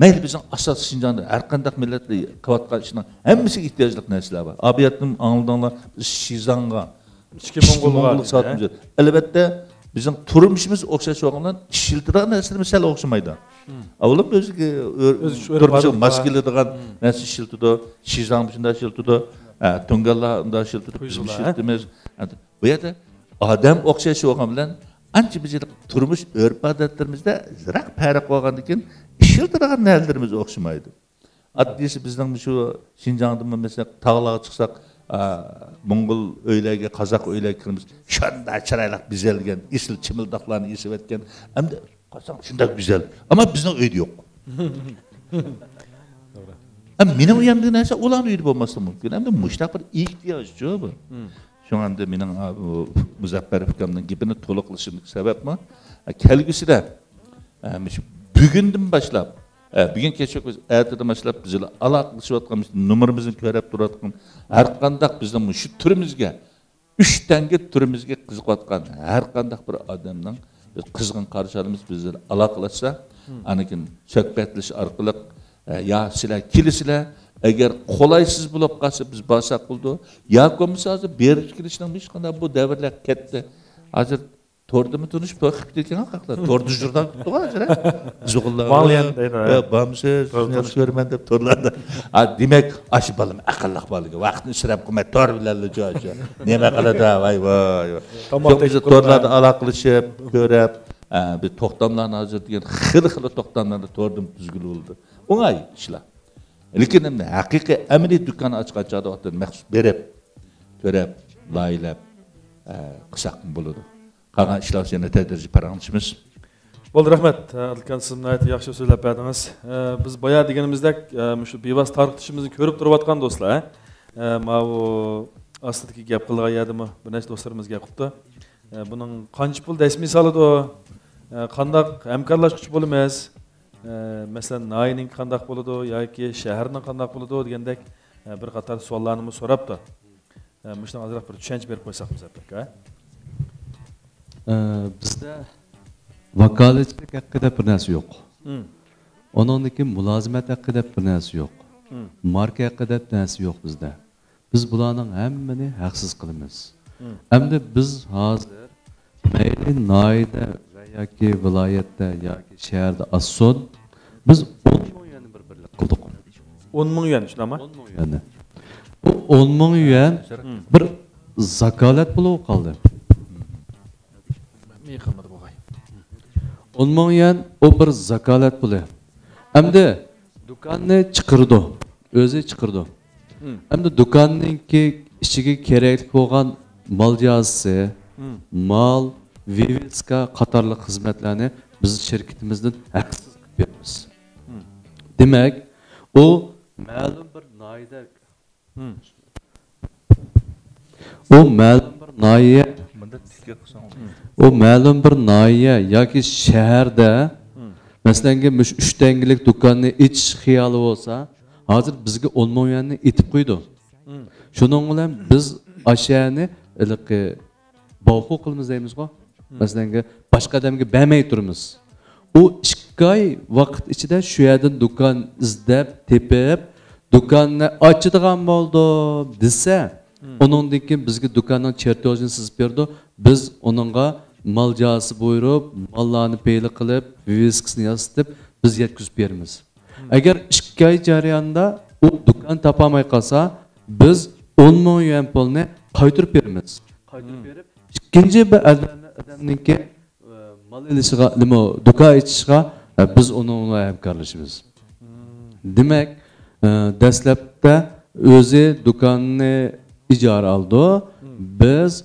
مەيلى بىزنىڭ ئاساسىي شىنجاڭدا ھەر قانداق مىللەتلەر قىلىۋاتقان ئىشنىڭ ھەممىسىگە ئېھتىياجلىق نەرسىلەر بار. ئابىياتتىن ئاڭلىدىڭلار، بىز شىزاڭغا ئىچكى موڭغۇلغا ساتىمىز. ئەلۋەتتە، بىزنىڭ تۇرمۇشىمىز ئوخشاش بولغان بىلەن ئىشلىتىدىغان نەرسىلىرىمىز سەل ئوخشىمايدۇ. ئاۋۋالام ئۆزىگە ئۆ-، تۇرمۇشىغا ماس كېلىدىغان نەرسە ئىشلىتىدۇ. شىزاڭ شۇنداق ئىشلىتىدۇ. ھە، تۇڭگانلار ئۇنداق ئىشلىتىدۇ. بىزمۇ ئىشلىتىمىز. بۇ يەردە ئادەم ئوخشاش بولغان بىلەن ئانچە بىز تۇرمۇش ئۆرپ-ئادەتلىرىمىزدە يىراق پەرق بولغاندىن كېيىن ئىشلىتىدىغان نەرسىلىرىمىز ئوخشىمايدۇ. ئاددىيسى بىزنىڭ مۇشۇ شىنجاڭدىمۇ مەسىلەن تاغلارغا چىقساق، ئا، موڭغۇل ئۆيلەرگە، قازاق ئۆيلەرگە كىرىمىز. شۇنداق چىرايلىق بېزەلگەن، ئېسىل چىمىلداقلارنى ئېسىۋەتكەن. ئەمدى قارىساڭ شۇنداق گۈزەل. ئەمما بىزنىڭ ئۆيدە يوق. ئەمما مېنىڭ ئۆيۈمدىكى نەرسە ئۇلارنىڭ ئۆيىدە بولماسلىقى مۇمكىن. ئەمدى مۇشۇنداق بىر ئېھتىياجچۇ بۇ. شۇڭا ئەمدى مېنىڭ، ئا، بۇ مۇزەپپەر ئۇكامنىڭ گېپىنى تولۇقلىشىمدىكى سەۋەبمۇ، ئا، كەلگۈسىدە، ئا، مۇشۇ بۈگۈندىن باشلاپ، ئە، بۈگۈن كەچ يوق، بىز ئەتىدىن باشلاپ بىز بىلەن ئالاقىلىشىۋاتقان، مۇشۇ نومۇرىمىزنى كۆرۈپ تۇرۇۋاتقان ھەر قانداق بىزنىڭ مۇشۇ تۈرىمىزگە، ئۈچ تەنگە تۈرىمىزگە قىزىقىۋاتقان ھەر قانداق بىر ئادەمنىڭ بىز قىزغىن قارشى ئالىمىز، بىز بىلەن ئالاقىلەشسە، ئاندىن كېيىن سۆھبەتلىشىش ئارقىلىق، ئە، يا سىلەر كېلىسىلەر، ئەگەر قولايسىز بولۇپ قالسا، بىز بارساق بولىدۇ. ياكى بولمىسا ھازىر بېرىپ كېلىشنىڭ ھېچقانداق بۇ دەۋرلەر كەتتى. ھازىر توردىمۇ تونۇشۇپ توي قىلىپ كەتكەن قاقلار. توردا جۇردان تۇتتۇق ھازىر، ھە؟ زۇغۇللا. ۋاڭليەن دەيدۇ، ھە. ھە، بامسىز، ياخشى كۆرىمەن دەپ تورلاردا. ھە، دېمەك، ئاشۇ بالام ئەقىللىق بالىگە ۋاقىتنى ئىسراپ قىلماي تور بىلەنلا جۇ، جۇ. نېمە قىلىدۇ، ۋاي، ۋاي، ۋاي. تاماق تېگىپ تورلاردا ئالاقىلىشىپ، كۆرۈپ، ھە، بىر توختاملارنى ھازىر دېگەن خېلى، خېلى توختاملارنى توردىمۇ تۈزگىلى بولىدۇ. ئوڭاي ئىشلار. لېكىن ئەمدى ھەقىقىي ئەمەلىي دۇكان ئاچقان چاغدا ئوتتۇرا مەخسۇس بېرىپ، كۆرۈپ، لايىھەلەپ، ئە، قىلساقمۇ بولىدۇ. قالغان ئىشلار يەنە تەدرىجىي پاراڭلىشىمىز. بولدى، رەھمەت. ئابدۇلكان، سىز ناھايىتى ياخشى سۆزلەپ بەردىڭىز. ئە، بىز بايا دېگىنىمىزدەك، ئە، مۇشۇ بىۋاسىتە تارقىتىشىمىزنى كۆرۈپ تۇرۇۋاتقان دوستلار، ئە، ماۋۇ ئاستىدىكى گەپ قىلىدىغان يەردىمۇ بىر نەچچە دوستلىرىمىز گەپ قىپتۇ. ئە، بۇنىڭ قانچە پۇل دەسمىي سالىدۇ؟ ئە، قانداق ھەمكارلاشقۇچى بولىمىز؟ ئە، مەسىلەن، ناھىيەنىڭكى قانداق بولىدۇ ياكى شەھەرنىڭ قانداق بولىدۇ دېگەندەك، ئە، بىر قاتار سوئاللارنىمۇ سوراپتۇ. ئە، مۇشۇنىڭغا ئازراق بىر چۈشەنچە بېرىپ قويساق مۇزەپپەر ئاكا. ئە، بىزدە ۋاكالەتچىلىك ھەققى دەپ بىر نەرسە يوق. مم. ئۇنىڭدىن كېيىن مۇلازىمەت ھەققى دەپ بىر نەرسە يوق. مم. ماركا ھەققى دەپ نەرسە يوق بىزدە. بىز بۇلارنىڭ ھەممىنى ھەقسىز قىلىمىز. مم. ئەمدى بىز ھازىر مەيلى ناھىيەدە ۋە ياكى ۋىلايەتتە ياكى شەھەردە ئاشسۇن، بىز ئون مىڭ يۈەننى بىر بىرلىك قىلدۇق. ئون مىڭ يۈەن، شۇنداقمۇ؟ ئون مىڭ يۈەننى. بۇ ئون مىڭ يۈەن مم. بىر زاكالەت پۇلى بولۇپ قالدى. مېنى قىلمىدى بۇغاي. ئون مىڭ يۈەن ئۇ بىر زاكالەت پۇلى. ئەمدى دۇكاننى چىقىرىدۇ، ئۆزى چىقىرىدۇ. مم. ئەمدى دۇكاننىڭكى ئىچىگە كېرەكلىك بولغان مال جازىسى، مم. مال، ۋىۋىسكا قاتارلىق خىزمەتلەرنى بىز شىركىتىمىزدىن ھەقسىز قىلىپ بېرىمىز. مم. دېمەك، ئۇ مەلۇم بىر ناھىيەدە مم. ئۇ مەلۇم بىر ناھىيە، ئۇ مەلۇم بىر ناھىيە ياكى شەھەردە، مەسىلەنگە، مۇشۇ ئۈچ تەڭگىلىك دۇكاننى ئېچىش خىيالى بولسا، ھازىر بىزگە ئون مىڭ يۈەننى ئېتىپ قويىدۇ. شۇنىڭ بىلەن بىز ئاشۇ يەرنى ھېلىقى باۋخۇ قىلىمىز دەيمىزغۇ. مەسىلەنگە، باشقا ئادەمگە بەرمەي تۇرىمىز. ئۇ ئىككى ئاي ۋاقىت ئىچىدە شۇ يەردىن دۇكان ئىزدەپ تېپىپ، دۇكاننى ئاچىدىغان بولدۇم دېسە، ئۇنىڭدىن كېيىن بىزگە دۇكاننىڭ چېرتيوژىنى سىزىپ بېرىدۇ. بىز ئۇنىڭغا مال جازىسى بۇيرۇپ، ماللارنى پەيلى قىلىپ، ۋىۋىسكىسىنى ياسىتىپ، بىز يەتكۈزۈپ بېرىمىز. ئەگەر ئىككى ئاي جەريانىدا ئۇ دۇكان تاپالماي قالسا، بىز ئون مىڭ يۈەن پۇلنى قايتۇرۇپ بېرىمىز. قايتۇرۇپ بېرىپ، ئىككىنچى بىر ئادەم-، ئادەمنىڭكى، ئە، مال ئېلىشىغا، نېمە، دۇكان ئېچىشىغا، ئە، بىز ئۇنىڭ بىلەن ھەمكارلىشىمىز. دېمەك، ئە، دەسلەپتە ئۆزى دۇكاننى ئىجارە ئالىدۇ. بىز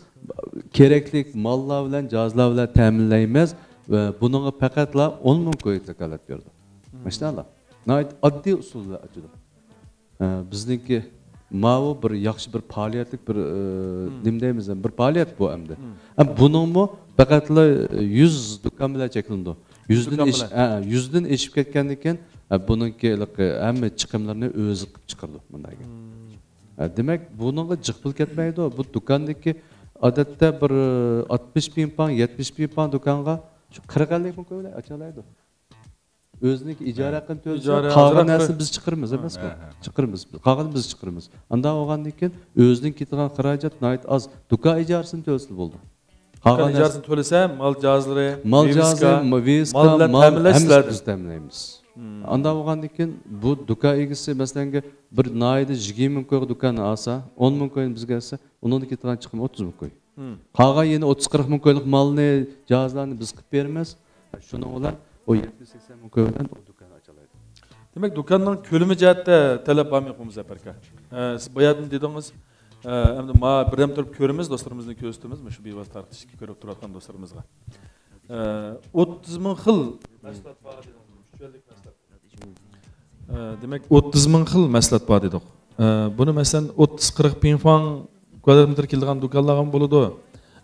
كېرەكلىك ماللار بىلەن، جاھازلار بىلەن تەمىنلەيمىز. ۋە بۇنىڭغا پەقەتلا ئون مىڭ كوي كاپالەت بېرىدۇ. ماشائاللا. ناھايىتى ئاددىي ئۇسۇل بىلەن ئاچىدۇ. ئە، بىزنىڭكى ماۋۇ بىر ياخشى بىر پائالىيەتلىك بىر، ئە، نېمە دەيمىز، بىر پائالىيەت بۇ ئەمدى. ئە، بۇنىڭمۇ پەقەتلا يۈز دۇكان بىلەن چەكلىنىدۇ. يۈزدىن ئېشىپ، ئە، يۈزدىن ئېشىپ كەتكەندىن كېيىن، ئە، بۇنىڭكى ھېلىقى ھەممە چىقىملىرىنى ئۆزى قىلىپ چىقىرىدۇ، مۇنداق گەپ. ئە، دېمەك، بۇنىڭغا جىق پۇل كەتمەيدۇ. بۇ دۇكاندىكى ئادەتتە بىر، ئە، ئاتمىش پىڭ پاڭ، يەتمىش پىڭ پاڭ دۇكانغا شۇ قىرىق ئەللىك مىڭ كوي بىلەن ئاچالايدۇ. ئۆزىنىڭكى ئىجارە ھەققىنى تۆلىسە، قالغان نەرسىنى بىز چىقىرىمىز ئەمەسمۇ؟ چىقىرىمىز. قالغىنىنى بىز چىقىرىمىز. ئانداق بولغاندىن كېيىن ئۆزىنىڭ كېتىدىغان خىراجەت ناھايىتى ئاز. دۇكان ئىجارىسىنى تۆلىسە بولدى. قالغان ئىجارىسىنى تۆلىسە، مال جاھازلىرى، مال جاھازى، ۋىۋىسكا، مال بىلەن تەمىنلەش ھەممىسىنى سىلەردىن. بىز تەمىنلەيمىز. ئانداق بولغاندىن كېيىن بۇ دۇكان ئىگىسى، مەسىلەنگە، بىر ناھىيەدە يىگىرمە مىڭ كويغا دۇكاننى ئالسا، ئون مىڭ كوينى بىزگە ئالسا، ئۇنىڭدىن كېتىدىغان چىقىم ئوتتۇز مىڭ كوي. قالغان يەنە ئوتتۇز قىرىق مىڭ كويلۇق مالنى، جاھازلارنى بىز قىلىپ بېرىمىز. شۇنىڭ بىلەن ئۇ يەتمىش سەكسەن مىڭ كوي بىلەن ئۇ دۇكاننى ئاچالايدۇ. دېمەك، دۇكاننىڭ كۆلىمى جەھەتتە تەلەپ بارمۇ يوقمۇ، مۇزەپپەر ئاكا؟ ئە، سىز باياتىن دېدىڭىز، ئە، ئەمدى ما بىردەم تۇرۇپ كۆرىمىز، دوستلىرىمىزنى كۆرسىتىمىز، مۇشۇ بىۋاسىتە تارقىتىشتىكى كۆرۈپ تۇرۇۋاتقان دوستلىرىمىزغا. ئە، ئوتتۇز مىڭ خىل مەھسۇلات بار دېدىڭىز، ئۈچ يۈەنلىك مەھسۇلات. ئە، دېمەك، ئوتتۇز مىڭ خىل مەھسۇلات بار دېدۇق. ئە، بۇنى، مەسىلەن، ئوتتۇز قىرىق پىڭ فاڭ كۋادرات مېتىر كېلىدىغان دۇكانلارغىمۇ بولىدۇ.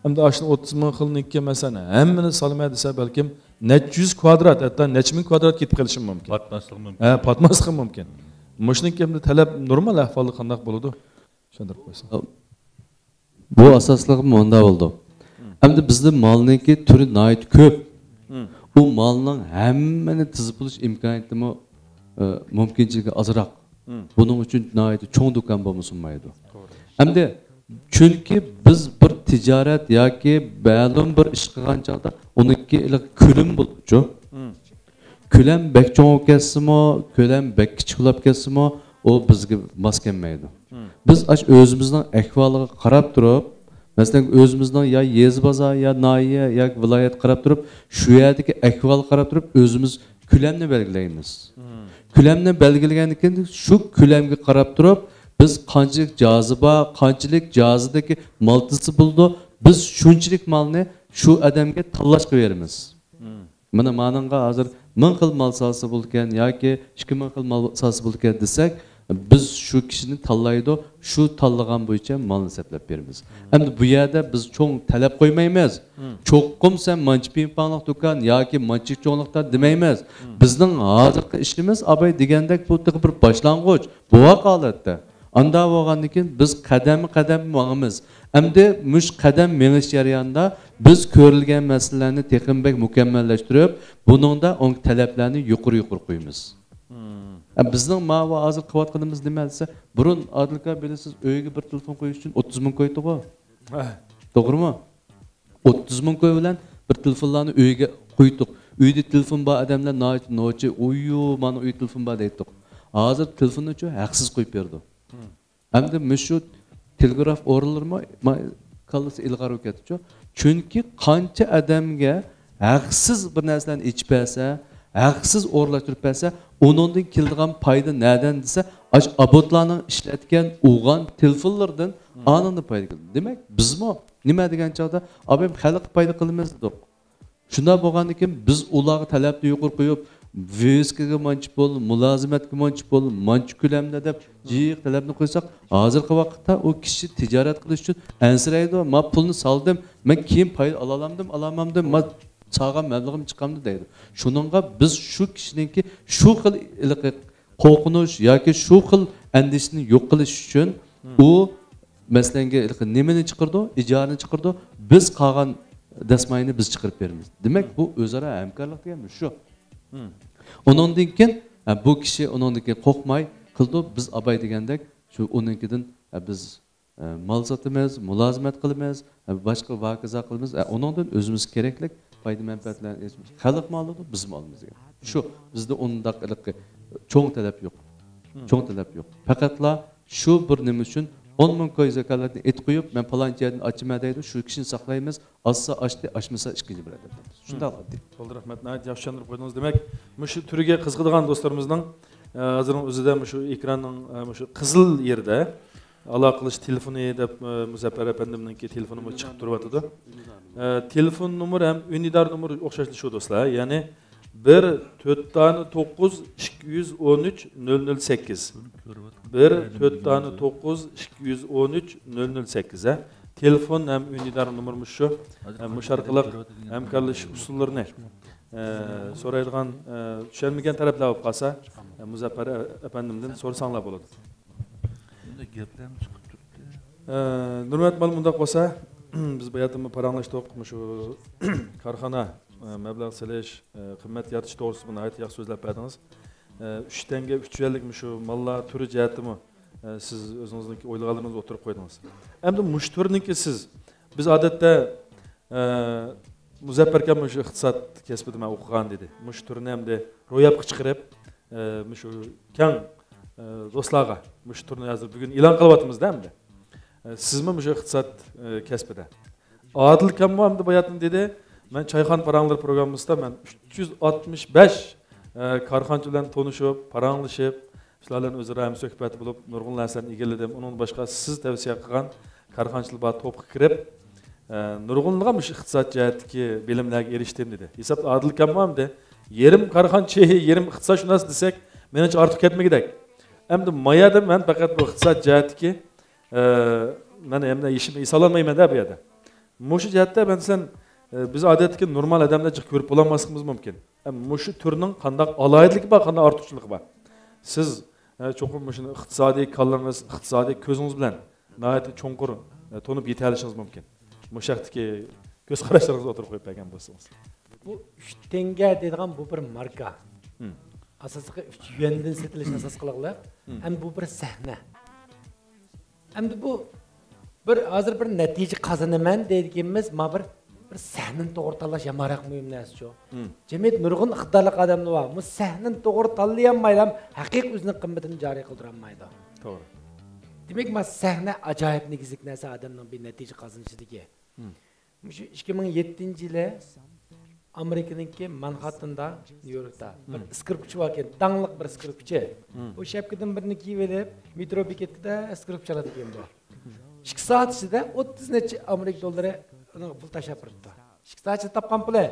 ئەمدى ئاشۇنى ئوتتۇز مىڭ خىلنىڭكى، مەسىلەن، ھەممىنى سالىمەن دېسە، بەلكىم نەچچە يۈز كۋادرات، ھەتتا نەچچە مىڭ كۋادرات كېتىپ قېلىشىمۇ مۇمكىن. پاتماسلىقى مۇمكىن. ھە، پاتماسلىقى مۇمكىن. مۇشۇنىڭكى ئەمدى تەلەپ نورمال ئەھۋالدا قانداق بولىدۇ؟ چۈشەندۈرۈپ قويساڭ. بۇ ئاساسلىقى مۇنداق بولىدۇ. ئەمدى بىزدە مالنىڭكى تۈرى ناھايىتى كۆپ. ئۇ مالنىڭ ھەممىنى تىزىپ بولۇش ئىمكانىيىتىمۇ، ئە، مۇمكىنچىلىكى ئازراق. بۇنىڭ ئۈچۈن ناھايىتى چوڭ دۇكان بولمىسا بولمايدۇ. ئەمدى چۈنكى بىز بىر تىجارەت ياكى مەلۇم بىر ئىش قىلغان چاغدا ئۇنىڭكى ھېلىقى كۆلىمى بولىدۇچۇ. كۆلەم بەك چوڭ بولۇپ كەتسىمۇ، كۆلەم بەك كىچىك بولۇپ كەتسىمۇ، ئۇ بىزگە ماس كەلمەيدۇ. بىز ئاشۇ ئۆزىمىزنىڭ ئەھۋالىغا قاراپ تۇرۇپ، مەسىلەن، ئۆزىمىزنىڭ يا يېزا بازار، يا ناھىيە، ياكى ۋىلايەتكە قاراپ تۇرۇپ، شۇ يەردىكى ئەھۋالغا قاراپ تۇرۇپ، ئۆزىمىز كۆلەمنى بەلگىلەيمىز. كۆلەمنى بەلگىلىگەندىن كېيىن، شۇ كۆلەمگە قاراپ تۇرۇپ، بىز قانچىلىك جازى بار، قانچىلىك جازىدىكى مال تىزسا بولىدۇ، بىز شۇنچىلىك مالنى شۇ ئادەمگە تاللاشقا بېرىمىز. مانا مانىڭغا ھازىر مىڭ خىل مال سالسا بولىدىكەن ياكى ئىككى مىڭ خىل مال سالسا بولىدىكەن دېسەك، بىز شۇ كىشىنى تاللايدۇ، شۇ تاللىغان بويىچە مالنى سەپلەپ بېرىمىز. ئەمدى بۇ يەردە بىز چوڭ تەلەپ قويمايمىز. چوقۇم سەن مانچە پىڭ پاڭلىق دۇكان ياكى مانچە چوڭلۇقتا دېمەيمىز. بىزنىڭ ھازىرقى ئىشىمىز، ئاباي دېگەندەك، بۇ تېخى بىر باشلانغۇچ، بوۋاق ھالەتتە. ئانداق بولغاندىن كېيىن بىز قەدەممۇ قەدەم ماڭىمىز. ئەمدى مۇشۇ قەدەم مېڭىش جەريانىدا بىز كۆرۈلگەن مەسىلىلەرنى تېخىمۇ بەك مۇكەممەللەشتۈرۈپ، بۇنىڭدا ئۇ تەلەپلەرنى يۇقىرى، يۇقىرى قويىمىز. ئە، بىزنىڭ ماۋۇ ھازىر قىلىۋاتقىنىمىز نېمە دېسە، بۇرۇن ئادىل ئاكا بىلىسىز، ئۆيگە بىر تېلېفون قويۇش ئۈچۈن ئوتتۇز مىڭ كوي ئىدىغۇ. توغرىمۇ؟ ئوتتۇز مىڭ كوي بىلەن بىر تېلېفونلارنى ئۆيگە قويدۇق. ئۆيدە تېلېفون بار ئادەملەر ناھايىتى نوچى، ئۇيۇ، مانا ئۆيدە تېلېفون بار دەيتتۇق. ھازىر تېلېفوننىچۇ ھەقسىز قويۇپ بېرىدۇ. ئەمدى مۇشۇ تېلېگراف ئورۇنلىرىمۇ ما-، كاللىسى ئىلغار بولۇپ كەتتىچۇ. چۈنكى قانچە ئادەمگە ھەقسىز بىر نەرسىلەرنى ئېچىپ بەرسە، ھەقسىز ئورۇنلاشتۇرۇپ بەرسە، ئۇنىڭدىن كېلىدىغان پايدا نەدىن دېسە، ئاشۇ ئابوتلارنىڭ ئىشلەتكەن ئۇلغان تېلېفونلىرىدىن ئانىڭدىن پايدا كېلىدۇ. دېمەك، بىزمۇ نېمە دېگەن چاغدا، ئابايىم، خەلققە پايدا قىلىمىز دېدۇق. شۇنداق بولغاندىن كېيىن بىز ئۇلارغا تەلەپنى يۇقىرى قويۇپ، ۋىۋىسكىگە مانچە پۇل، مۇلازىمەتكە مانچە پۇل، مانچە كۆلەمدە دەپ جىق تەلەپنى قويساق، ھازىرقى ۋاقىتتا ئۇ كىشى تىجارەت قىلىش ئۈچۈن ئەنسىرەيدۇ. ما پۇلنى سالدىم، مەن كېيىن پايدا ئالالامدىم، ئالالمامدىم، ما سالغان مەبلىغىم چىقامدۇ دەيدۇ. شۇنىڭغا بىز شۇ كىشىنىڭكى شۇ خىل ھېلىقى قورقۇنچ ياكى شۇ خىل ئەندىشىنى يوق قىلىش ئۈچۈن ئۇ مەسىلەنگە ھېلىقى نېمىنى چىقىرىدۇ؟ ئىجارىنى چىقىرىدۇ. بىز قالغان دەسمايىنى بىز چىقىرىپ بېرىمىز. دېمەك، بۇ ئۆزئارا ھەمكارلىق دېگەن شۇ. ئۇنىڭدىن كېيىن، ھە، بۇ كىشى ئۇنىڭدىن كېيىن قورقماي قىلىدۇ. بىز ئاباي دېگەندەك شۇ ئۇنىڭكىدىن، ھە، بىز، ھە، مال ساتىمىز، مۇلازىمەت قىلىمىز، ھە، باشقا ۋاكىزا قىلىمىز. ھە، ئۇنىڭدىن ئۆزىمىزگە كېرەكلىك پايدا مەنپەئەتلەرنى ئېلىشىمىز. خەلقمۇ ئالىدۇ، بىزمۇ ئالىمىز دېگەن. شۇ بىزدە ئۇنداق ھېلىقى چوڭ تەلەپ يوق. چوڭ تەلەپ يوق. پەقەتلا شۇ بىر نېمە ئۈچۈن ئون مىڭ كوي زاكالەتنى ئېتىپ قويۇپ، مەن پالانچى يەردىن ئاچىمەن دەيدۇ، شۇ كىشىنى ساقلايمىز، ئاچسا ئاچتى، ئاچمىسا ئىككىنچى بىر ئادەم. شۇنداق ئاددىي. چولدى رەھمەت، ناھايىتى ياخشى چۈشەندۈرۈپ قويدىڭىز. دېمەك، مۇشۇ تۈرگە قىزىقىدىغان دوستلىرىمىزنىڭ، ئە، ھازىرنىڭ ئۆزىدە مۇشۇ ئېكراننىڭ، ئە، مۇشۇ قىزىل يېرىدە ئالاقە قىلىش تېلېفونى دەپ، ئە، مۇزەپپەر ئەپەندىمنىڭكى تېلېفونىمۇ چىقىپ تۇرۇۋاتىدۇ. ئە، تېلېفون نومۇرى ھەم ئۈندىدار نومۇرى ئوخشاشلا شۇ دوستلار. يەنى بىر تۆت دانە توققۇز ئىككى يۈز ئون ئۈچ نۆل نۆل سەككىز. بىر تۆت دانە توققۇز ئىككى يۈز ئون ئۈچ نۆل نۆل سەككىز، ھە. تېلېفون ھەم ئۈندىدار نومۇرىمىز شۇ. ھەم مۇشۇ ئارقىلىق ھەمكارلىشىش ئۇسۇللىرىنى، ئە، سورايدىغان، ئە، چۈشەنمىگەن تەرەپلەر بولۇپ قالسا، ئە، مۇزەپپەر ئەپەندىمدىن سورىساڭلار بولىدۇ. ئە، نۇرمەت مال مۇنداق بولسا، بىز باياتىنمۇ پاراڭلاشتۇق. مۇشۇ كارخانا، ئە، مەبلەغ سېلىش، ئە، قىممەت يارىتىش توغرىسىدا ناھايىتى ياخشى سۆزلەپ بەردىڭىز. ئە، ئۈچ تەڭگە ئۈچ يۈەنلىك مۇشۇ ماللار تۈرى جەھەتتىمۇ، ئە، سىز ئۆزىڭىزنىڭكى ئويلىغانلىرىڭىزنى ئوتتۇرىغا قويدىڭىز. ئەمدى مۇشۇ تۈرنىڭكى سىز، بىز ئادەتتە، ئە، مۇزەپپەر ئاكام مۇشۇ ئىقتىساد كەسپىدە مەن ئوقۇغان دېدى. مۇشۇ تۈرنى ئەمدى روياپقا چىقىرىپ، ئە، مۇشۇ كەڭ، ئە، دوستلارغا مۇشۇ تۈرنى ھازىر بۈگۈن ئېلان قىلىۋاتىمىز-دە ئەمدى. ئە، سىزمۇ مۇشۇ ئىقتىساد، ئە، كەسپىدە. ئادىل ئاكاممۇ ئەمدى باياتىن دېدى، مەن چايخانا پاراڭلىرى پروگراممىسىدا مەن ئۈچ يۈز ئاتمىش بەش، ئە، كارخانىچى بىلەن تونۇشۇپ، پاراڭلىشىپ، شۇلار بىلەن ئۆزئارا ھەمسۆھبەت بولۇپ، نۇرغۇن نەرسىلەرنى ئىگىلىدىم. ئۇنىڭدىن باشقا سىز تەۋسىيە قىلغان كارخانىچىلار بار توپقا كىرىپ، ئە، نۇرغۇنلىغان مۇشۇ ئىقتىساد جەھەتتىكى بىلىملەرگە ئېرىشتىم دېدى. ھېسابتا ئادىل ئاكاممۇ ئەمدى يېرىم كارخانىچى، يېرىم ئىقتىسادشۇناس دېسەك، مېنىڭچە ئارتۇق كەتمىگۈدەك. ئەمدى ما يەردە مەن پەقەت بۇ ئىقتىساد جەھەتتىكى، ئە، مەن ئەمدى ئىشىمنى ئېسالالمايمەن-دە بۇ يەردە. مۇشۇ جەھەتتە مەسىلەن، ئە، بىز ئادەتتىكى نورمال ئادەملەر جىق كۆرۈپ بولالماسلىقىمىز مۇمكىن. ئە، مۇشۇ تۈرنىڭ قانداق ئالاھىدىلىكى بار، قانداق ئارتۇقچىلىقى بار؟ سىز، ئە، چوقۇم مۇشۇنى ئىقتىسادىي كاللىڭىز، ئىقتىسادىي كۆزىڭىز بىلەن ناھايىتى چوڭقۇر، ئە، تونۇپ يېتەلىشىڭىز مۇمكىن. مۇشۇ ھەقتىكى كۆز قاراشلىرىڭىزنى ئوتتۇرىغا قويۇپ بەرگەن بولسىڭىز. بۇ ئۈچ تەڭگە دەيدىغان بۇ بىر ماركا. ئاساسلىقى ئۈچ يۈەندىن سېتىلىشنى ئاساس قىلغۇلۇق. ھەم بۇ بىر سەھنە. ئەمدى بۇ بىر، ھازىر بىر نەتىجە قازىنىمەن دەيدىغىنىمىز، ما بىر، بىر سەھنىنى توغرا تاللاش يامانراق مۇھىم نەرسە شۇ. جەمئىيەت نۇرغۇن ئىقتىدارلىق ئادەملەر بار. بۇ سەھنىنى توغرا تاللىيالمايلا ھەقىقىي ئۆزىنىڭ قىممىتىنى جارى قىلدۇرالمايدۇ. توغرا. دېمەك، ما سەھنە ئاجايىپ نېگىزلىك نەرسە ئادەمنىڭ بىر نەتىجە قازىنىشىدىكى. مۇشۇ ئىككى مىڭ يەتتىنچى يىلى ئامېرىكىنىڭكى مانخاتتېندا، نيۇ يوركتا بىر ئىسكرىپكىچى باركەن، داڭلىق بىر ئىسكرىپكىچى. بۇ شەپكىدىن بىرنى كىيىۋېلىپ، مېترو بېكەتكىدە ئىسكرىپكا چالىدىكەن بۇ. ئىككى سائەت ئىچىدە ئوتتۇز نەچچە ئامېرىكا دوللىرى ئۇنىڭغا پۇل تاشلاپ بېرىپتۇ. ئىككى سائەت ئىچىدە تاپقان پۇلى.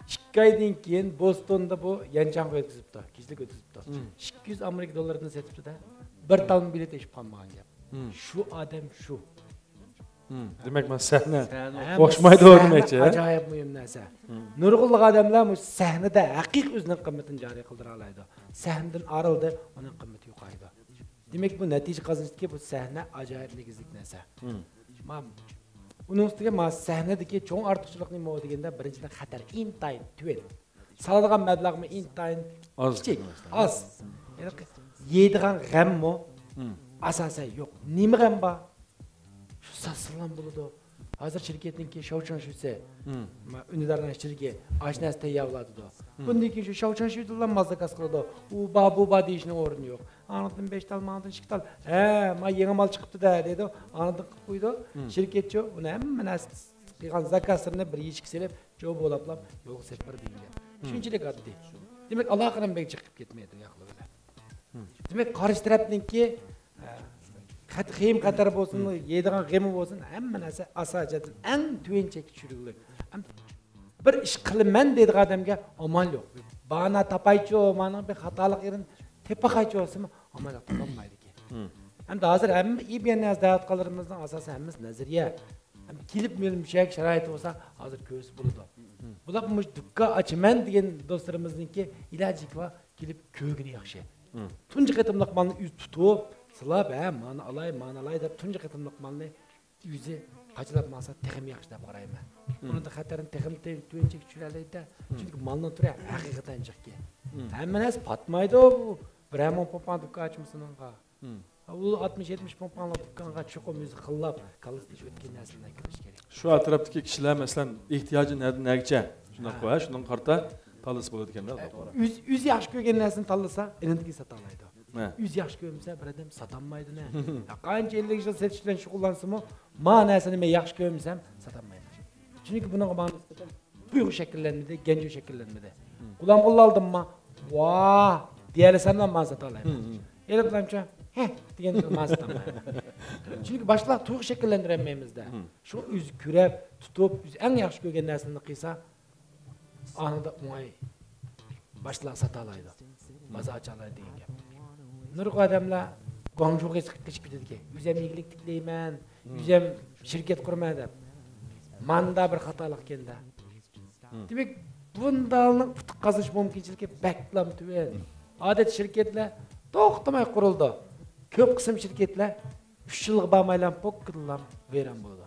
ئىككى ئايدىن كېيىن بوستوندا بۇ يەنچاڭغا ئۆتكۈزۈپتۇ، كېچىلىك ئۆتكۈزۈپتۇ. ئىككى يۈز ئامېرىكا دوللىرىدىن سېتىپتۇ-دە، بىر تالما بېلەت ئېشىپ قالمىغان گەپ. شۇ ئادەم شۇ. دېمەك، مانا سەھنە ئوخشىمايدۇ دېمەكچى. ئاجايىپ مۇھىم نەرسە. نۇرغۇنلىغان ئادەملەر مۇشۇ سەھنىدە ھەقىقىي ئۆزىنىڭ قىممىتىنى جارى قىلدۇرالايدۇ. سەھنىدىن ئايرىلدى، ئۇنىڭ قىممىتى يوقايدۇ. دېمەك، بۇ نەتىجە قازىنىشتىكى بۇ سەھنە ئاجايىپ نېگىزلىك نەرسە. ما-، ئۇنىڭ ئۈستىگە ما سەھنىدىكى چوڭ ئارتۇقچىلىق نېمە دېگەندە، بىرىنچىدىن، خەتەر ئىنتايىن تۆۋەن. سالىدىغان مەبلەغمۇ ئىنتايىن ئاز، كىچىك، ئاز. يەنى يەيدىغان غەممۇ ئاساسەن يوق. نېمە غەم بار؟ شۇ ساتسىلا بولىدۇ. ھازىر شىركەتنىڭكى شاۋچاڭشۈسى، ما-، ئۈندىدارنىڭ ئىچىدىكى ئاشۇ نەرسە تەييارلاۋاتىدۇ. بۇندىن كېيىن شۇ شاۋچاڭشۈدىنلا مال زاكاز قىلىدۇ. ئۇ بار، بۇ بار دېيىشنىڭ ئورنى يوق. ئاڭلىدىن بەش تال، ماڭدىن ئىككى تال. ھە، ما يېڭى مال چىقىپتۇ-دە، دەيدۇ. ئاندىن قىلىپ قويىدۇ. شىركەتچۇ ئۇنى ھەممە نەرسە قىلغان زاكازلىرىنى بىر يېشىككە سېلىپ، جو بولاپلا يولغا سېلىپ بېرىدۇ دېگەن گەپ. شۇنچىلىك ئاددىي. دېمەك، ئالاقىنىڭ بەك چىقىپ كەتمەيدۇ ياقلىق بىلەن. دېمەك، قارشى تەرەپنىڭكى، ئە، خەت-، خېيىم خەتەر بولسۇن، يەيدىغان غېمى بولسۇن، ھەممە نەرسە ئاساسىي جەھەتتىن ئەڭ تۆۋەن چەككە چۈشۈرگۈلۈك. بىر ئىش قىلىمەن دەيدىغان ئادەمگە ئامال يوق. باھانە تاپايچۇ، مانا بىر خاتالىق يېرىنى تېپىپ باقايچۇ دېسىمۇ، ئامال يوق، تاپالمايدىكەن. ھىم. ئەمدى ھازىر ھەممە ئىبيەننىياز دەۋاتقانلىرىمىزنىڭ ئاساسى ھەممىسى نەزەرىيە. ئەمدى كېلىپ مېنىڭ مۇشۇ يەرگە شارائىتى بولسا، ھازىر كۆرسە بولىدۇ. ھىم. بۇلار مۇشۇ دۇكان ئاچىمەن دېگەن دوستلىرىمىزنىڭكى ئىلاجىكى بار، كېلىپ كۆرگىنى ياخشى. ھىم. تۇنجى قېتىملىق مالنى ئۆزى تۇتۇپ، سىلاپ، ھە، مانا ئالاي، مانا ئالاي دەپ تۇنجى قېتىملىق مالنى ئۆزى قاچىلاپ ماڭسا تېخىمۇ ياخشى دەپ قارايمەن. مم. ئۇنىڭدا خەتەرنى تېخىمۇ تۆ-، تۆۋەنچىگە چۈشۈرەلەيدۇ. مم. چۈنكى مالنىڭ تۈرى ھەقىقەتەن جىقكەن. مم. ھەممە نەرسە پاتمايدۇ بۇ. بىرەر مىڭ پوڭ دۇكان ئاچمىسۇنىڭغا. مم. ئۇ ئاتمىش يەتمىش پوڭ دۇكانغا چوقۇم ئۆزى قىللاپ، كاللىسى تېشىۋەتكەن نەرسىلەرنى كىرىش كېرەك. شۇ ئەتراپتىكى كىشىلەر، مەسىلەن، ئېھتىياجى نەدىن نەگىچە؟ شۇنداق ھە. قوي، ھە، شۇنىڭغا قارىتا تاللىسا بولىدىكەن-دە. ئۆز-، ئۆزى ياخشى كۆرگەن نەرسىنى تاللىسا، ئېنىقكى ساتالايدۇ. ھە. ئۆزى ياخشى كۆرمىسە، بىر ئادەم ساتالمايدۇ نە. يا قانچە ئەللىك يىل سېتىش بىلەن شۇغۇللانسىمۇ، ما نەرسىنى مەن ياخشى كۆرمىسەم، ساتالمايمەن. چۈنكى بۇنىڭغا ماڭا نىسبەتەن تۇيغۇ شەكىللەنمىدى، گەنجۈ شەكىللەنمىدى. غۇلام قوللالدىمما، ۋاھ دېيەلىسەملا، مانا ساتالايمەن. ئېلىپلامچۇ، ھە دېگەن مانا ساتالمايمەن. چۈنكى باشقىلار تۇيغۇ شەكىللەندۈرەلمەيمىز-دە. شۇ ئۆزى كۆرەپ، تۇتۇپ، ئۆزى ئەڭ ياخشى كۆرگەن نەرسىنى قىلسا، ئانىدا ئوڭاي باشلار ساتالايدۇ، بازار ئاچالايدۇ دېگەن گەپ. نۇرغۇن ئادەملەر گۇاڭجۇغا چىقىپ كېتىدىكەن. ئۆزۈم ئىگىلىك تىكلەيمەن، ئۆزۈم شىركەت قۇرىمەن دەپ. ماندا بىر خاتالىقكەن-دە. دېمەك، بۇنداقنىڭ ئۇتۇق قازىنىش مۇمكىنچىلىكى بەكلا تۆۋەن. ئادەتتە شىركەتلەر توختىماي قۇرۇلىدۇ. كۆپ قىسىم شىركەتلەر ئۈچ يىلغا بارمايلا پوككىدىلا ۋەيران بولىدۇ.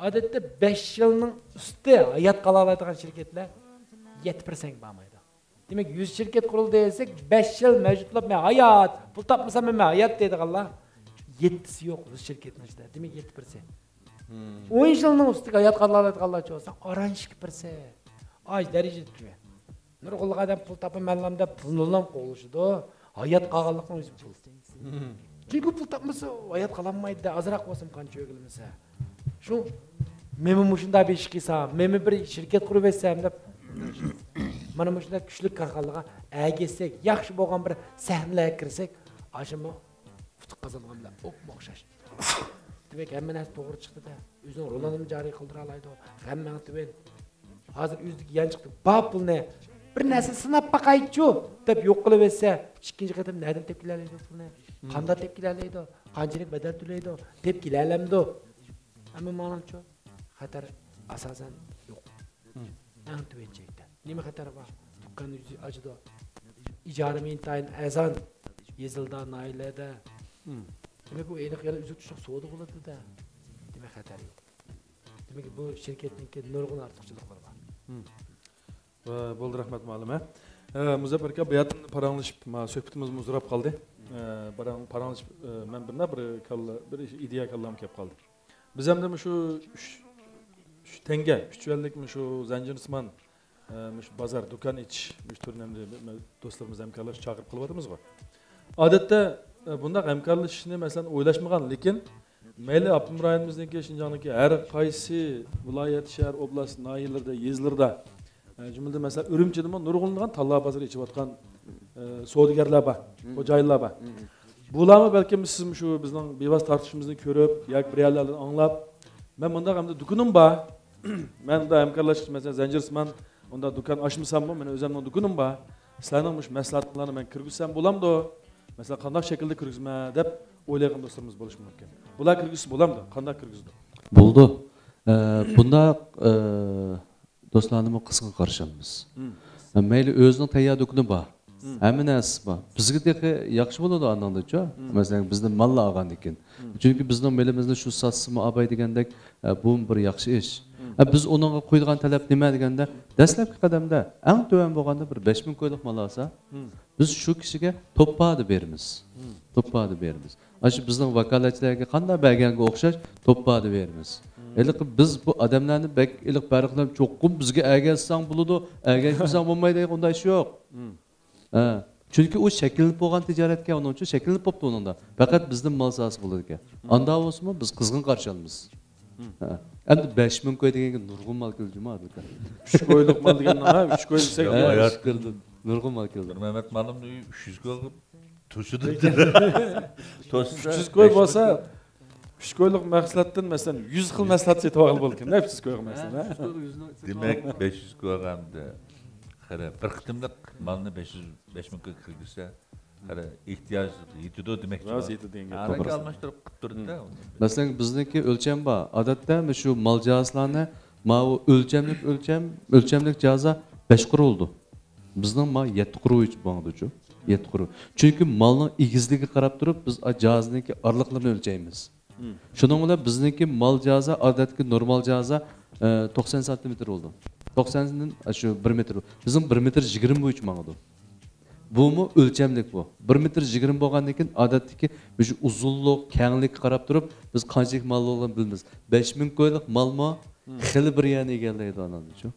ئادەتتە بەش يىلنىڭ ئۈستى ھايات قالالايدىغان شىركەتلەر يەتتە پىرسەنتكە بارمايدۇ. دېمەك، يۈز شىركەت قۇرۇلدى دېسەك، بەش يىل مەۋجۇت بولۇپ، مەن ھايات، پۇل تاپمىسام مەن ھايات دەيدىغانلار يەتتىسى يوق يۈز شىركەتنىڭ ئىچىدە. دېمەك، يەتتە پىرسەنت. ئون يىلنىڭ ئۈستىگە ھايات قالالايدىغانلارچە بولسا، ئاران ئىككى پىرسەنت. ئاز دەرىجىدە تۆۋەن. نۇرغۇنلىغان ئادەم پۇل تاپىمەنلام دەپ پۇلنىلا قوغلىشىدۇ. ھايات قالغانلىقنىڭ ئۆزى پۇل. چۈنكى پۇل تاپمىسا، ھايات قالالمايدۇ، ئازراق بولسىمۇ قان چۆگىلىمىسە. شۇ مېمۇ مۇشۇنداق بىر ئىش قىلسام، مېمۇ بىر شىركەت قۇرۇۋەتسەم دەپ، مانا مۇشۇنداق كۈچلۈك كارخانىلارغا ئەگەشسەك، ياخشى بولغان بىر سەھنىلەرگە كىرسەك، ئاشۇمۇ ئۇتۇق قازانغان بىلەن ئوپمۇ ئوخشاش. دېمەك، ھەممە نەرسە توغرا چىقتى-دە. ئۆزىنىڭ رولىنىمۇ جارى قىلدۇرالايدۇ. غەممەڭ تۆۋەن. ھازىر ئۆزىدىكى يانچۇقتا بار پۇلنى بىر نەرسە سىناپ باقايچۇ دەپ يوق قىلىۋەتسە، ئىككىنچى قېتىم نەدىن تېپىپ كېلەلەيدۇ پۇلنى؟ قانداق تېپىپ كېلەلەيدۇ؟ قانچىلىك بەدەل تۆلەيدۇ؟ تېپىپ كېلەلەمدۇ؟ ئەمما ماڭىمچۇ؟ خەتەر ئاساسەن يوق. ئەڭ تۆۋەن چەكتە. نېمە خەتەر بار؟ دۇكان ئۆزى ئاچىدۇ. ئىجارىمۇ ئىنتايىن ئەرزان. يېزىلدا، ناھىيەلەردە. دېمەك، ئۇ ئېنىق يەنە ئۈزۈك چۈشۈك سودا بولىدۇ-دە. دېمەك، خەتەر يوق. دېمەك، بۇ شىركەتنىڭكى نۇرغۇن ئارتۇقچىلىقلىرى بار. ۋە بولدى، رەھمەت مۇئەللىم. ھە، مۇزەپپەر ئاكا، بۇ يەردىن پاراڭلىشىپ، ما، سۆھبىتىمىزمۇ ئۇزىراپ قالدى. ئە، پاراڭ-، پاراڭلىشىپ، ئە، مەن بىرلا بىر كاللا، بىر ئىدىيە كاللامغا كەپ قالدى. بىز ئەمدى مۇشۇ ئۈچ، ئۈچ تەڭگە، ئۈچ يۈەنلىك مۇشۇ زەنجىرسىمان، ئە، مۇشۇ بازار، دۇكان ئېچىش، مۇشۇ تۈرنى ئەمدى دوستلىرىمىز ھەمكارلاشقا چاقىرىپ قىلىۋاتىمىزغۇ. ئادەتتە، ئە، بۇنداق ھەمكارلىشىشنى، مەسىلەن، ئويلاشمىغان، لېكىن مەيلى ئاپتونوم رايونىمىزنىڭكى، شىنجاڭنىڭكى ھەر قايسى ۋىلايەت، شەھەر، ئوبلاست، ناھىيەلىرىدە، يېزىلىرىدا، ئە، جۈملىدىن، مەسىلەن، ئۈرۈمچىدىمۇ نۇرغۇنلىغان تاللا بازىرى ئېچىۋاتقان، ئە، سودىگەرلەر بار، خوجايىنلار بار. بۇلارمۇ بەلكىم سىز شۇ بىزنىڭ بىۋاسىتە تارتىشىمىزنى كۆرۈپ ياكى بىر يەرلەردىن ئاڭلاپ، مەن مۇنداق ئەمدى دۇكىنىم بار، مەن مۇنداق ھەمكارلاشقىچە، مەسىلەن، زەنجىرسىمان ئۇنداق دۇكان ئاچمىساممۇ، مېنىڭ ئۆزۈمنىڭ دۇكىنىم بار، سىلەرنىڭ مۇشۇ مەھسۇلاتىڭلارنى مەن كىرگۈزسەم بولامدۇ؟ مەسىلەن، قانداق شەكىلدە كىرگۈزىمەن دەپ ئويلايدىغان دوستلىرىمىز بولۇشى مۇمكىن. بۇلار كىرگۈزسە بولامدۇ؟ قانداق كىرگۈزىدۇ؟ بولىدۇ. ئە، بۇنداق، ئە، دوستلارنىمۇ قىزغىن قارشى ئالىمىز. مەيلى ئۆزىنىڭ تەييار دۇكىنى بار. ھەممە نەرسىسى بار. بىزگە تېخى ياخشى بولىدۇ ئاندىنچۇ. مەسىلەن، بىزدىن ماللا ئالغاندىكىن. چۈنكى بىزنىڭ مېلىمىزنى شۇ ساتسىمۇ ئاباي دېگەندەك، ئە، بۇمۇ بىر ياخشى ئىش. ئە، بىز ئۇنىڭغا قويىدىغان تەلەپ نېمە دېگەندە، دەسلەپكى قەدەمدە ئەڭ تۆۋەن بولغاندا بىر بەش مىڭ كويلۇق مال ئالسا، بىز شۇ كىشىگە توپ باھادا بېرىمىز. توپ باھادا بېرىمىز. ئاشۇ بىزنىڭ ۋاكالەتچىلەرگە قانداق بەرگەنگە ئوخشاش توپ باھادا بېرىمىز. ھېلىقى بىز بۇ ئادەملەرنى بەك ھېلىقى پەرقلەپ، چوقۇم بىزگە ئەگەشسەڭ بولىدۇ، ئەگەشمىسەڭ بولمايدۇ دېگەن ئۇنداق ئىش يوق. ھە. چۈنكى ئۇ شەكىللىنىپ بولغان تىجارەتكەن، ئۇنىڭ ئۈچۈن شەكىللىنىپ بوپتۇ ئۇنىڭدا. پەقەت بىزدىن مال سالسا بولىدىكەن. ئانداق بولسىمۇ بىز قىزغىن قارشى ئالىمىز. ھە. ئەمدى بەش مىڭ كوي دېگەنگە نۇرغۇن مال كېلىدۇ جۇما، ئادىل ئاكا. ئۈچ كويلۇق مال دېگەن نېمە؟ ئۈچ كوي دېسەك، ھە، ھايات كىردى. نۇرغۇن مال كېلىدۇ. نۇرمەمەت مالىمنىڭ ئۆيى ئۈچ يۈز كويغا توشىدۇ. توشىدۇ. ئۈچ يۈز كوي بولسا، ئۈچ كويلۇق مەھسۇلاتتىن، مەسىلەن، يۈز خىل مەھسۇلات سېتىۋالغىلى بولىدىكەن، ئۈچ يۈز كويغا، مەسىلەن، ھە؟ دېمەك، بەش يۈز كويغا ئەمدى قېرى، بىر قېتىملىق مالنى بەش يۈز، بەش مىڭ كوي كىرگۈزسە، قېرى، ئېھتىياج يېتىدۇ دېمەكچى. راست يېتىدۇ دېگەن گەپ. ئانىڭ ئالماشتۇرۇپ قىلىپ تۇرىدۇ-دە. مەسىلەن، بىزنىڭكى ئۆلچەم بار. ئادەتتە مۇشۇ مال جازىلارنى ماۋۇ ئۆلچەملىك، ئۆلچەم، ئۆلچەملىك جازا بەش قۇر بولىدۇ. بىزنىڭ ما يەتتە قۇر بويىچە ماڭىدۇچۇ. يەتتە قۇر. چۈنكى مالنىڭ ئېگىزلىكىگە قاراپ تۇرۇپ، بىز جازىنىڭكى ئارىلىقلىرىنى ئۆلچەيمىز. شۇنىڭ بىلەن بىزنىڭكى مال جازا، ئادەتتىكى نورمال جازا، ئە، توقسان سانتىمېتىر بولىدۇ. توقساندىن، ئە، شۇ بىر مېتىر. بىزنىڭ بىر مېتىر يىگىرمە بويىچە ماڭىدۇ. بۇمۇ ئۆلچەملىك بۇ. بىر مېتىر يىگىرمە بولغاندىن كېيىن، ئادەتتىكى مۇشۇ ئۇزۇنلۇق، كەڭلىككە قاراپ تۇرۇپ، بىز قانچىلىك مال بولغانلىقىنى بىلىمىز. بەش مىڭ كويلۇق مالمۇ خېلى بىر يەرنى ئىگىلەيدۇ ئاناندىچۇ.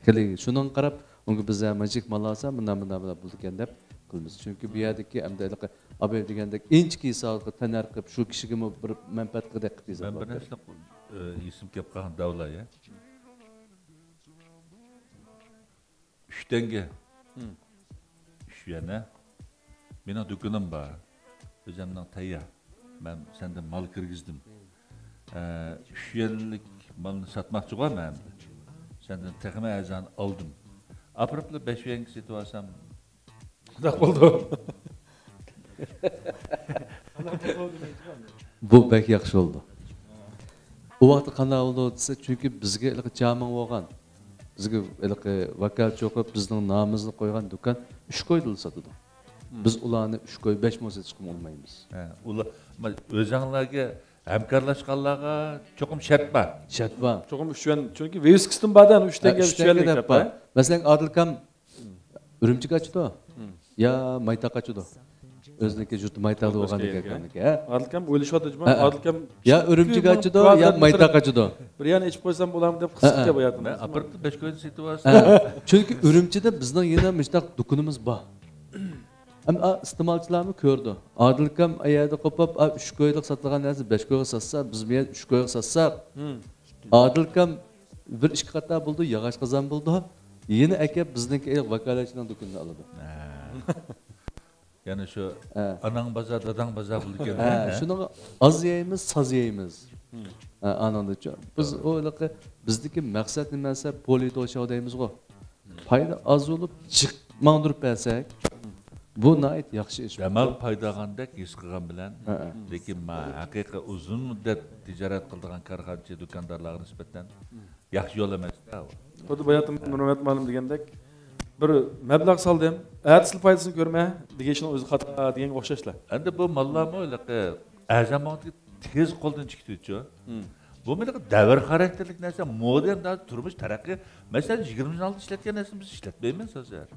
خېلى شۇنىڭغا قاراپ، ئۇنىڭغا بىز مانچىلىك مال ئالسا، مۇنداق، مۇنداق، مۇنداق بولىدىكەن دەپ قىلىمىز. چۈنكى بۇ يەردىكى ئەمدى ھېلىقى ئاباي دېگەندەك ئىنچىكە ھېسابقا تەننەرخ قىلىپ، شۇ كىشىگىمۇ بىر مەنپەئەت قىلغۇدەك قىلىپ ھېساب. مەن بىر نەرسىنى، ئە، ئېسىمگە كەپ قالغان داۋلا، يا. ئۈچ تەڭگە. ئۈچ يۈەن، ھە؟ مېنىڭ دۇكىنىم بار. ئۆزۈمنىڭ تەييار. مەن سەندىن مال كىرگۈزدۈم. ئە، ئۈچ يۈەنلىك مالنى ساتماقچىغۇ مەن ئەمدى. سەندىن تېخىمۇ ئەرزان ئالدىم. ئاپىرىپلا بەش يۈەنگە سېتىۋالسام، قانداق بولدى؟ بۇ بەك ياخشى بولدى. ئۇ ۋاقىتتا قانداق بولدى دېسە، چۈنكى بىزگە ھېلىقى جامىڭ بولغان. بىزگە ھېلىقى ۋاكالەتچى ئوقۇپ، بىزنىڭ نامىمىزنى قويغان دۇكان ئۈچ كويدىلا ساتىدۇ. بىز ئۇلارنى ئۈچ كوي، بەش مو سېتىشقىمۇ ئۇنىمايمىز. ھە، ئۇلار، ما-، ئۆزۈڭلارگە ھەمكارلاشقانلارغا چوقۇم شەرت بار. شەرت بار. چوقۇم ئۈچ يۈەن، چۈنكى ۋىۋىسكىسىدىن بار-دە، ئۈچ ھە، تەڭگە، ئۈچ ئۈچ تەڭگە تەڭگە دەپ دەپ بار. مەسىلەن، ئادىل ئاكام ئۈرۈمچىگە ئاچىدۇ. يا مايتاغقا ئاچىدۇ. ئۆزىنىڭكى يۇرتى مايتاغدا بولغاندىكىن، ھە؟ ئادىل ئاكام ئويلىشىۋاتىدۇ، ھە، ھە. ئادىل ئاكام يا ئۈرۈمچىگە ئاچىدۇ، يا مايتاغقا ئاچىدۇ. بىر يەرنى ئېچىپ قويسام بولامدۇ دەپ قىستىپ كەپ ئاياتىم. مەن ئاپىرىپ بەش كوينى سېتىۋالسام. ھە. چۈنكى ئۈرۈمچىدە بىزنىڭ يەنە مۇشۇنداق دۇكىنىمىز بار. ھەم، ئا، ئىستېمالچىلارمۇ كۆرىدۇ. ئادىل ئاكام ئەيەردە قوپۇپ، ئا، ئۈچ كويلۇق ساتىدىغان نەرسىنى بەش كويغا ساتسا، بىز بۇ يەردە ئۈچ كويغا ساتساق، ئادىل ئاكام بىر ئىككى قاتار بولىدۇ، ياغاچ قازان بولىدۇ. يەنە ئەكەپ بىزنىڭكى ۋاكالەتچىنىڭ دۇكىنىنى ئالىدۇ. ھە. يەنى شۇ ھە. ئاناڭ بازار، داداڭ بازار بولىدىكەن. ھە، ھە؟ شۇنىڭغا ئاز يەيمىز، ساز يەيمىز. ھە، ئانىڭدىچۇ. بىز ئۇ ھېلىقى بىزدىكى مەقسەت نېمە دېسە، پولى توشاۋ دەيمىزغۇ. پايدا ئاز بولۇپ، جىق ماڭدۇرۇپ بەرسەك، بۇ ناھايىتى ياخشى ئىش. جامال پايدا ئالغاندەك ھېس قىلغان بىلەن، ھە، ھە. لېكىن مەن ھەقىقىي ئۇزۇن مۇددەت تىجارەت قىلىدىغان كارخانىچى، دۇكاندارلارغا نىسبەتەن ياخشى يول ئەمەس-دە ئۇ. خۇددى باياتىن نۇرمەمەت مۇئەللىم دېگەندەك، بىر مەبلەغ سالدىم، ئەتىسىلا پايدىسىنى كۆرمە دېگەن ئىشنىڭ ئۆزى خاتا دېگەنگە ئوخشاشلا. ئەمدى بۇ ماللارمۇ ھېلىقى ئەرزان بولغاندىكىن تېز قولدىن چىقىپ كېتىدۇچۇ. بۇ ھېلىقى دەۋر خاراكتېرلىك نەرسە، مودېرن، ھازىر تۇرمۇش تەرەققىي. مەسىلەن، يىگىرمىنچى ئالتە ئىشلەتكەن نەرسىنى بىز ئىشلەتمەيمىز ھازىر.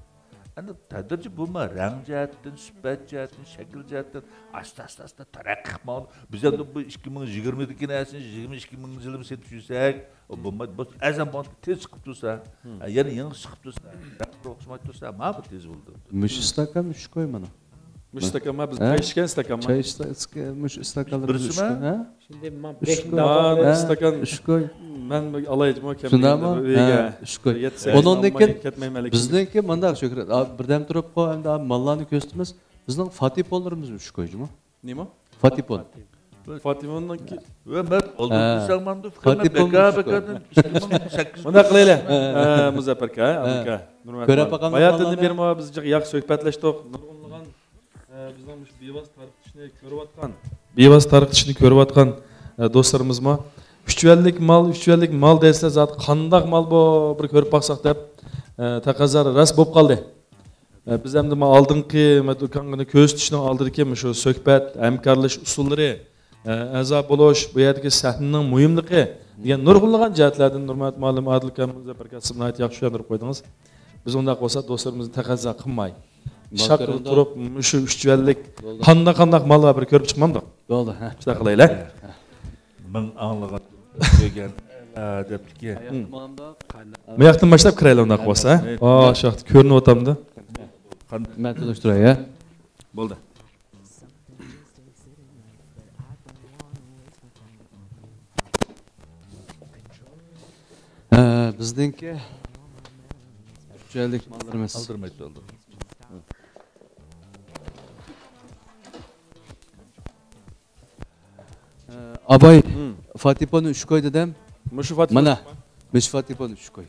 ئەمدى تەدرىجىي بۇمۇ رەڭ جەھەتتىن، سۈپەت جەھەتتىن، شەكىل جەھەتتىن ئاستا، ئاستا، ئاستا تەرەققىي قىلىپ ماڭىدۇ. بىز ئەمدى بۇ ئىككى مىڭ يىگىرمىدىكى نەرسىنى يىگىرمە ئىككى مىڭىنچى يىلىمۇ سېتىپ يۈرسەك، ئۇ بولمايدۇ. بولسا ئەرزان بولغان تېز چىقىپ تۇرسا، ھە، يەنە يېڭىسى چىقىپ تۇرسا، رەڭلىرى ئوخشىماي تۇرسا، مانا بۇ تېز بولىدۇ. مۇشۇ ئىستاكان ئۈچ كوي مانا. مۇشۇ ئىستاكان ما بىز ھە؟ چاي ئىچكەن ئىستاكان ما؟ چاي ئىچكەن، مۇشۇ ئىستاكانلار بىز ئۈچ كوي، ھە؟ شۇنداي ما بىر ئىستاكان ئۈچ كوي. مەن ئالايجىمۇ كەم شۇنداقمۇ؟ ھە، ئۈچ كوي. ئۇنىڭدىن كېيىن بىزنىڭكى مۇنداق، شۆھرەت، بىردەم تۇرۇپ قوي، ئەمدى ماللارنى كۆرسىتىمىز. بىزنىڭ فاتىپونلىرىمىزمۇ ئۈچ كوي جۇمۇ. نېمە؟ فاتىپون. فاتىپوننىڭكى ۋە مەن ئالدىن ھە. دېسەڭ ماندۇ فاتىپون مەن بەكا، بەكادىن ئىككى مىڭ سەككىز. مۇنداق قىلايلى. ھە. ئە، مۇزەپپەركا، ھە. ئامىركا. نۇرمەت كۆرۈپ مۇئەللىم. باققان باياتىندىن بېرى بىز جىق ياخشى سۆھبەتلەشتۇق. نۇرغۇنلىغان، ئە، بىزنىڭ مۇشۇ بىۋاسىتە تارقىتىشنى كۆرۈۋاتقان، بىۋاسىتە تارقىتىشنى كۆرۈۋاتقان، ئە، دوستلىرىمىزمۇ ئۈچ يۈەنلىك مال، ئۈچ يۈەنلىك مال دەيسىلەر، زادى قانداق مال بۇ، بىر كۆرۈپ باقساق دەپ، ئە، تەقەززالار راست بولۇپ قالدى. ئە، بىز ئەمدى مانا ئالدىنقى مەن دۇكاننى كۆرسىتىشنىڭ ئالدىدىكى مۇشۇ سۆھبەت، ھەمكارلىشىش ئۇسۇللىرى، ئە، ئەزا بولۇش، بۇ يەردىكى سەھنىنىڭ مۇھىملىقى دېگەن نۇرغۇنلىغان جەھەتلەردىن نۇرمەت مۇئەللىم، ئادىل ئاكام، مۇزەپپەر ئاكا، سىز ناھايىتى ياخشى چۈشەندۈرۈپ قويدىڭىز. بىز ئۇنداق بولسا دوستلىرىمىزنى تەقەززا قىلماي، شاق قىلىپ تۇرۇپ مۇشۇ ئۈچ يۈەنلىك قانداق قانداق ماللار بىر كۆرۈپ چىقمامدۇق؟ بولدى، ھە. شۇنداق قىلايلى. مىڭ ئاڭلىغان كۆرگەن، ئە، دەپتىكەن. مۇياقتىن باشلاپ كىرەيلى ئۇنداق بولسا. ھە. ئا، شۇ ياقتا كۆرۈنۈۋاتامدۇ؟ مەن تونۇشتۇراي، ھە؟ بولدى. ھە، بىزنىڭكى ئۈچ يۈەنلىك ماللىرىمىز. ئالدىرمايدۇ، ئالدىرمايدۇ. ئاباي، فاتىپونى ئۈچ كوي دېدىم. مۇشۇ فاتىپونى مانا، مۇشۇ فاتىپونى ئۈچ كوي.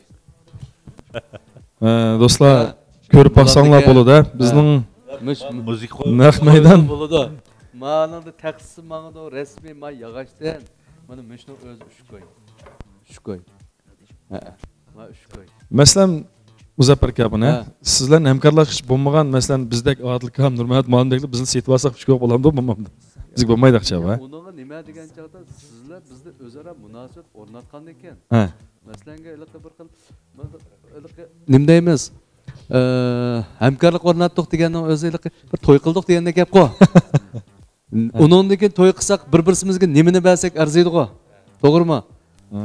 ئە، دوستلار، كۆرۈپ باقساڭلار بولىدۇ، بىزنىڭ مۇش-، مۇزىكا نەق مەيدان. بولىدۇ. مانىڭدا تەخسىسى ماڭىدۇ، رەسمىي ما ياغاچتىن. مانا مۇشۇنىڭ ئۆزى ئۈچ كوي. ئۈچ كوي. ھە. ما ئۈچ كوي. مەسىلەن، مۇزەپپەر ئاكا، بۇنى سىز بىلەن ھەمكارلاشقۇچى بولمىغان، مەسىلەن، بىزدەك ئادىل ئاكام، نۇرمەمەت مۇئەللىمدەكلەر بىزنى سېتىۋالساق ئۈچ كوي بولامدۇ، بولمامدۇ؟ بىزگە بولمايدۇ ئاخشام، ھە؟ ئۇنىڭغا نېمە دېگەن چاغدا سىزلەر بىزنى ئۆزئارا مۇناسىۋەت ئورناتقاندىكىن. ھە. مەسىلەنگە ھېلىقى بىر خىل، ھېلىقى نېمە دەيمىز؟ ئە، ھەمكارلىق ئورناتتۇق دېگەننىڭ ئۆزى ھېلىقى بىر توي قىلدۇق دېگەندەك گەپقۇ. ئۇنىڭدىن كېيىن توي قىلساق، بىر-بىرسىمىزگە نېمىنى بەرسەك ئەرزىيدىغۇ. توغرىمۇ؟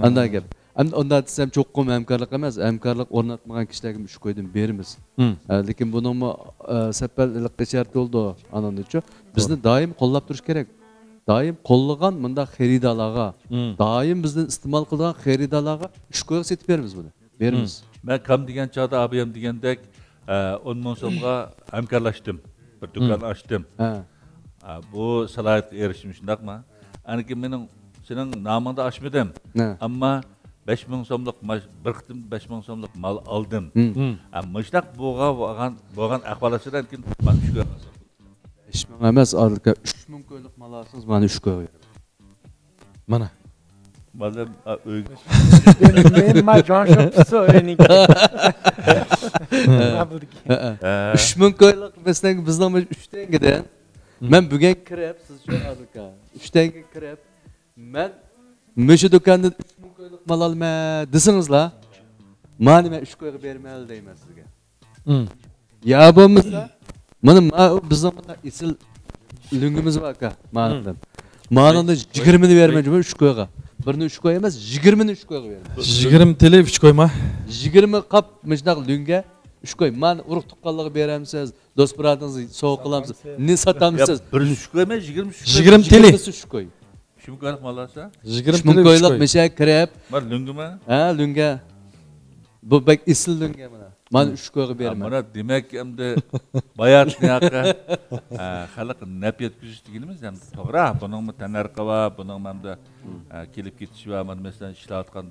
ئانداق گەپ. ئەمدى ئۇنداق دېسەم، چوقۇم ھەمكارلىق ئەمەس، ھەمكارلىق ئورناتمىغان كىشىلەرگە ئۈچ كويدىن بېرىمىز. ئە، لېكىن بۇنىڭمۇ، ئە، سەپەل ھېلىقى شەرتى بولىدۇ. ئاناندىنچۇ، بىزنى دائىم قوللاپ تۇرۇش كېرەك. دائىم قوللىغان مۇنداق خېرىدارلارغا، دائىم بىزدىن ئىستېمال قىلىدىغان خېرىدارلارغا ئۈچ كويغا سېتىپ بېرىمىز بۇنى. بېرىمىز. مەن كام دېگەن چاغدا ئابايام دېگەندەك، ئە، ئون مىڭ سومغا ھەمكارلاشتىم. بىر دۇكان ئاچتىم. ھە. ئە، بۇ سالاھىيەتكە ئېرىشتىم، شۇنداقمۇ؟ ئەنكى مېنىڭ سېنىڭ نامىڭدا ئاچمىدىم. ھە. ئەمما بەش مىڭ سوملۇق ماش-، بىر قېتىم بەش مىڭ سوملۇق مال ئالدىم. ھە، مۇشۇنداق بولغان، بولغان، بولغان ئەھۋالاتسىدا كېيىن مانا شۇ. بەش مىڭ ئەمەس، ئادىل ئاكا، ئۈچ مىڭ كويلۇق مال ئالسىڭىز، مانا ئۈچ كويغا بېرىمەن. مانا. مانا، ئا، ئۆي. مەن، مەن ما جان شاپسۇ ئۆينىڭكى. ھە. ئۈچ مىڭ كويلۇق، مەسىلەن، بىزنىڭ مۇشۇ ئۈچ تەڭگىدىن. مەن بۈگۈن كىرىپ، سىز شۇ ئادىل ئاكا، ئۈچ تەڭگە كىرىپ، مەن مۇشۇ دۇكاندىن ئۈچ مىڭ كويلۇق مال ئالىمەن دېسىڭىزلا، مانا مەن ئۈچ كويغا بېرىمەن دەيمەن سىزگە. يا بولمىسا، مانا، ما-، بىزنىڭ مۇنداق ئېسىل لۆڭگىمىز بار ئاكا، مانىڭدىن. مانىڭدىن يىگىرمىنى بېرىمەن جۇمۇ ئۈچ كويغا. بىرنى ئۈچ كوي ئەمەس، يىگىرمىنى ئۈچ كويغا بېرىمەن. يىگىرمە تىلى ئۈچ كويما؟ يىگىرمە قاپ مۇشۇنداق لۆڭگە ئۈچ كوي. مانا ئۇرۇق تۇغقانلارغا بېرەمسىز، دوست بۇرادىڭىزغا سوۋغا قىلامسىز، نېمە ساتامسىز؟ يا، بىر ئۈچ كويما، يىگىرمە ئۈچ كوي. يىگىرمە تىلى. يىگىرمىسى ئۈچ كوي. ئۈچ مىڭ كويلۇق مال ئالسا؟ ئۈچ مىڭ كويلۇق مۇشۇ يەرگە كىرىپ. مانا لۆڭگىما؟ ھە، لۆڭگە. بۇ بەك ئېسىل لۆڭگە مانا. مانا ئۈچ كويغا بېرىمەن. مانا دېمەك، ئەمدى باياتنى ھەققى، ھە، خەلق نەپ يەتكۈزۈش دېگىنىمىز ئەمدى توغرا. بۇنىڭمۇ تەننەرخى بار، بۇنىڭمۇ ئەمدى، ھە، كېلىپ كېتىشى بار. مانا مەسىلەن، ئىشلەۋاتقان،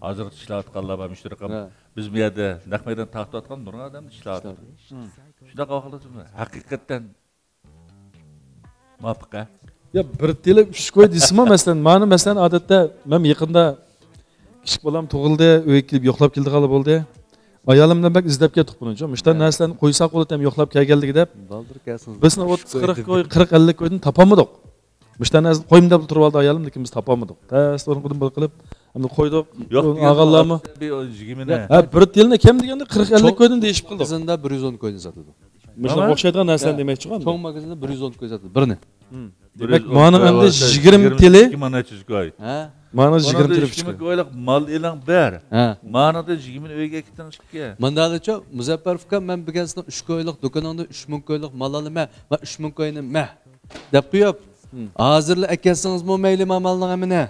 ھازىرغىچە ئىشلەۋاتقانلار بار، مۇشۇ رەقەم. ھە. بىز بۇ يەردە نەق مەيدان تارتىۋاتقان نۇرغۇن ئادەم ئىشلەۋاتىدۇ. شۇنداق ۋاقىتتا ھەقىقەتەن مۇۋاپىق، ھە؟ يا، بىر تىلى ئۈچ كوي دېسىمۇ، مەسىلەن، مانا، مەسىلەن، ئادەتتە مەن يېقىندا كىچىك بالام تۇغۇلدى، ئۆيگە كېلىپ يوقلاپ كېلىدىغانلا بولدى. ئايالىم بىلەن بەك ئىزدەپ كەتتۇق بۇنى. مۇشۇنداق نەرسىلەرنى قويساق بولىدۇ ھەم يوقلاپ كەلگەنلىكى دەپ. بالدۇر كەلسىڭىز. بىزنى ئوتتۇز قىرىق كوي، قىرىق ئەللىك كويدىن تاپالمىدۇق. مۇشۇنداق نەرسىنى قويما دەپ تۇرۇۋالدى ئايالىم، لېكىن بىز تاپالمىدۇق. تەس ئورۇنقىدىن بىر قىلىپ، ئەمدى قويدۇق. يوق، ئالغانلارمۇ؟ بىر يىگىرمىنى. ھە، بىر تىلنى كەم دېگەندە قىرىق ئەللىك كويدىن دېيىشىپ قالدۇق. ماگىزىندا بىر يۈز ئون كويدىن ساتىدۇ. مۇشۇنىڭغا ئوخشايدىغان نەرسىلەرنى دېمەكچىغۇ. چوڭ ماگىزىندا بىر يۈز ئون كوي ساتىدۇ، بىرنى. دېمەك، مانا ئەمدى يىگىرمە تىلى. ھە؟ مانا يىگىرمە تىلى ئۈچ كوي. مال ئېلىڭ بەر. ھە. مانىڭدا يىگىرمىنى ئۆيگە ئەكېتىڭ ئىككى. مانداقچۇ، مۇزەپپەر ئۇكام، مەن بۈگۈن سېنىڭ ئۈچ كويلۇق دۇكىنىڭدىن ئۈچ مىڭ كويلۇق مال ئالىمەن. مەن ئۈچ مىڭ كوينى مە دەپ قويۇپ، ھازىرلا ئەكەلسىڭىزمۇ مەيلى، ما مالنىڭ ھەممىنى.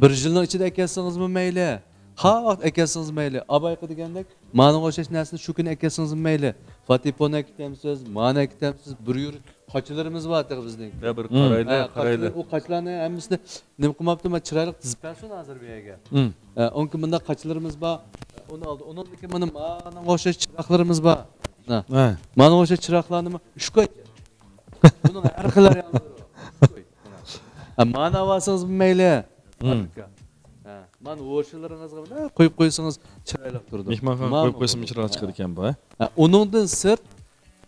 بىر يىلنىڭ ئىچىدە ئەكەلسىڭىزمۇ مەيلى. قاۋاق ئەكەلسىڭىز مەيلى. ئابايقى دېگەندەك، مانىڭغا ئوخشاش نەرسىنى شۇ كۈنى ئەكەلسىڭىزمۇ مەيلى. فاتىپون ئەكېتەمسىز، مانى ئەكېتەمسىز، بىر يۈرۈك قاچىلىرىمىز بار تېخى بىزنىڭ. يا، بىر قارايلى، ھە، قارايلى. قاچىلار، ئۇ قاچىلارنى ھەممىسىنى نېمە قىلماپتۇ، مانا چىرايلىق تىزىپ بەرسۇن ھازىر بۇ يەرگە. ھە، ئۇنىڭكى مۇنداق قاچىلىرىمىز بار. ئۇنى ئالدى. ئۇنىڭدىن كېيىن مانا مانىڭغا ئوخشاش چىراغلىرىمىز بار. ھە. مانىڭغا ئوخشاش چىراغلارنىمۇ ئۈچ كوي. بۇنىڭ ھەر خىل رەڭلىرى بار. ھە، مانا ئالسىڭىزمۇ مەيلى. ھە، مانا ھوشلىرىڭىزغا بىلەن قويۇپ قويسىڭىز چىرايلىق تۇرىدۇ. مېھمانخانىغا قويۇپ قويسىمۇ چىرايلىق چىقىدىكەن بۇ، ھە؟ ھە، ئۇنىڭدىن سىرت،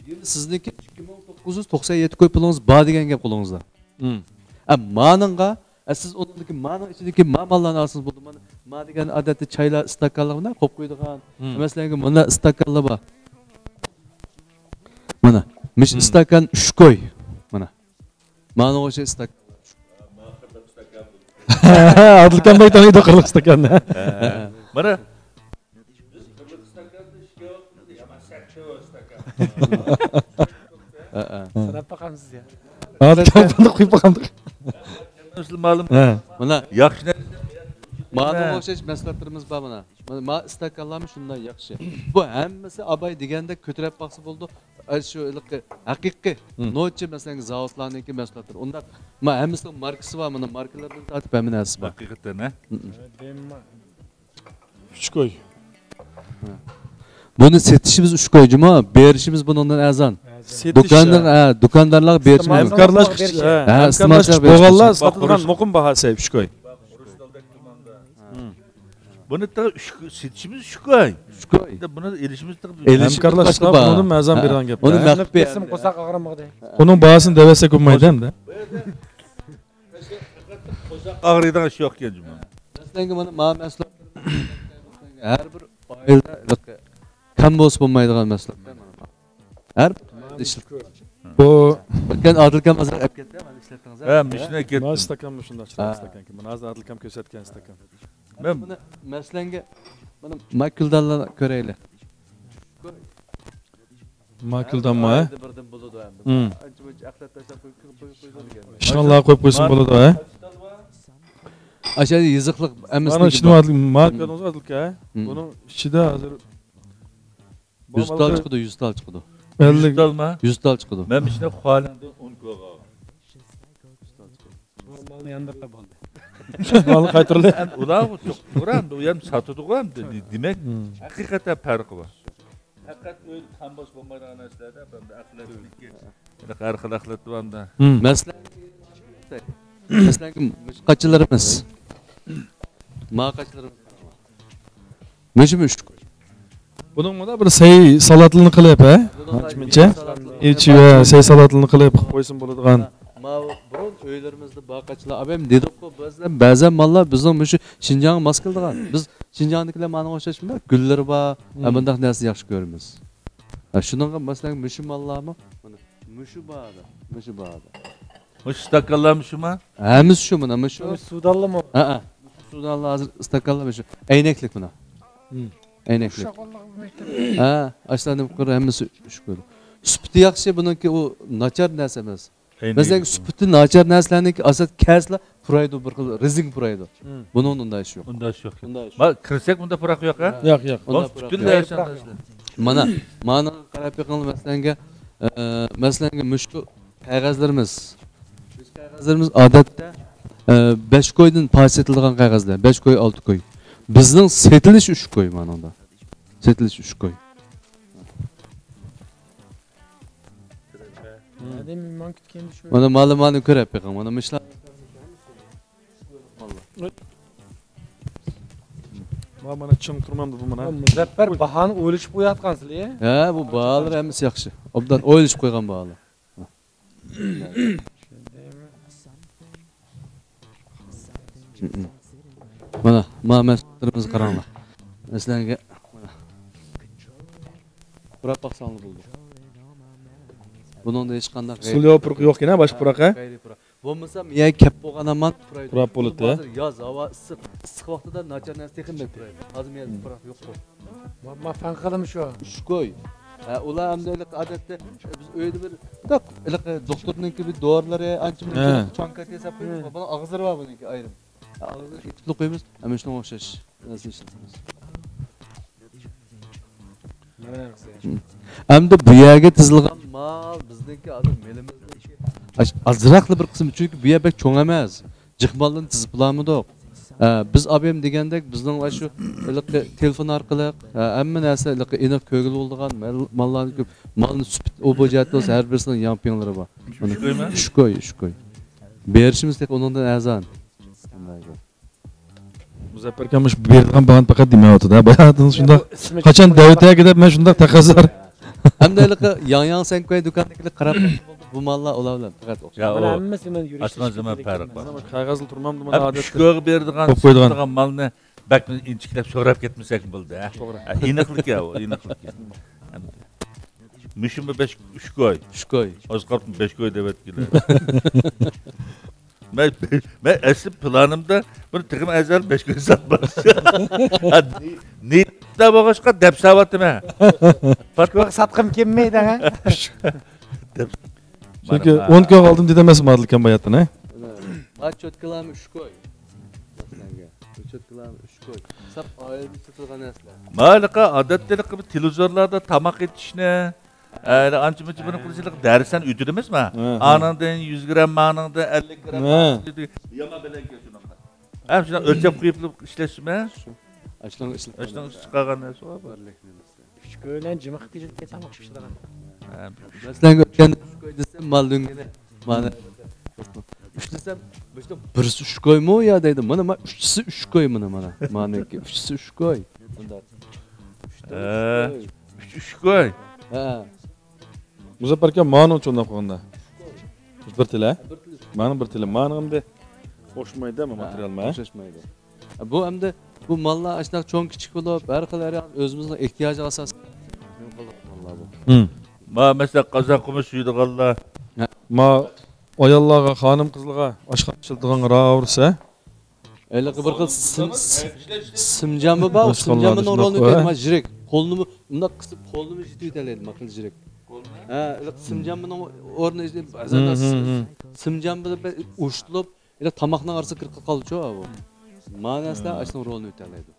يەنە سىزنىڭكى ئىككى مىڭ توققۇز يۈز توقسان يەتتە كوي پۇلىڭىز بار دېگەن گەپ قولىڭىزدا. ھە، مانىڭغا، ھە، سىز ئۇنىڭدىكى، مانىڭ ئىچىدىكى ما ماللارنى ئالسىڭىز بولىدۇ. مانا، ما دېگەن ئادەتتە چايلار ئىستاكانلىق بىلەن قويۇپ قويىدىغان. مەسىلەن، مۇنداق ئىستاكانلار بار. مانا، مۇشۇ ئىستاكان ئۈچ كوي. مانا. مانا ئوشۇ ئىستاكان. ئادىلكەم بەگ تونۇيدۇ قىرلىق ئىستاكاننى. مانا. ساناپ باقامسىز يا. ئادىلكەم بۇنى قويۇپ باقامدۇق. مانا. ياخشى. مانا ئوخشاش مەھسۇلاتلىرىمىز بار مانا. مانا، ما ئىستاكانلارمۇ شۇنداق ياخشى. بۇ ھەممىسى ئاباي دېگەندەك كۆتۈرۈپ باقسا بولىدۇ. ئە، شۇ ھېلىقى ھەقىقىي نوچى، مەسىلەن، زاۋۇتلارنىڭكى مەھسۇلاتلىرى. ئۇنداق، ما ھەممىسىنىڭ ماركىسى بار، مانا ماركىلىرىدىن تارتىپ ھەممە نەرسىسى بار. ھەقىقەتەن، ھە؟ ئۈچ كوي. بۇنى سېتىشىمىز ئۈچ كوي جۇمۇ، بېرىشىمىز بۇنىڭدىن ئەرزان. سېتىش، دۇكاندىن، ھە، دۇكاندارلارغا بېرىشىمىز. ھەمكارلاشقا، ھە، ھەمكارلاشقا بولغانلار ساتىدىغان مۇقىم باھاسى ئۈچ كوي. بۇنى تېخى ئۈچ، سېتىشىمىز ئۈچ كوي. ئۈچ كوي. بۇنى ئېلىشىمىز تېخى، ھەمكارلاشقا بۇنىڭدىن ئەرزان بېرىدىغان گەپ. ئۇنى مەخپىي. ئۇنىڭ باھاسىنى دەۋەتسەك بولمايدۇ ئەمدى. قوشاق ئاغرىيدىغان ئىش يوق ئىكەن جۇمۇ. مەسىلەنگە مانا ما مەھسۇلات ھەر بىر ئائىلىدە كەم بولسا بولمايدىغان مەھسۇلات. ھەر بىر ئائىلىدە ئىشلىتىدۇ. بۇ ئادىلكام ھازىر ئەپ كەتتى، مانا ئىشلەتتىڭىز. ھە، مۇشۇنى ئەپ كەتتىم. مانا ئىستاكان مۇشۇنداق چىرايلىق ئىستاكانكەن. مانا ھازىر ئادىلكام كۆرسەتكەن ئىستاكان. مەن بۇنى مەسىلەنگە مانا ماكۇلدانلا كۆرەيلى. ماكۇلدانمۇ، ھە؟ ئايدا بىردىن بولىدۇ ئەمدى. ئانچە مۇنچە ئەخلەت تاشلاپ قويۇپ، قويۇپ، قويۇپ، قويۇپ، قويۇپ، قويۇپ. ئىشانلا قويۇپ قويسۇم بولىدۇ، ھە؟ ئاشۇ يېزىقلىق ئەمەسلىكى بار. مانا ئىچىدە ئادىل، مانا كۆردىڭىزغۇ ئادىلكا، ھە؟ بۇنىڭ ئىچىدە ھازىر يۈز تال چىقىدۇ، يۈز تال چىقىدۇ. ئەللىك. يۈز تالما؟ يۈز تال چىقىدۇ. مەن مۇشۇنى خۇالەندىن ئون كوغا ئالغان. مالنى ياندۇرغان بولدى. مالنى قايتۇرۇۋېلىڭ. ئۇلار ئۇ يەرنى ساتىدىغۇ ئەمدى. دېمەك، ھەقىقەتەن پەرقى بار. پەقەت ئۆيدە كامباش بولمايدىغان نەرسىلەردە ئەمدى ئەخلەتلىككە، ھەر خىل ئەخلەت بار ئەمدى. مەسىلەن، مەسىلەن، قاچىلىرىمىز. ما قاچىلىرىمىز. مۇشۇمۇ ئۈچ كوي. بۇنىڭ مانا بىر سەي سالاتلىرىنى قىلىپ، ھە؟ ئىچى ۋە سەي سالاتلىرىنى قىلىپ قويسىمۇ بولىدىغان. ماۋۇ بۇرۇن ئۆيلىرىمىزدە بار قاچىلار. ئابايىم دېدۇققۇ، بەزىدە بەزەن ماللار بىزنىڭ مۇشۇ شىنجاڭغا ماس كېلىدىغان. بىز شىنجاڭدىكىلەر ماڭا ئوخشاش بۇنداق گۈللىرى بار، ھە، بۇنداق نەرسىنى ياخشى كۆرىمىز. ھە، شۇنىڭغا مەسىلەن مۇشۇ ماللارمۇ، مانا مۇشۇ بار، مۇشۇ بار. مۇشۇ ئىستاكانلارمۇ شۇما؟ ھەممىسى شۇ، مانا مۇشۇ. سۇدانلىمۇ؟ ھە، ھە. سۇدانلار ھازىر ئىستاكانلار مۇشۇ. ئەينەكلىك مانا. ئەينەكلىك. ھە، ئاشۇلارنى قۇر ھەممىسى ئۈچ كوي. سۈپىتى ياخشى بۇنىڭكى، ئۇ ناچار نەرسە ئەمەس. مەسىلەن، سۈپىتى ناچار نەرسىلەرنىڭكى ئاساسەن كەلسىلا پۇرايدۇ، بىر خىل رېزىنكا پۇرايدۇ. بۇنىڭدا ئۇنداق ئىش يوق. ئۇنداق ئىش يوق. ئۇنداق ئىش يوق. كىرسەك بۇندا پۇراق يوق، ھە؟ يوق، يوق. ئۇنداق پۇراق يوق. مانا، مانا قاراپ بېقىڭلار مەسىلەنگە، ئە، مەسىلەنگە مۇشۇ قەغەزلىرىمىز. قەغەزلىرىمىز ئادەتتە، ئە، بەش كويدىن پاي سېتىلىدىغان قەغەزلەر، بەش كوي، ئالتە كوي. بىزنىڭ سېتىلىش ئۈچ كوي مانىڭدا. سېتىلىش ئۈچ كوي. مانا مالىمانى كۆرۈپ بېقىڭ، مانا مۇشۇلار. مانا، مانا چىڭ تۇرمامدۇ بۇ مانا؟ مۇزەپپەر، باھانى ئويلىشىپ قويۇۋاتقانسىلەر. ھە، بۇ باھالار ھەممىسى ياخشى. ئوبدان ئويلىشىپ قويغان باھالار. مانا، ما مەھسۇلاتلىرىمىزغا قاراڭلار. مەسىلەنگە، مانا. پۇراپ باقساڭلار بولىدۇ. بۇنىڭدا ھېچقانداق غەيرىي، سۇلياۋا پۇرىقى يوق ئىكەن، ھە، باشقا پۇراق، ھە؟ غەيرىي پۇراق. بولمىسا، مىيە كەپ بولغان ھامان پۇرايدۇ. پۇراپ بولىدۇ، ھە؟ ھازىر ياز، ھاۋا ئىسسىق. ئىسسىق ۋاقتىدا ناچار نەرسە تېخىمۇ بەك پۇرايدۇ. ھازىر مىيە پۇراق يوق. ما، ما فەن قىلىمۇ شۇ. ئۈچ كوي. ھە، ئۇلار ئەمدى ھېلىقى ئادەتتە، بىز ئۆيدە بىر، ھېلىقى دوختۇرنىڭكى بىر دورىلىرى، ئانچە مۇنچە چوڭ كاتى ھېساب قىلىمىز. بۇنىڭ ئاغزىلىرى بار بۇنىڭكى ئايرىم. ئاغزىنى ئېتىپلا قويىمىز، ھەممە شۇنىڭغا ئوخشاش نەرسىنى ئىشلىتىمىز. ئەمدى بۇ يەرگە تىزىلغان مال بىزنىڭكى ھازىر مېلىمىزنىڭكى ئاز-، ئازراقلا بىر قىسمى، چۈنكى بۇ يەر بەك چوڭ ئەمەس. جىق ماللىرىنى تىزىپ بولالمىدۇق. ئە، بىز ئابايام دېگەندەك بىزنىڭ ئاشۇ ھېلىقى تېلېفون ئارقىلىق، ئە، ھەممە نەرسە ھېلىقى ئېنىق كۆرگىلى بولىدىغان مال-، ماللارنى كۆپ، مالنى سۈپىتى ئۇ بۇ جەھەتتە بولسا ھەر بىرسىنىڭ ياڭپىڭلىرى بار. ئۈچ كويما؟ ئۈچ كوي، ئۈچ كوي. بېرىشىمىز تېخى ئۇنىڭدىن ئەرزان. مۇزەپپەر ئاكا مۇشۇ بېرىدىغان باھانى پەقەت دېمەيۋاتىدۇ، ھە؟ باياتىن شۇنداق، قاچان دەۋېتەركى دەپ مەن شۇنداق تەقەززا. ئەمدى ھېلىقى ياڭ ياڭ سەنكۇي دۇكاندىكىلەر قاراپ بولدى، بۇ ماللار ئۇلار بىلەن پەقەت ئوخشاش. يا، ئۇ ئاچقان زامان پەرق بار. مانا مۇشۇ قەغەزلا تۇرمامدۇ مانا ئادەتتە. ئۈچ كويغا بېرىدىغان، سېتىدىغان مالنى بەك ئىنچىكىلەپ سوراپ كەتمىسەك بولدى، ھە؟ توغرا. ھە، ئېنىقلىق يا، ئۇ ئېنىقلىق. مۇشۇمۇ بەش، ئۈچ كوي. ئۈچ كوي. ئاز قاپتۇ بەش كوي دەۋەتكىلى. مەن، مەن ئەسلى پىلانىمدا بۇنى تېخىمۇ ئەرزان بەش كوي ساتماقچى. ھە، نى-، نىيەتتە بولغاچقا دەپ ساۋاتىمەن. پاتقاق ساتقۇم كەلمەيدۇ، ھە؟ دەپ. چۈنكى مانا، ئون كويغا ئالدىم دېدى ئەمەسمۇ ئادىلكام باياتىن، ھە؟ مانا چوتكىلارمۇ ئۈچ كوي. مەسىلەنگە، چوتكىلارمۇ ئۈچ كوي. ساپ ئائىلىدە سېتىلغان نەرسىلەر. مانا ھېلىقى ئادەتتە ھېلىقى بىر تېلېۋىزورلاردا تاماق ئېتىشنى، ئە، ئانچە مۇنچە بىر قىلىشلىق دەرسلەرنى ئۆتىدىمىزما؟ ھە. ئانىڭدىن يۈز گرام، مانىڭدىن ئەللىك گرام، ھە. يامان بەلەن كەلسۇن. ھەم شۇنداق ئۆلچەپ قويۇپ ئىشلەشمە. ئاشۇنىڭ ئىشلىتىپ، ئاشۇنىڭ ئىشلىتىپ چىقارغان نەرسە بار. ئۈچ كۆيلەن جىمىقىپ كېتىدىكەن تاماق پىشىدىغان. مەسىلەن، ئۆتكەندە ئۈچ كوي دېسەم، مال دۆڭگىنى. مانا. ئۈچ دېسەم، بىرسى ئۈچ كويمۇ يا دەيدۇ. مانا، مانا ئۈچىسى ئۈچ كوي مانا، مانا. مانىكى ئۈچىسى ئۈچ كوي. بۇنداق. ھە، ئۈچ، ئۈچ كوي. ھە. مۇزەپپەر ئاكا، مانىڭچە ئۇنداق قىلغاندا. بىر تىلە. مانىڭ بىر تىلە. مانىڭ ئەمدى ئوخشىمايدۇ، ھە، ماتېرىيال ما. ئوخشاشمايدۇ. بۇ ئەمدى بۇ ماللار ئاشۇنداق چوڭ كىچىك بولۇپ، ھەر خىل، ھەر ئۆزىمىزنىڭ ئېھتىياجىغا ئاساسەن ماللار بۇ. ھىم. ما، مەسىلەن، قازان قومۇچ يۇيىدىغانلار. ھە. ما ئاياللارغا، خانىم قىزلارغا ئاشخانا ئىشلىتىدىغان راۋۇرۇس، ھە؟ ھېلىقى بىر خىل سىم-، سىم-، سىمجامبا بار، ئاشخانىلاردا سىمجامبىنىڭ شۇنداق رولىنى قويۇۋېتەيدۇ، ما، ژىرىك. قولنىمۇ مۇنداق قىسىپ، قولنىمۇ ژىتىۋېتەلەيدۇ، ما، خىل ژىرىك. ھە، ھېلىقى سىمجامبىنىڭ ئورنى بەزەن ھىم، ھىم، ھىم. سىمجامبا ئۇشتۇلۇپ، ئېلى تاماقنىڭ ئارىسىغا كىرىپ قالغۇچۇ ئاۋۇ. ماناسىدا ئاشۇنىڭ رولىنى ئۆتەلەيدۇ.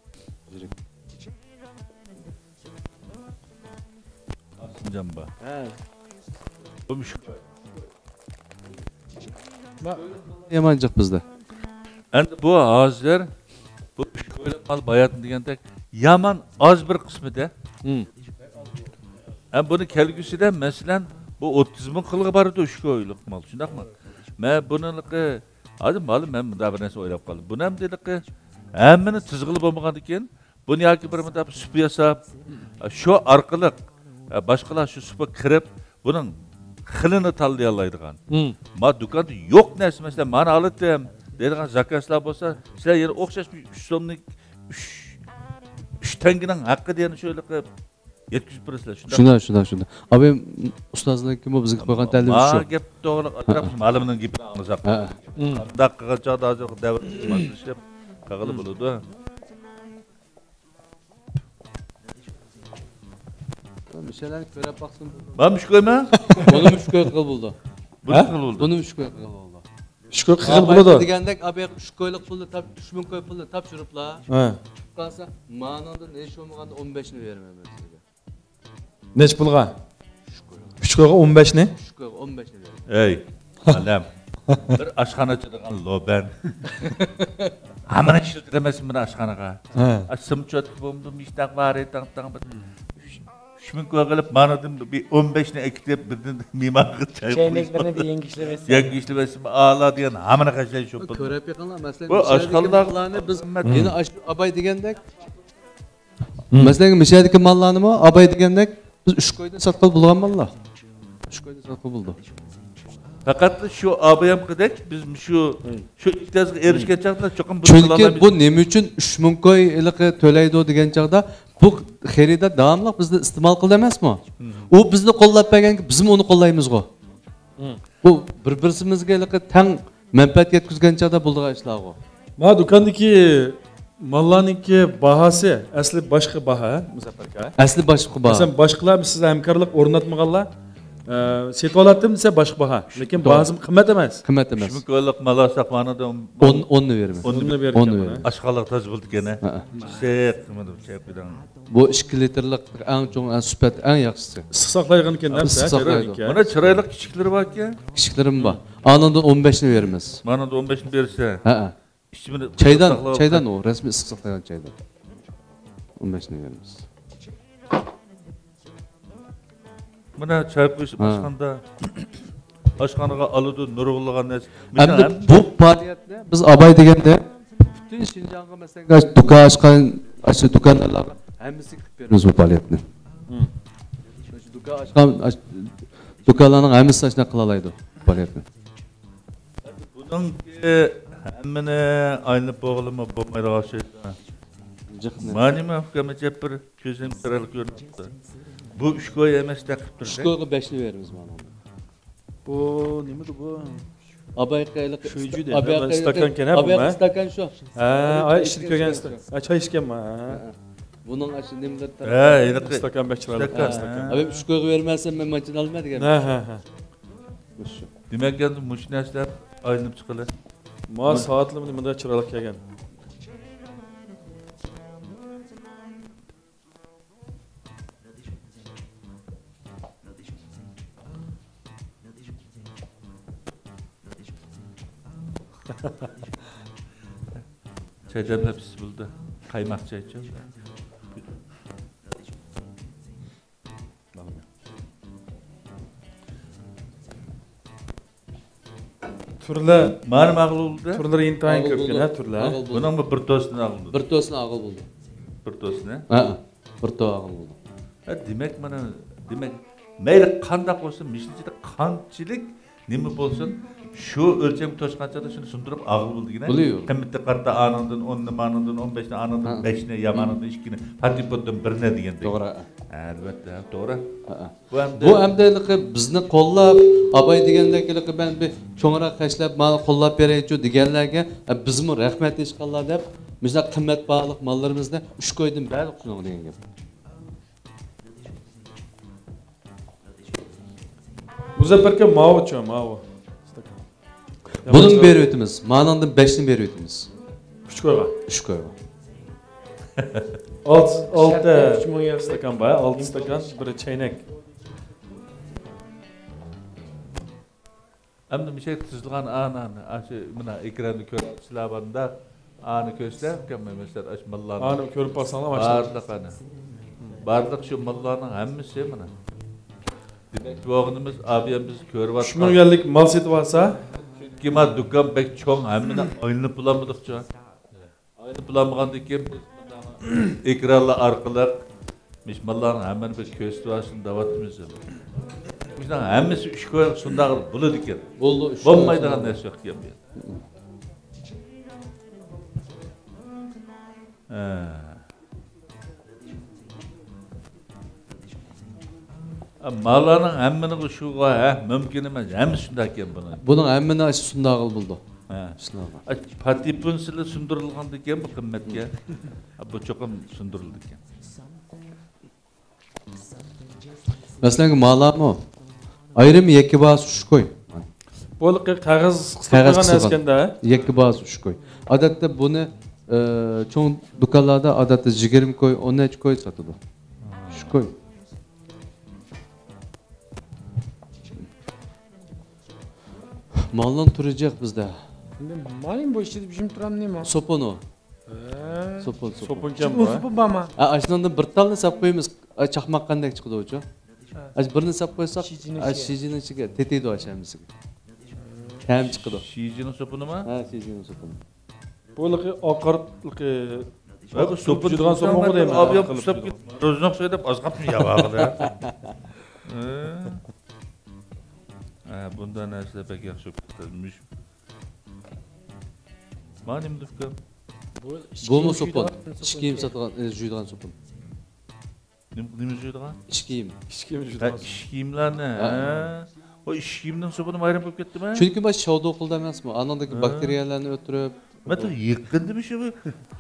ئاقسىنجان بار. ھە. بۇ مۈشۈك. يامان جىق بىزدە. ئەمدى بۇ ھازىر بۇ ئۈچ كويلۇق مال باياتىن دېگەندەك يامان ئاز بىر قىسمىدە. ھىم. ھەم بۇنى كەلگۈسىدە، مەسىلەن، بۇ ئوتتۇز مىڭ خىلغا بارىدۇ ئۈچ كويلۇق مال، شۇنداقمۇ؟ مەن بۇنىڭلىقى، ھازىر مانا مەن مۇنداق بىر نەرسە ئويلاپ قالدىم. بۇنى ئەمدى ھېلىقى ھەممىنى تىزغىلى بولمىغاندىكىن، بۇنى ياكى بىر مۇنداق سۇپا ياساپ، شۇ ئارقىلىق باشقىلار شۇ سۇپىغا كىرىپ، بۇنىڭ خىلىنى تاللىيالايدىغان. ھىم. ما دۇكاندا يوق نەرسە، مەسىلەن، مانا ئالاتتىم دەيدىغان زاكازلار بولسا، سىلەر يەنە ئوخشاش بىر ئۈچ سومنىڭ، ئۈچ، ئۈچ تەڭگىنىڭ ھەققىدە يەنە شۇ ھېلىقى يەتكۈزۈپ بېرىسىلەر، شۇنداق؟ شۇنداق، شۇنداق، شۇنداق. ئابايىم ئۇستازنىڭكىمۇ بىزگە قويغان تەلىپى شۇ. ما گەپ توغرىلىق ئاجراپ، ھە، مالىمنىڭ گېپىنى ئاڭلىساق. ھە. قانداق قىلغان چاغدا ھازىر دەۋر ماسلىشىپ قىلغىلى بولىدۇ. مۇشۇلارنى كۆرۈپ باقسۇن. مانا مۇشۇ كويما؟ بۇنى مۇشۇ كوي قىلغىلى بولىدۇ. بۇنى ھە؟ قىلغىلى بولىدۇ. بۇنى مۇشۇ كوي قىلغىلى بولىدۇ. ئۈچ كوي قىلغىلى بولىدۇ. دېگەندەك، ئاباياق ئۈچ كويلۇق پۇلنى تاپ، ئۈچ مىڭ كوي پۇلنى تاپشۇرۇپلا. ھە. قالسا، مانىڭدىن ھېچ بولمىغاندا ئون بەشنى بېرىمەن مەن سىزگە. نەچچە پۇلغا؟ ئۈچ كويغا. ئۈچ كويغا ئون بەشنى؟ ئۈچ كويغا ئون بەشنى بېرىمەن. ئەي، ئادەم. بىر ئاشخانا ئاچىدىغان لوبەن. ھەممىنى ئىشلىتىدۇ ئەمەسمۇ بىر ئاشخانىغا؟ ھە. ئا، سىم چوتكا بولمىدۇ، مىشتاق بار، تاڭ تاڭ بىر ئۈچ، ئۈچ مىڭ كوي قىلىپ، مانىدىن بىر ئون بەشنى ئەكېتىپ، بىردىن مېھمانغا چاي قۇيۇش. چەينەكلىرىنى بىر يەڭگۈشلىۋەتسە. يەڭگۈشلىۋەتسە، ئالا دېگەن ھەممىنى خەجلەي شۇ پۇل. كۆرۈپ بېقىڭلار، مەسىلەن، بۇ ئاشخانىلار بۇلارنى بىز قىممەت. يەنە ئاشۇ ئاباي دېگەندەك، مەسىلەن، مىشەدىكى ماللارنىمۇ ئاباي دېگەندەك بىز ئۈچ كويدىن ساتقىلى بولغان ماللار. ئۈچ كويدىن ساتقىلى بولىدۇ. پەقەت شۇ ئابايامقىدەك بىز شۇ، شۇ ئىمتىيازغا ئېرىشكەن چاغدا چوقۇم بۇنى چۈنكى قىلالايمىز. بۇ نېمە ئۈچۈن ئۈچ مىڭ كوي ھېلىقى تۆلەيدۇ دېگەن چاغدا، بۇ خېرىدار داۋاملىق بىزنى ئىستېمال قىلدى ئەمەسمۇ؟ ئۇ بىزنى قوللاپ بەرگەنكى بىزمۇ ئۇنى قوللايمىزغۇ. بۇ بىر-بىرسىمىزگە ھېلىقى تەڭ مەنپەئەت يەتكۈزگەن چاغدا بولىدىغان ئىشلارغۇ. ما دۇكاندىكى ماللارنىڭكى باھاسى ئەسلى باشقا باھا، مۇزەپپەر ئاكا. ئەسلى باشقا باھا. مەسىلەن، باشقىلار سىزگە ھەمكارلىق ئورناتمىغانلار، ئە، سېتىۋالاتتىم دېسە باشقا باھا. لېكىن توغرا. باھاسى قىممەت ئەمەس. قىممەت ئەمەس. شۇ كۆللۈك مال ئالساق، مانا دە ئون، ئوننى بېرىمىز. ئوننى بېرىمىز. ئوننى بېرىمىز. ئاشخانىلىق تازا بولىدىكەن، ھە. ھە. سېيىق قىممىتىم چەپ كېتىڭ. بۇ ئىككى لىتىرلىق ئەڭ چوڭ، ئەڭ سۈپەت، ئەڭ ياخشىسى. ئىسسىق ساقلايدىغان ئىكەن، ئىسسىق ساقلايدۇ. مانا چىرايلىق كىچىكلىرى باركەن. كىچىكلىرىمۇ بار. ئانىڭدىن ئون بەشنى بېرىمىز. مانىڭدىن ئون بەشنى بېرىسە. ھەئە. ئىچىمىنى چايدان، ساقلاپ چايدان ئۇ، رەسمىي ئىسسىق ساقلايدىغان چايدان. ئون بەشنى بېرىمىز. مانا چاي قۇيۇش ھە. ئاشخانىدا، ئاشخانىغا ئالىدۇ، نۇرغۇنلىغان نەرسە. ئەمدى بۇ پائالىيەتنى بىز ئاباي دېگەندە پۈتۈن شىنجاڭغا، مەسىلەن، دۇكان ئاچقان، ئاشۇ دۇكاندارلارغا ھەممىسىگە قىلىپ بېرىمىز بۇ پائالىيەتنى. مم. شۇ دۇكان ئاچقان، ئاچ-، دۇكانلارنىڭ ھەممىسى ئاشۇنداق قىلالايدۇ پائالىيەتنى. بۇنىڭكى ھەممىنى ئايلىنىپ بولغىلىمۇ بولمايدىغان ئوخشايدۇ. جىقنى. مانىما ئۇكام ئەجەب بىر كۆزۈم چىرايلىق كۆرۈنۈپ تۇرۇپتۇ. بۇ ئۈچ كوي ئەمەس، تەقىپ تۇرۇپ. ئۈچ كويغا بەشنى بېرىمىز مانا. بۇ نېمىدۇ بۇ؟ ئابايقىلىق شۇيجۇ دەيدۇ. ئابايقىلىق ئىستاكان ئىكەن، ھە، بۇ ئابايقىلىق ما؟ ئىستاكان شۇ. ھە، ئاي، ئىچىدە كۆرگەن ئىستاكان. ھە، چاي ئىچكەنما؟ ھە. بۇنىڭ ئاشۇ نېمىلىرى ھە، ھېلىقى ئىستاكان بەك چىرايلىق ئىستاكان. ئىستاكان. ئابايىم ئۈچ كويغا بېرىمەن دېسەم، مەن ماچىنى ئالىمەن دېگەن. ھە، ھە، ھە. مۇشۇ. دېمەك، ئەمدى مۇشۇ نەرسىلەر ئايلىنىپ چىقىلى. ما سائەتلىرىمۇ مۇنداق چىرايلىق كەلگەن. چاي دەملەپ ئىچسە بولىدۇ. قايماق چايچۇ. تۈرلەر، مانا ئاغىل بولدى. تۈرلىرى ئىنتايىن كۆپكەن، ھە، تۈرلەر. ئاغىل بولدى. بۇنىڭمۇ بىر توسىنى ئاغىل بولدى. بىر توسىنى ئاغىل بولدى. بىر توسىنى؟ ھە، بىر تو ئاغىل بولدى. ھە، دېمەك، مانا، دېمەك، مەيلى قانداق بولسۇن، مىشىنىڭ ئىچىدە قانچىلىك نېمە بولسۇن، شۇ ئۆلچەمگە توشقان چاغدا شۇنى سۇندۇرۇپ ئاغىل بولىدىكەن. بولىدۇ. قىممىتىگە قارىتا ئانىڭدىن ئوننى، مانىڭدىن ئون بەشنى، ئانىڭدىن ھە. بەشنى، يامانىڭدىن ئىككىنى، پاتىپوتتىن بىرنى دېگەندەك. توغرا. ئەلۋەتتە، توغرا. ھە. بۇ ئەمدى بۇ ئەمدى ھېلىقى بىزنى قوللاپ، ئاباي دېگەندەك ھېلىقى مەن بىر چوڭراق خەجلەپ، مانا قوللاپ بېرەيچۇ دېگەنلەرگە، ئە، بىزمۇ رەھمەت ئېيتقانلار دەپ، مۇشۇنداق قىممەت باھالىق ماللىرىمىزنى ئۈچ كويدىن بەردۇق شۇنىڭغا دېگەن گەپ. مۇزەپپەر ئاكا، ماۋۇچۇ، ماۋۇ. بۇنىمۇ بېرىۋېتىمىز. مانىڭدىن بەشنى بېرىۋېتىمىز. ئۈچ كويغا. ئۈچ كويغا. ئالتە، ئالتە ئۈچ مىڭ يۈەن. ئىستاكان بار، ئالتە ئىستاكان، بىر چەينەك. ئەمدى مۇشۇ تىزىلغان ئانانى، ئاشۇ مانا ئېكراندا كۆرۈپ سىلەر باردا، ئانى كۆرسەم، مەسىلەن، ئاشۇ ماللارنى ئانى كۆرۈپ بارساڭلار، ماشىنا. بارلىق ئانى. بارلىق شۇ ماللارنىڭ ھەممىسى مانا. دېمەكچى بولغىنىمىز، ئابىيەم بىز كۆرۈۋاتقان. ئۈچ مىڭ يۈەنلىك مال سېتىپ ئالسا. چۈنكى ما دۇكان بەك چوڭ، ھەممىنى ئايلىنىپ بولالمىدۇقچۇ. ئايلىنىپ بولالمىغاندىن كېيىن، بىز ئېكرانلار ئارقىلىق مېھمانلارنىڭ ھەممىنى بىر كۆرسىتىۋالسۇن دەۋاتىمىز. مۇشۇنىڭ ھەممىسى ئۈچ كوي شۇنداق بولىدىكەن. بولىدۇ، ئۈچ كوي بولمايدىغان شۇنداق. نەرسە يوق ئىكەن بۇ يەردە. ھە. ماللارنىڭ ھەممىنىڭ شۇغا، ھە، مۇمكىن ئەمەس. ھەممىسى شۇنداق ئىكەن بۇنىڭ. بۇنىڭ ھەممىنى ئاشۇ سۇنداغىلى بولىدۇ. ھە. شۇنداق. ئە، پاتىپونسىلى سۇندۇرۇلغاندىكىن بۇ قىممەتكە. بۇ چوقۇم سۇندۇرۇلىدىكەن. مەسىلەن، مالامۇ ئايرىم يەككە باھاسى ئۈچ كوي. بۇ قەغەز قىستۇرۇپ قويغان نەرسىكەندە. يەككە باھاسى ئۈچ كوي. ئادەتتە بۇنى، ئە، چوڭ دۇكانلاردا ئادەتتە يىگىرمە كوي، ئون نەچچە كوي ساتىدۇ. ئۈچ كوي. مالنىڭ تۈرى جىق بىزدە. ئەمدى مايىم بۇ ئىچىدە بىر تۇرام نېمە؟ سوپۇن ئۇ. ھە. سوپۇن، سوپۇن. سوپۇنكەن بۇ، ھە؟ سوپۇن بارمۇ؟ ھە، ئاشۇنىڭدىن بىر تالنى ساپ قويىمىز. ئاي، چاقماق قاندەك چىقىدۇ ئۇچۇ؟ ھە. ئاش بىرنى ساپ قويساق، شىجىنىڭ ئىچىگە تېتىيدۇ ئاش ھەممىسىگە. تەم چىقىدۇ. شىجىنىڭ سوپۇنىمۇ؟ ھە، شىجىنىڭ سوپۇنى. بۇلىقى ئاقارتلىقى. ۋە بۇ سوپۇن جۇدىغان سوپۇنغۇ دەيمەن. ئابىيام ئۇسلاپ كېتىپ، روزنوق سۆيدەپ ئازغاپمۇ ياۋاغىدە. ھە، بۇنداق نەرسىلەر بەك ياخشى بولۇپ كېتىپتۇ. مانا نېمە دۇكان؟ بۇمۇ سوپۇن. ئىچ كىيىم ساتىدىغان، ئە، جۇيىدىغان سوپۇن. نېمە، نېمە جۇيىدىغان؟ ئىچ كىيىم. ئىچ كىيىم جۇيىدىغان. ھە، ئىچ كىيىملەرنى، ھە. ھە. ئۇ ئىچ كىيىمنىڭ سوپۇنى ۋايران بولۇپ كەتتىمۇ؟ چۈنكى مانا شاۋدۇ قىلدى ئەمەسمۇ؟ ئانىڭدىكى ھە. باكتېرىيەلەرنى ئۆلتۈرۈپ. مەن يېقىندا مۇشۇ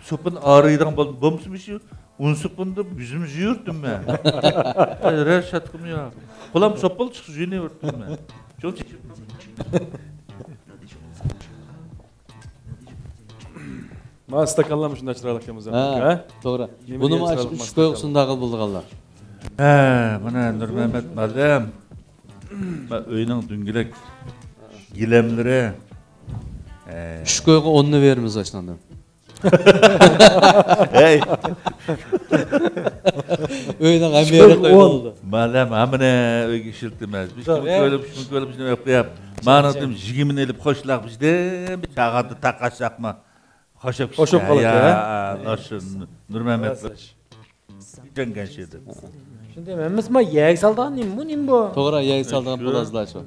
سوپۇن ئارىيدىغان بولدۇم. بولمىسا مۇشۇ ئۇن سوپۇندا يۈزۈم يۇيۇرتتۇم مەن. رەس شاتقۇم يوق. قولام سوپۇن چىقىپ يۇيۇنۇۋېرىپتىم مەن. شۇنىڭ ئۈچۈن مانا ئىستاكانلار مۇشۇنداق چىرايلىق ئىكەن، ھە؟ توغرا. بۇنىمۇ ئاشۇ ئۈچ كوي سۇنداغىلى بولىدىغانلار. ھە، مانا نۇرمەمەت مۇئەللىم. مانا ئۆينىڭ دۆڭگىلەك گىلەملىرى. ھە. ئۈچ كويغا ئوننى بېرىمىز ئاشۇنىڭدىن. ھەي. ئۆينىڭ ھەممە يېرى كوي بولىدۇ. مۇئەللىم، ھەممىنى ئۆيگە ئىشلىتىمىز. بىز كۆيلۈپ، شۇنى كۆيلۈپ، شۇنى ئۆپ قويۇپ. مانا دېدىم، يىگىرمىنى ئېلىپ قوشلاق بىز دە، بىر چاغاندا تاقاشساقمۇ. خوش بولۇپ كېتىدۇ. يا، نۇرمەمەت. جەڭگەن شېدى. شۇنداق ھەممىسى ما يەگە سالىدىغان نېمە بۇ، نېمە بۇ؟ توغرا، يەگە سالىدىغان پالازلار شۇ.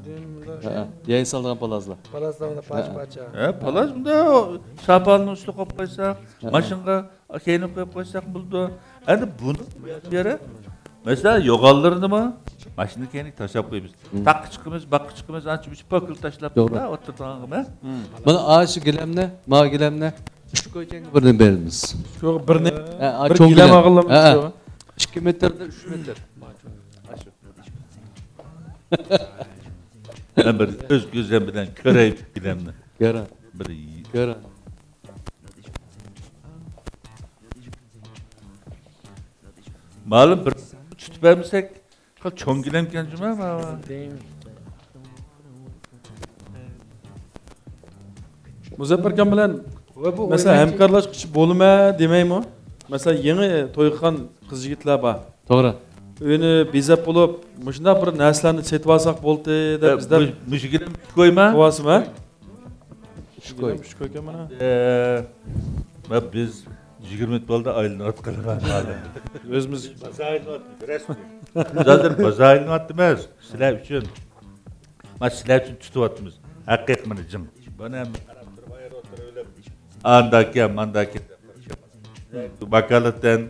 ھە، يەگە سالىدىغان پالازلار. پالازلار پارچە-پارچە. ھە، پالاز بۇندا شاپالنىڭ ئۈستىگە قويۇپ قويساق، ماشىنىغا كەينىگە قويۇپ قويساق بولىدۇ. ئەمدى بۇنى بۇ يەرگە، مەسىلەن، يوغانلىرىنىمۇ ماشىنا كەينىگە تاشلاپ قويىمىز. تاغقا چىقىمىز، باغقا چىقىمىز، ئانچە مۇنچە پوكىل تاشلاپ، توغرا، ئولتۇرىدىغانغىمۇ. مانا ئاشۇ گىلەمنى، ما گىلەمنى ئۈچ كوي جەڭگە بىرنى بېرىمىز. شۇ بىرنى، ھە، بىر چوڭ گىلەم. ھە، ھە. ئىككى مېتىردىن ئۈچ مېتىر. مەن بىر ئۆز كۆزۈم بىلەن كۆرەي گىلەمنى. كۆرە. بىر كۆرە. مالىم بىر تۇتۇپ بەرمىسەك، خېلى چوڭ گىلەمكەن جۇما، ماۋۇ. مۇزەپپەركان بىلەن، مەسىلەن، ھەمكارلاشقۇچى بولىمەن دېمەيمۇ؟ مەسىلەن، يېڭى توي قىلغان قىز يىگىتلەر بار. توغرا. ئۆينى بېزەپ بولۇپ، مۇشۇنداق بىر نەرسىلەرنى سېتىۋالساق بولدى دەپ، بىزدە مۇشۇ گىلەم قويما. قويۇۋالسىمۇ، ھە؟ ئۈچ كوي. ئۈچ كوي ئىكەن مانا. ئە، ما بىز يىگىرمە يىل بولدى ئايلىنىۋاتقىلى مەن ھازىر. ئۆزىمىز بازار ئايلىنىۋاتىمىز، رەسمىي. بىز ھازىر بازار ئايلىنىۋاتتى ئەمەس. سىلەر ئۈچۈن. ما سىلەر ئۈچۈن تۇتۇۋاتىمىز. ھەقىقىي مانا جىڭ. بۇنى ھەم ئانداكى، مانداكى. ۋاكالىتەن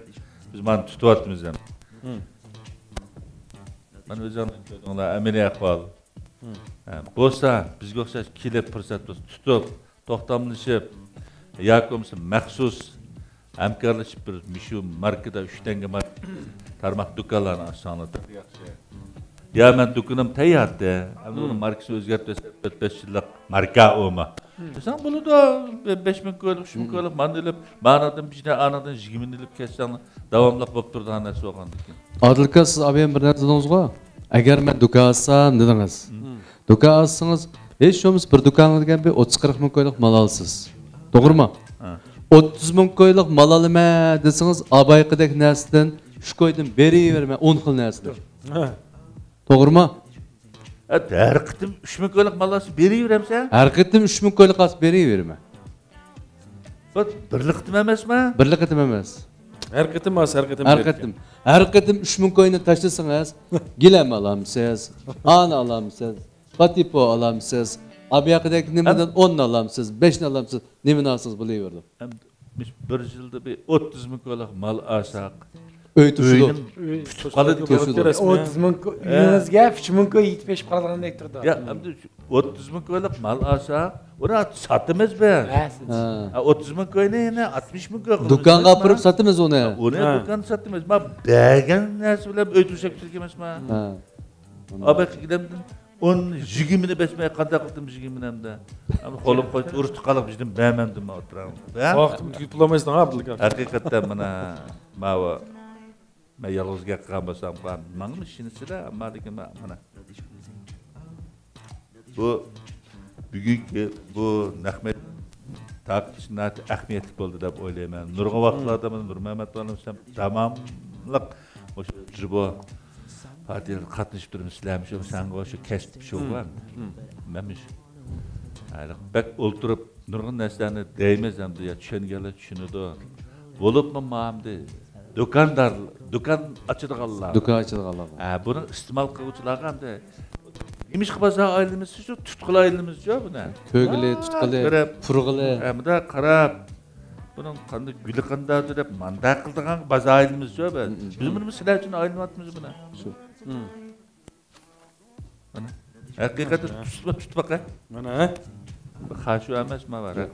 بىز مانا تۇتۇۋاتىمىز ھەم. مانا ئۆزۈڭلار كۆردۈڭلار، ئەمەلىي ئەھۋال. ھە، بولسا بىزگە ئوخشاش كېلىپ پۇرسەت بولسا تۇتۇپ، توختاملىشىپ ياكى بولمىسا مەخسۇس ھەمكارلىشىپ بىر مۇشۇ ماركىدا ئۈچ تەڭگە مار-، تارماق دۇكانلارنى ئاچساڭلار. يا مەن دۇكىنىم تەييارتى. ئەمدى ئۇنىڭ ماركىسىنى ئۆزگەرتىۋەتسەم، تۆت بەش يىللىق ماركا ئۇمۇ. دېسەڭ بولىدۇ. بە-، بەش مىڭ كويلۇق، ئۈچ مىڭ كويلۇق ماندا ئېلىپ، مانىڭدىن بىر ئانىڭدىن يىگىرمىنى ئېلىپ كەتسەڭ، داۋاملىق بولۇپ تۇرىدىغان نەرسە بولغاندىكىن. ئادىل ئاكا، سىز ئابايام بىر نەرسە دېدىڭىزغۇ؟ ئەگەر مەن دۇكان ئاچسام دېدىڭىز. دۇكان ئاچسىڭىز، ھېچ بولمىسا بىر دۇكانغا دېگەن بىر ئوتتۇز قىرىق مىڭ كويلۇق مال ئالىسىز. توغرىمۇ؟ ھە. ئوتتۇز مىڭ كويلۇق مال ئالىمەن دېسىڭىز، ئابايقىدەك نەرسىدىن ئۈچ كويدىن بېرىۋېرىمەن، ئون خىل نەرسىدىن. ھە. توغرىمۇ؟ ھە، ھەر قېتىم ئۈچ مىڭ كويلۇق مال ئالسا بېرىۋېرەمسەن؟ ھەر قېتىم ئۈچ مىڭ كويلۇق ئالسا بېرىۋېرىمەن. بۇ بىرلا قېتىم ئەمەسمۇ؟ بىرلا قېتىم ئەمەس. ھەر قېتىم ئالسا، ھەر قېتىم ھەر بېرىدىكەن. قېتىم. ھەر قېتىم ئۈچ مىڭ كوينى تاشلىسىڭىز، گىلەم ئالامسىز، ئانا ئالامسىز، پاتىپو ئالامسىز، ئابىياقىدەك نېمىدىن ئوننى ئالامسىز، بەشنى ئالامسىز، نېمىنى ئالسىڭىز بولۇۋېرىدۇ. ئەمدى مۇشۇ بىر يىلدا بىر ئۆتتۈز مىڭ كويلۇق مال ئالساق، ئۆي توشىدۇ. ئۆينىم ئۆي پۈتۈپ قالىدۇ، توشىدۇ. توشىدۇ. ئۆتتۈز مىڭ كو-، ھە. ئۆيىڭىزگە ئۈچ مىڭ كوي يېتىپ ئېشىپ قالىدىغاندەك تۇرىدۇ. يا، ئەمدى شۇ ئۆتتۈز مىڭ كويلۇق مال ئالساق، ئۇنى ساتىمىز بىز. ھە، سىز. ھە. ھە، ئۆتتۈز مىڭ كوينى يەنە ئاتمىش مىڭ كوي قىلىمىز. دۇكانغا ئاپىرىپ ساتىمىز ئۇنى. ھە، ئۇنى ھە. دۇكاندا ساتىمىز. ما بەرگەن نەرسە بىلەن ئۆي توشاق كېلىپ ئەمەسما؟ ھە. ئاباي قىلدىم. ئون، يىگىرمىنى بەرمەي قانداق قىلدىم يىگىرمىنى ئەمدى؟ ئەمدى قولۇم قويۇپ ئۇرۇق تۇغقانلىق بىر ئىشنى بەرمەمدىم ئوتتۇرا. ھە؟ ۋاقىتنى تۈگىتىپ بولالمايسىز، ئابدۇللا ئاكا. ھەقىقەتەن مانا ماۋۇ مەن يالغۇز گەپ قىلغان بولسام، ماڭىمۇ ئىشىنىسىلەر، ئەمما لېكىن مانا بۇ بۈگۈنكى بۇ نەق مەيدان تارقىتىش ناھايىتى ئەھمىيەتلىك بولدى دەپ ئويلايمەن. نۇرغۇن ۋاقىتلاردا مانا نۇرمەمەت مۇئەللىم داۋاملىق مۇشۇ جۇبو پارتىيەگە قاتنىشىپ تۇرىمىز، سىلەرمۇ شۇ، سەنغۇ شۇ، كەسىپ شۇغۇ. مەنمۇ شۇ. ھە، بەك ئولتۇرۇپ نۇرغۇن نەرسىلەرنى دەيمىز ئەمدى، يا چۈشەنگەنلەر چۈشىنىدۇ. بولۇپمۇ مانا ئەمدى دۇكاندار، دۇكان ئاچىدىغانلار. دۇكان ئاچىدىغانلار. ھە، بۇنى ئىستېمال قىلغۇچىلارغا ئەمدى نېمىشقا بازار ئايلىنىمىز، شۇ تۇتقىلى ئايلىنىمىز شۇ بۇنى. كۆرگىلى، ھە، تۇتقىلى، قاراپ، پۇرىغىلى. ھە، مۇنداق قاراپ، بۇنىڭ قانداق گۈلى قانداقتۇ دەپ مانداق قىلىدىغان بازار ئايلىنىمىز شۇ بىز. بىز بۇنى سىلەر ئۈچۈن ئايلىنىۋاتىمىز بۇنى. شۇ. مانا. ھەقىقەتەن تۇتۇپ، تۇتۇپ باقە. مانا، ھە؟ بۇ خاشۇ ئەمەس، ماۋۇ ھەق.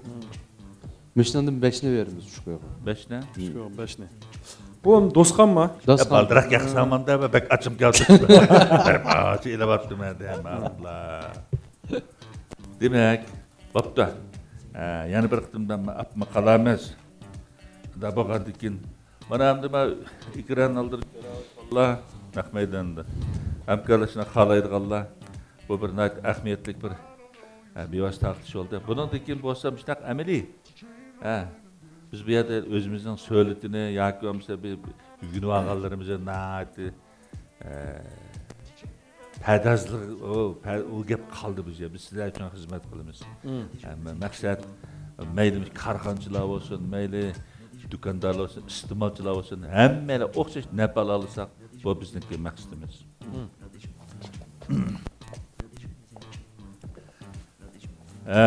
مۇشۇنىڭدىن بەشنى بېرىمىز، ئۈچ كويغا. بەشنى؟ ئۈچ كويغا بەشنى. بۇ داستخانمۇ؟ يا، داستخان. بالدىراق ياقساڭ ماندا، بەك ئاچچىقىم كەلدى. بىر پارچە ئېلىۋاتتىم ھەدە، ماقۇللا. دېمەك، بوپتۇ. ھە، يەنە بىر قېتىمدىن ئاپمۇ قالامىز. دا بولغاندىكىن مانا ئەمدى مانا ئېكران ئالدىدا كۆرۈۋاتقانلار، نەق مەيداندا ھەمكارلىشىشنى خالايدىغانلار، بۇ بىر ناھايىتى ئەھمىيەتلىك بىر، ھە، بىۋاسىتە تارقىتىش بولدى. بۇنىڭدىن كېيىن بولسا مۇشۇنداق ئەمەلىي، ھە، بىز بۇ يەردە ئۆزىمىزنىڭ سۆلىتىنى ياكى بولمىسا بىر ئۆگىنىۋالغانلىرىمىزنى ناھايىتى، ھە، پەردازلىق، ئۇ، پە-، ئۇ گەپ قالدى بىزگە. بىز سىلەر ئۈچۈن خىزمەت قىلىمىز. ھەممە مەقسەت، مەيلى كارخانىچىلار بولسۇن، مەيلى دۇكاندارلار بولسۇن، ئىستېمالچىلار بولسۇن، ھەممەيلەن ئوخشاش نەپ ئالالىساق، بۇ بىزنىڭكى مەقسىتىمىز. ھە،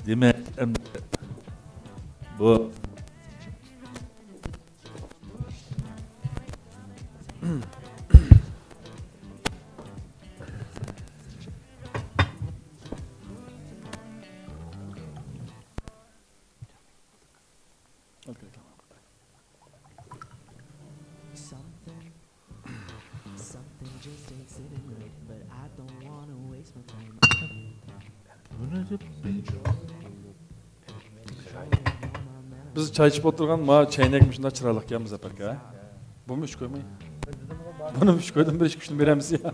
دېمەك، ئەمدى بۇ بىز چاي ئىچىپ ئولتۇرغان ما چەينەك مۇشۇنداق چىرايلىقكەن، مۇزەپپەر ئاكا. بۇمۇ ئۈچ كويمۇ؟ بۇنى ئۈچ كويدىن بىر ئىككى ئۈچنى بېرەمىز يا.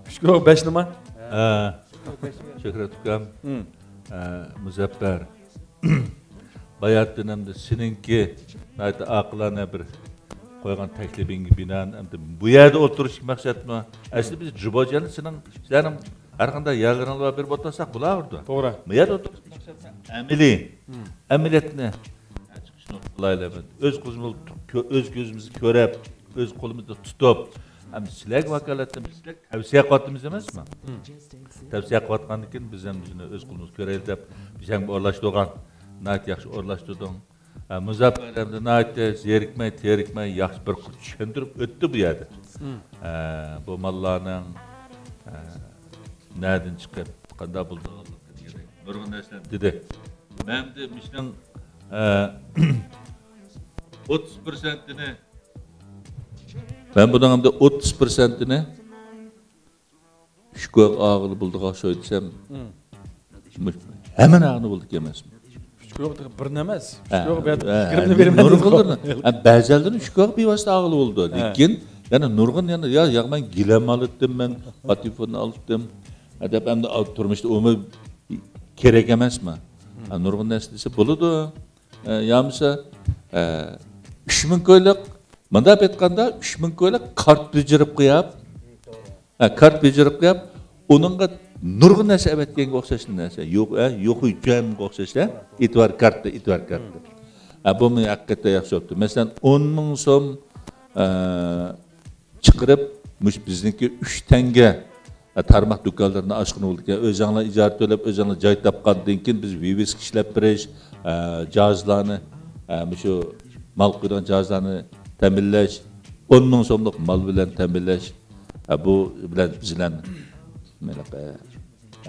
ئۈچ كوي بەشنىما؟ ھە. شۆھرەت ئۇكام. ھە، مۇزەپپەر. باياتىن ئەمدى سېنىڭكى ناھايىتى ئاقىلانە بىر قويغان تەكلىپىڭگە بىنائەن، ئەمدى بۇ يەردە ئولتۇرۇشتىكى مەقسەتمۇ، ئەسلى بىز جۇبوجيەننى سېنىڭ، سىلەرنىڭ ھەر قانداق يەرلىرىڭلارغا بېرىپ ئولتۇرساق بولاۋېرىدۇ. توغرا. بۇ يەردە ئولتۇرساق ئەمەلىي، ئەمەلىيەتنى چىقىشنى قىلايلى. ئۆز كۆزىمىز، ئۆز كۆزىمىزگە كۆرۈپ، ئۆز قولىمىزدا تۇتۇپ، ھەم سىلەرگە ۋاكالەتلىنىپ، سىلەرگە تەۋسىيە قىلىۋاتىمىز ئەمەسمۇ؟ تەۋسىيە قىلىۋاتقاندىن كېيىن بىز ھەم بىزنى ئۆز قولىمىزغا كۆرەيلى دەپ، بىز ھەم ئورۇنلاشتۇرغان، ناھايىتى ياخشى ئورۇنلاشتۇردۇڭ. ئە، مۇزەپپەر ئەمدى ناھايىتى زېرىكمەي، تېرىكمەي ياخشى بىر قۇر چۈشەندۈرۈپ ئۆتتى بۇ يەردە. ئە، بۇ ماللارنىڭ، ئە، نەدىن چىقىپ، قانداق بولىدىغانلىقى دېگەندەك نۇرغۇن نەرسىلەرنى دېدى. مەن ئەمدى مۇشۇنىڭ، ئە، ئوتتۇز پىرسەنتىنى، مەن بۇنىڭ ئەمدى ئوتتۇز پىرسەنتىنى ئۈچ كويغا ئاغىلى بولىدىغان ئوخشايدۇ دېسەم، ھەممىنى ئاغىلى بولىدىكەن ئەمەسمۇ؟ ئۈچ كويغا بىرنى ئەمەس، ئۈچ كويغا بەرىپ، ھە، پىكرىمنى بېرىمەن دېدىغۇ. نۇرغۇنلىرىنى، ھە، بەزىلىرىنى ئۈچ كويغا بىۋاسىتە ئاغىلى بولىدۇ. ھە. لېكىن يەنە نۇرغۇن يەنە، يا، يا مەن گىلەم ئالاتتىم، مەن پاتېفون ئالاتتىم. ھە، دەپ ئەمدى تۇرمۇشتا ئۇمۇ كېرەك ئەمەسمۇ؟ ھە، نۇرغۇن نەرسە دېسە بولىدۇ. ھە، يا بولمىسا، ھە، ئۈچ مىڭ كويلۇق، مۇنداق ئېيتقاندا، ئۈچ مىڭ كويلۇق كارت بېجىرىپ قويۇپ، ھە، كارت بېجىرىپ قويۇپ، ئۇنىڭغا نۇرغۇن نەرسە ئەۋەتكەنگە ئوخشاش نەرسە. يوق، ھە، يوق ئۈچۈنگە ئوخشاش، ھە. ئېتىبار كارتى، ئېتىبار كارتى. ھە، بۇمۇ ھەقىقەتەن ياخشى بوپتۇ. مەسىلەن، ئون مىڭ سوم، ئە، چىقىرىپ، مۇشۇ بىزنىڭكى ئۈچ تەڭگە، ئە، تارماق دۇكانلىرىنى ئاچقىلى بولىدىكەن. ئۆزۈڭلار ئىجارە تۆلەپ، ئۆزۈڭلار جاي تاپقاندىن كېيىن بىز ۋىۋىسكا ئىشلەپ بېرىش، ئە، جاھازلارنى، ئە، مۇشۇ مال قويىدىغان جاھازلارنى تەمىنلەش، ئون مىڭ سوملۇق مال بىلەن تەمىنلەش، ئە، بۇ بىلەن بىز بىلەن،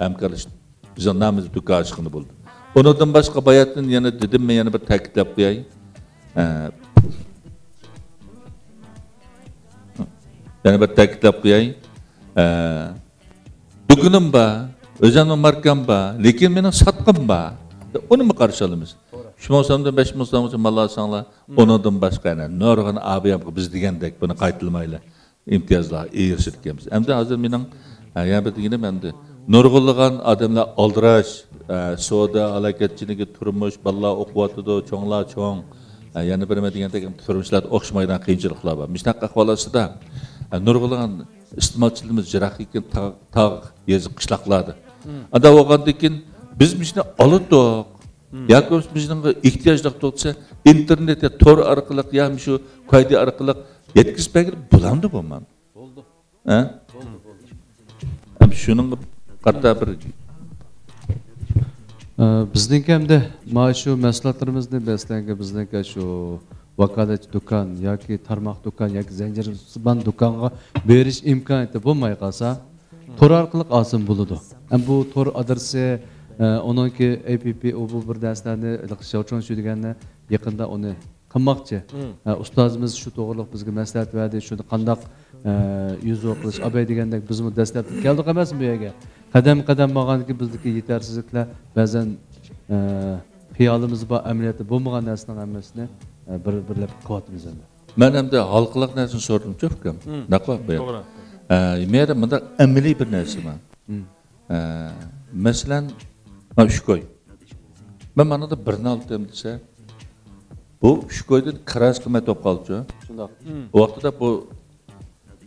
ھەمكارلىشىپ بىزنىڭ نامىمىزدا دۇكان ئاچقىلى بولىدۇ. ئۇنىڭدىن باشقا باياتىن يەنە دېدىم، مەن يەنە بىر تەكىتلەپ قوياي. ئە، يەنە بىر تەكىتلەپ قوياي. ئە، دۇكىنىم بار، ئۆزۈمنىڭ ماركام بار، لېكىن مېنىڭ ساتقۇم بار. ئۇنىمۇ قارشى ئالىمىز. ئۈچ مىڭ سومدىن بەش مىڭ سومغىچە مال ئالساڭلار، ئۇنىڭدىن باشقا يەنە نۇرغۇن ئابىيامغا بىز دېگەندەك بۇنى قايتىلىمايلى. ئىمتىيازلارغا ئېرىشىدىكەنمىز. ئەمدى ھازىر مېنىڭ، ھە، يەنە بىر دېگىنىم ئەمدى نۇرغۇنلىغان ئادەملەر ئالدىراش، ھە، سودا، ھالاكەتچىلىكى، تۇرمۇش، بالىلار ئوقۇۋاتىدۇ، چوڭلار چوڭ. ھە، يەنە بىر نېمە دېگەندەك، تۇرمۇشلاردا ئوخشىمايدىغان قىيىنچىلىقلار بار. مۇشۇنداق ئەھۋال ئاستىدا، ھە، نۇرغۇنلىغان ئىستېمالچىلىرىمىز يىراققا كەتكەن تاغ، تاغ، يېزا، قىشلاقلاردا. ئاندا بولغاندىن كېيىن بىز مۇشۇنى ئالاتتۇق. ياكى بولمىسا بىزنىڭ ئېھتىياجلىق توختىسا، ئىنتېرنېت يا تور ئارقىلىق يا شۇ كايدى ئارقىلىق يەتكۈزۈپ بەرگىلى بولامدۇ بولمامدۇ؟ بولىدۇ. ھە؟ بولىدۇ، بولىدۇ. ھەم شۇنىڭغا قارىتا بىر ئە، بىزنىڭكى ئەمدى مانا شۇ مەھسۇلاتلىرىمىزنى مەسىلەنكى بىزنىڭكى شۇ ۋاكالەتچى دۇكان ياكى تارماق دۇكان ياكى زەنجىرسىمان دۇكانغا بېرىش ئىمكانىيىتى بولماي قالسا، تور ئارقىلىق ئالسىمۇ بولىدۇ. ھەم بۇ تور ئادرېسى، ئە، ئۇنىڭكى ئەي پىي پىي، ئۇ بۇ بىر نەرسىلەرنى، ھېلىقى شياۋچۇەنشۈ دېگەننى يېقىندا ئۇنى قىلماقچى. ھە، ئۇستازىمىز شۇ توغرىلىق بىزگە مەسلىھەت بەردى، شۇنى قانداق، ئە، يۈزۇ قىلىش، ئاباي دېگەندەك بىزمۇ دەسلەپتە كەلدۇق ئەمەسمۇ بۇ يەرگە. قەدەم قەدەم بارغاندىكىن بىزدىكى يېتەرسىزلىكلەر بەزەن، ئە، خىيالىمىزدا بار، ئەمەلىيەتتە بولمىغان نەرسىنىڭ ھەممىسىنى، ئە، بىر، بىرلەپ قىلىۋاتىمىز ئەمدى. مەن ئەمدى ھالقىلىق نەرسىنى سورىدىمچۇ، ئۇكام؟ مم. ناقلا بۇ يەردە. توغرا. ئە، مەيەردە مۇنداق ئەمەلىي بىر نەرسە بار. مم. ئە، مەسىلەن، مانا ئۈچ كوي. مەن مانىڭدا بىرنى ئالدىم دېسە، بۇ ئۈچ كويدىن كىراسى قىممەت بولۇپ قالدىچۇ. شۇنداق. مم. ئۇ ۋاقتىدا بۇ،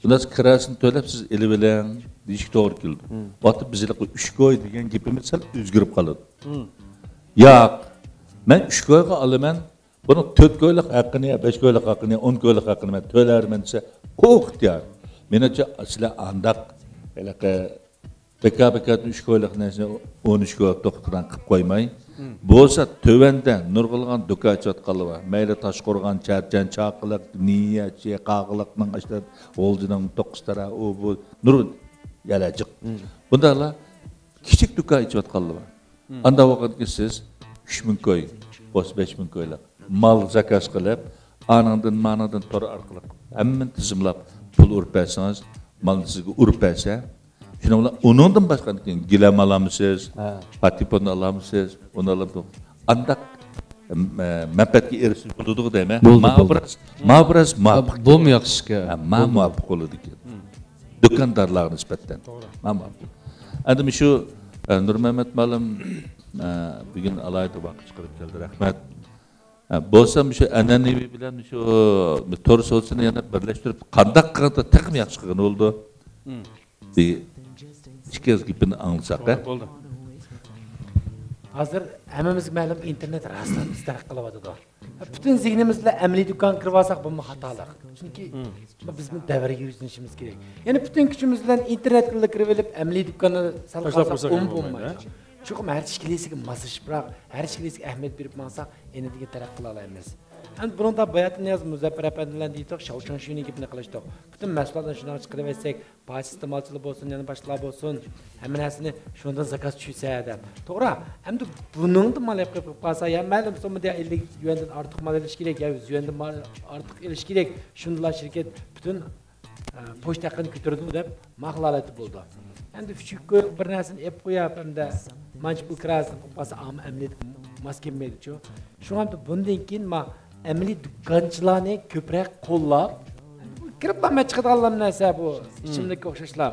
بۇنداق كىراسىنى تۆلەپ سىز ئېلىۋېلىڭ دېيىشكە توغرا كېلىدۇ. مم. ئۇ ۋاقىتتا بىز ھېلىقى ئۈچ كوي دېگەن گېپىمىز سەل ئۆزگىرىپ قالىدۇ. مم. ياق، مەن ئۈچ كويغا ئالىمەن، بۇنىڭ تۆت كويلۇق ھەققىنى، بەش كويلۇق ھەققىنى، ئون كويلۇق ھەققىنى مەن تۆلەرمەن دېسە، ئۇ ئىختىيار. مېنىڭچە، سىلەر ئانداق ھېلىقى بىكار-بىكاردىن ئۈچ كويلۇق نەرسىنى ئون ئۈچ كويلۇق توختىغان قىلىپ قويماي. مم. بولسا تۆۋەندە نۇرغۇنلىغان دۇكان ئېچىۋاتقانلار بار. مەيلى تاشقورغان، چەرچەن، چاقىلىق، نىيە، چى، قاغىلىقنىڭ ئاشتا، غۇلجىنىڭ توققۇز تەرە، ئۇ بۇ نۇرغۇن يەرلەر جىق. مم. بۇنداقلار كىچىك دۇكان ئېچىۋاتقانلار بار. مم. ئاندا بولغاندىكىن سىز ئۈچ مىڭ كوي بولسا بەش مىڭ كويلۇق مال زاكاز قىلىپ، ئانىڭدىن، مانىڭدىن تور ئارقىلىق ھەممىنى تىزىملاپ، پۇل ئۇرۇپ بەرسىڭىز، مالنى سىزگە ئۇرۇپ بەرسە، شۇنىڭ بىلەن ئۇنىڭدىن باشقا كېيىن گىلەم ئالامسىز، ھە. پاتېفون ئالامسىز، ئۇنى ئالامسىز. ئانداق، ئە، مەنپەئەتكە ئېرىشىش بولىدۇ دەيمەن. بولىدۇ، ماۋۇ بولىدۇ. بىراز، ماۋۇ بىراز مۇۋاپىق. بۇمۇ ياخشى ئىكەن. ھە، ماۋۇ بولىدۇ. مۇۋاپىق بولىدىكەن. مم. دۇكاندارلارغا نىسبەتەن. توغرا. ماۋۇ مۇۋاپىق. ئەمدى مۇشۇ، ئە، نۇرمەمەت مۇئەللىم، ئە، بۈگۈن ئالاھىدە ۋاقىت چىقىرىپ كەلدى، رەھمەت. ئە، بولسا مۇشۇ ئەنئەنىۋى بىلەن شۇ تور سودىسىنى يەنە بىرلەشتۈرۈپ، قانداق قىلغاندا تېخىمۇ ياخشى قىلغىلى بولىدۇ؟ مم. بىر ئىككى ئېغىز گېپىنى ئاڭلىساق، ھە؟ بولدى، بولدى. ھازىر ھەممىمىزگە مەلۇم، ئىنتېرنېت راستلا تېز تەرەققىي قىلىۋاتىدۇ. پۈتۈن زېھنىمىز بىلەن ئەمەلىي دۇكانغا كىرىۋالساق، بۇمۇ خاتالىق. چۈنككى بىز بۇ دەۋرگە يۈزلىنىشىمىز كېرەك. يەنى پۈتۈن كۈچىمىز بىلەن ئىنتېرنېتكىلا كىرىۋېلىپ، ئەمەلىي دۇكاننى سەل تاشلاپ قالساق، قويساق ئۇمۇ بولمايدۇ. چوقۇم ھەر ئىش كېلىسىگە ماسلىشىپراق، ھەر ئىش كېلىسىگە ئەھمىيەت بېرىپ ماڭساق، ئېنىقىدىن تەرەققىي قىلالايمىز. ئەمدى بۇنىڭدا باياتىن نىياز مۇزەپپەر ئەپەندى بىلەن دېيتتۇق، شاۋشاڭشۈينىڭ گېپىنى قىلىشتۇق. پۈتۈن مەھسۇلاتلارنى شۇنداق چىقىرىۋەتسەك، بارچە ئىستېمالچىلار بولسۇن، يەنە باشقىلار بولسۇن، ھەممە نەرسىنى شۇنىڭدىن زاكاز چۈشۈرسە دەپ. توغرا، ئەمدى بۇنىڭدا مال ئېلىپ قېلىپ قالسا، يا مەلۇم سوممىدا ئەللىك يۈەندىن ئارتۇق مال ئېلىش كېرەك، يا يۈز يۈەندىن مال ئارتۇق ئېلىش كېرەك. شۇندىلا شىركەت پۈتۈن، ئە، پوچتا ھەققىنى كۆتۈردىمۇ دەپ ماقۇل ھالەتتە بولىدۇ. ئەمدى ئۈچ كوي بىر نەرسىنى ئېلىپ قويۇپ، ئەمدى مانچە پۇل كىراسىنى قىلىپ قالسا، ئەمەلىيەتكە ماس كەلمەيدۇچۇ. شۇڭا بۇندىن كېيىن ما ئەمەلىي دۇكانچىلارنى كۆپرەك قوللاپ، كىرىپلا مەن چىقىدىغانلا نەرسە بۇ ئىچىملىككە ئوخشاشلا.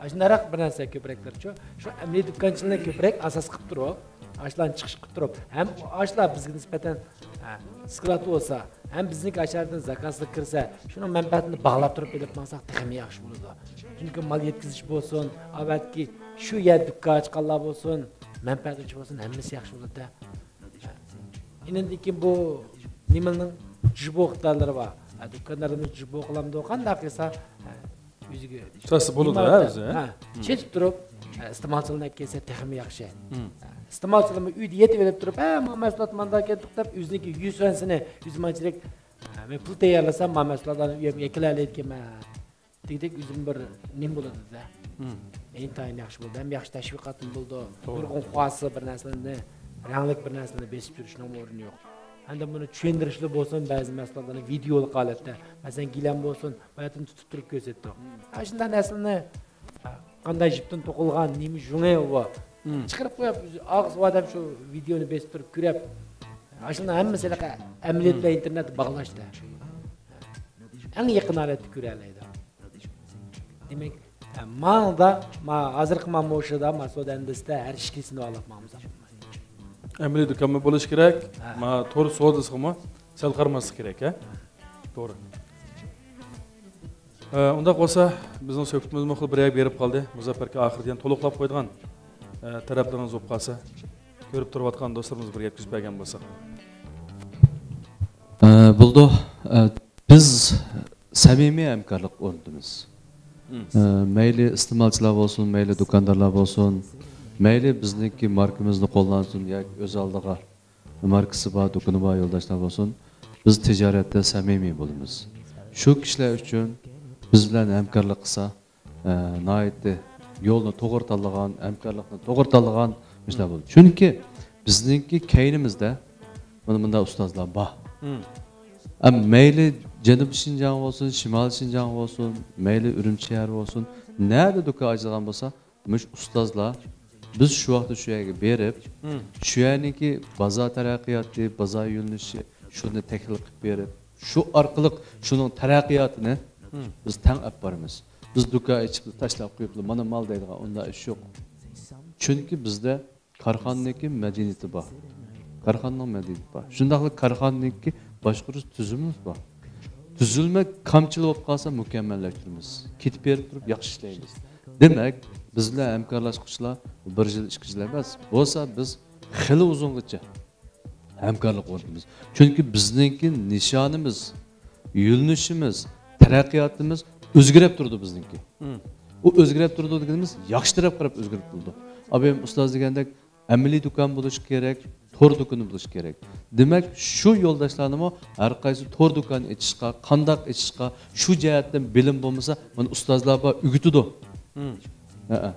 ئاشۇنداقراق بىر نەرسە كۆپرەكلەرچۇ. شۇ ئەمەلىي دۇكانچىلارنى كۆپرەك ئاساس قىلىپ تۇرۇپ، ئاشۇلارنى چىقىش قىلىپ تۇرۇپ، ھەم ئاشۇلار بىزگە نىسبەتەن، ھە، سكلات بولسا، ھەم بىزنىڭكى ئاشۇ يەردىن زاكازلىق كىرسە، شۇنىڭ مەنپەئەتىنى باغلاپ تۇرۇپ ئېلىپ ماڭساق تېخىمۇ ياخشى بولىدۇ. چۈنكى مال يەتكۈزۈش بولسۇن، ئاۋەتكى شۇ يەر دۇكان ئاچقانلار بولسۇن، مەنپەئەت ئۈچۈن بولسۇن، ھەممىسى ياخشى بولىدۇ. ئېنىڭدىن كېيىن بۇ نېمىنىڭ جۇبو ئىقتىدارلىرى بار. ھە، دۇكاندارلىرىمىز جۇبو قىلامدۇ، قانداق قىلسا، ھە، ئۆزىگە تاسا بولىدۇ، نېمە ھە، دە-، ئۆزى، ھە؟ ھە، چېچىپ تۇرۇپ، ھە، ئىستېمالچىلارنى ئەكەلسە تېخىمۇ ياخشى. ھە، ئىستېمالچىلارمۇ ئۆيدە يېتىۋېلىپ تۇرۇپ، ھە، ما مەھسۇلات مانداق كەتتۇق دەپ، ئۆزىنىڭكى يۈز يۈەنسىنى، يۈز مانچىلىك، ھە، مەن پۇل تەييارلىسام، ما مەھسۇلاتلارنى ئۆيۈمگە ئەكىلەلەيدىكەنمەن. دېگۈدەك ئۆزۈم بىر نېمە بولىدۇ-دە. مم. ئىنتايىن ياخشى بولدى. ھەم ياخشى تەشۋىقاتمۇ بولدى. توغرا. نۇرغۇن خۇلاسە بىر نەرسىلەرنى، رەڭلىك بىر نەرسىلەرنى بېسىپ يۈرۈشنىڭ ئورنى يوق. ھەمدە بۇنى چۈشەندۈرۈشلەر بولسۇن، بەزى مەھسۇلاتلارنى ۋىدېئولۇق ھالەتتە، مەسىلەن، گىلەم بولسۇن، باياتىن تۇتۇپ تۇرۇپ كۆرسەتتۇق. مم. ئاشۇنداق نەرسىلەرنى، قانداق جىپتىن توقۇلغان، نېمە جۇڭى بۇ؟ مم. چىقىرىپ قويۇپ، ئاغزى ئادەم شۇ ۋىدېئونى بېسىپ تۇرۇپ كۆرۈپ، ئاشۇنداق ھەممىسى ھېلىقى ئەمەلىيەت بىلەن ئىنتېرنېتتە باغلاشتا. ئەڭ يېقىن ھالەتتە كۆرەلەيدۇ. دېمەك، ماڭدا، ما، ھازىرقى ما مۇشۇدا، ما سودا ئەندىزىسىدە ھەر ئىككىسىنى ئالاپ ماڭىمىز. ئەمەلىي دۇكانمۇ بولۇشى كېرەك، ھە. ما تور سودىسىغىمۇ سەل قارىماسلىق كېرەك، ھە؟ توغرا. ئە، ئۇنداق بولسا، بىزنىڭ سۆھبىتىمىزمۇ خېلى بىر يەرگە بېرىپ قالدى. مۇزەپپەر ئاكا، ئاخىرىدا يەنە تولۇقلاپ قويىدىغان، ئە، تەرەپلىرىڭىز بولۇپ قالسا، كۆرۈپ تۇرۇۋاتقان دوستلىرىمىزغا بىر يەتكۈزۈپ بەرگەن بولساق. ئە، بولىدۇ. ئە، بىز سەمىمىي ھەمكارلىق ئورنىتىمىز. مم. ئە، مەيلى ئىستېمالچىلار بولسۇن، مەيلى دۇكاندارلار بولسۇن، مەيلى بىزنىڭكى ماركىمىزنى قوللانسۇن ياكى ئۆز ئالدىغا ماركىسى بار، دۇكىنى بار يولداشلار بولسۇن، بىز تىجارەتتە سەمىمىي بولىمىز. شۇ كىشىلەر ئۈچۈن بىز بىلەن ھەمكارلىق قىلسا، ئە، ناھايىتى يولنى توغرا تاللىغان، ھەمكارلىقنى توغرا تاللىغان مۇشۇنداق بولىدۇ. چۈنكى بىزنىڭكى كەينىمىزدە مانا مۇنداق ئۇستازلار بار. مم. ئەم، مەيلى جەنۇبىي شىنجاڭ بولسۇن، شىمالىي شىنجاڭ بولسۇن، مەيلى ئۈرۈمچى شەھەر بولسۇن، نەدە دۇكان ئاچىدىغان بولسا، مۇشۇ ئۇستازلار، بىز شۇ ۋاقىتتا شۇ يەرگە بېرىپ، مم، شۇ يەرنىڭكى بازار تەرەققىياتى، بازار يۆنىلىشى، شۇنى تەھلىل قىلىپ بېرىپ، شۇ ئارقىلىق شۇنىڭ تەرەققىياتىنى، مم، بىز تەڭ ئېلىپ بارىمىز. بىز دۇكان ئېچىپ تاشلاپ قويۇپلا، مانا مال دەيدىغان ئۇنداق ئىش يوق. چۈنكى بىزدە كارخانىنىڭكى مەدەنىيىتى بار. كارخانىنىڭ مەدەنىيىتى بار. شۇنداقلا كارخانىنىڭكى باشقۇرۇش تۈزۈلمىمىز بار. تۈزۈلمە كامچىل بولۇپ قالسا، مۇكەممەللەشتۈرىمىز. كېتىپ بېرىپ تۇرۇپ ياخشى ئىشلەيمىز. دېمەك، بىز بىلەن ھەمكارلاشقۇچىلار بىر يىل، ئىككى يىل ئەمەس. بولسا بىز خېلى ئۇزۇنغىچە ھەمكارلىق ئورنىتىمىز. چۈنكى بىزنىڭكى نىشانىمىز، يۆنىلىشىمىز، تەرەققىياتىمىز ئۆزگىرىپ تۇرىدۇ بىزنىڭكى. مم. ئۇ ئۆزگىرىپ تۇرىدۇ دېگىنىمىز ياخشى تەرەپكە قاراپ ئۆزگىرىپ تۇرىدۇ. ئابايىم ئۇستاز دېگەندەك ئەمەلىي دۇكان بولۇشى كېرەك، تور دۇكىنى بولۇشى كېرەك. دېمەك، شۇ يولداشلارنىمۇ ھەر قايسى تور دۇكان ئېچىشقا، قانداق ئېچىشقا، شۇ جەھەتتىن بىلىم بولمىسا، مانا ئۇستازلار بار، ئۆگىتىدۇ. مم. ھەئە.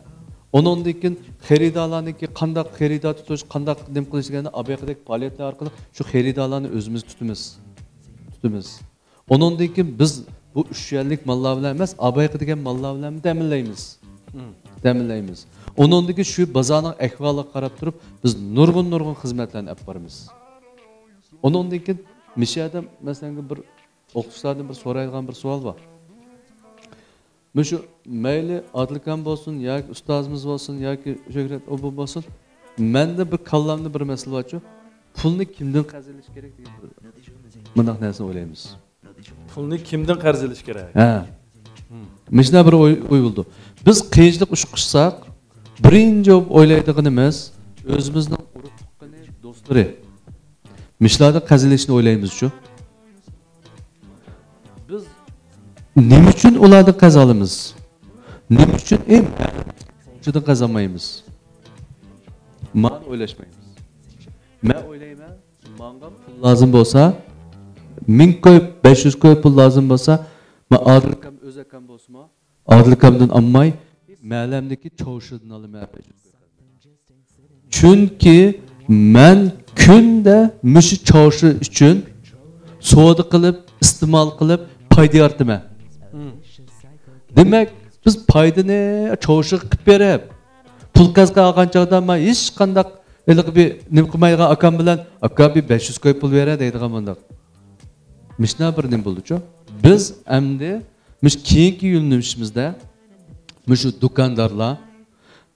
ئۇنىڭدىن كېيىن خېرىدارلارنىڭكى قانداق خېرىدار تۇتۇش، قانداق نېمە قىلىش دېگەندە، ئابايقىدەك پائالىيەتلەر ئارقىلىق شۇ خېرىدارلارنى ئۆزىمىز تۇتىمىز. تۇتىمىز. ئۇنىڭدىن كېيىن بىز بۇ ئۈچ يۈەنلىك ماللار بىلەن ئەمەس، ئابايقى دېگەن ماللار بىلەن تەمىنلەيمىز. مم. تەمىنلەيمىز. ئۇنىڭدىن كېيىن شۇ بازارنىڭ ئەھۋالىغا قاراپ تۇرۇپ، بىز نۇرغۇن، نۇرغۇن خىزمەتلەرنى ئېلىپ بارىمىز. ئۇنىڭدىن كېيىن مۇشۇ يەردە، مەسىلەن، بىر ئوقۇتقۇچىلاردىن بىر سورايدىغان بىر سوئال بار. مۇشۇ مەيلى ئادىلكام بولسۇن ياكى ئۇستازىمىز بولسۇن ياكى شۆھرەت ئوبۇ بولسۇن، مەندە بىر كاللامدا بىر مەسىلە بارچۇ، پۇلنى كىمدىن قەرز ئېلىش كېرەك دېگەن بىر مۇنداق نەرسىنى ئويلايمىز. پۇلنى كىمدىن قەرز ئېلىش كېرەك؟ ھە. مۇشۇنداق بىر ئوي، ئوي بولىدۇ. بىز قىيىنچىلىق ئۇچرىساق، بىرىنچى بولۇپ ئويلايدىغىنىمىز ئۆزىمىزنىڭ ئۇرۇق تۇغقىنى، دوستلىرى. مۇشۇلاردىن قەرز ئېلىشنى ئويلايمىزچۇ؟ بىز نېمە ئۈچۈن ئۇلاردىن قەرز ئالىمىز؟ نېمە ئۈچۈن ئەي، شۇدىن قەرز ئالمايمىز؟ مانا ئويلاشمايمىز. مەن ئويلايمەن، ماڭا پۇل لازىم بولسا، مىڭ كوي، بەش يۈز كوي پۇل لازىم بولسا، مەن ئادىل ئاكام، ئۆز ئاكام بولسىمۇ، ئادىل ئاكامدىن ئالماي، مەھەللەمدىكى چاۋشىدىن ئالىمەن. چۈنكى مەن كۈندە مۇشۇ چاۋشى ئۈچۈن سودا قىلىپ، ئىستېمال قىلىپ، پايدا يارىتىمەن. دېمەك، بىز پايدىنى چاۋشىغا قىلىپ بېرىپ، پۇل قەرز ئالغان چاغدا مەن ھېچقانداق ھېلىقى بىر نېمە قىلمايدىغان ئاكام بىلەن، «ئاكا، بىر بەش يۈز كوي پۇل بېرە» دەيدىغان مۇنداق. مۇشۇنداق بىر نېمە بولدىچۇ؟ بىز ئەمدى مۇشۇ كېيىنكى يۆنىلىشىمىزدە مۇشۇ دۇكاندارلار،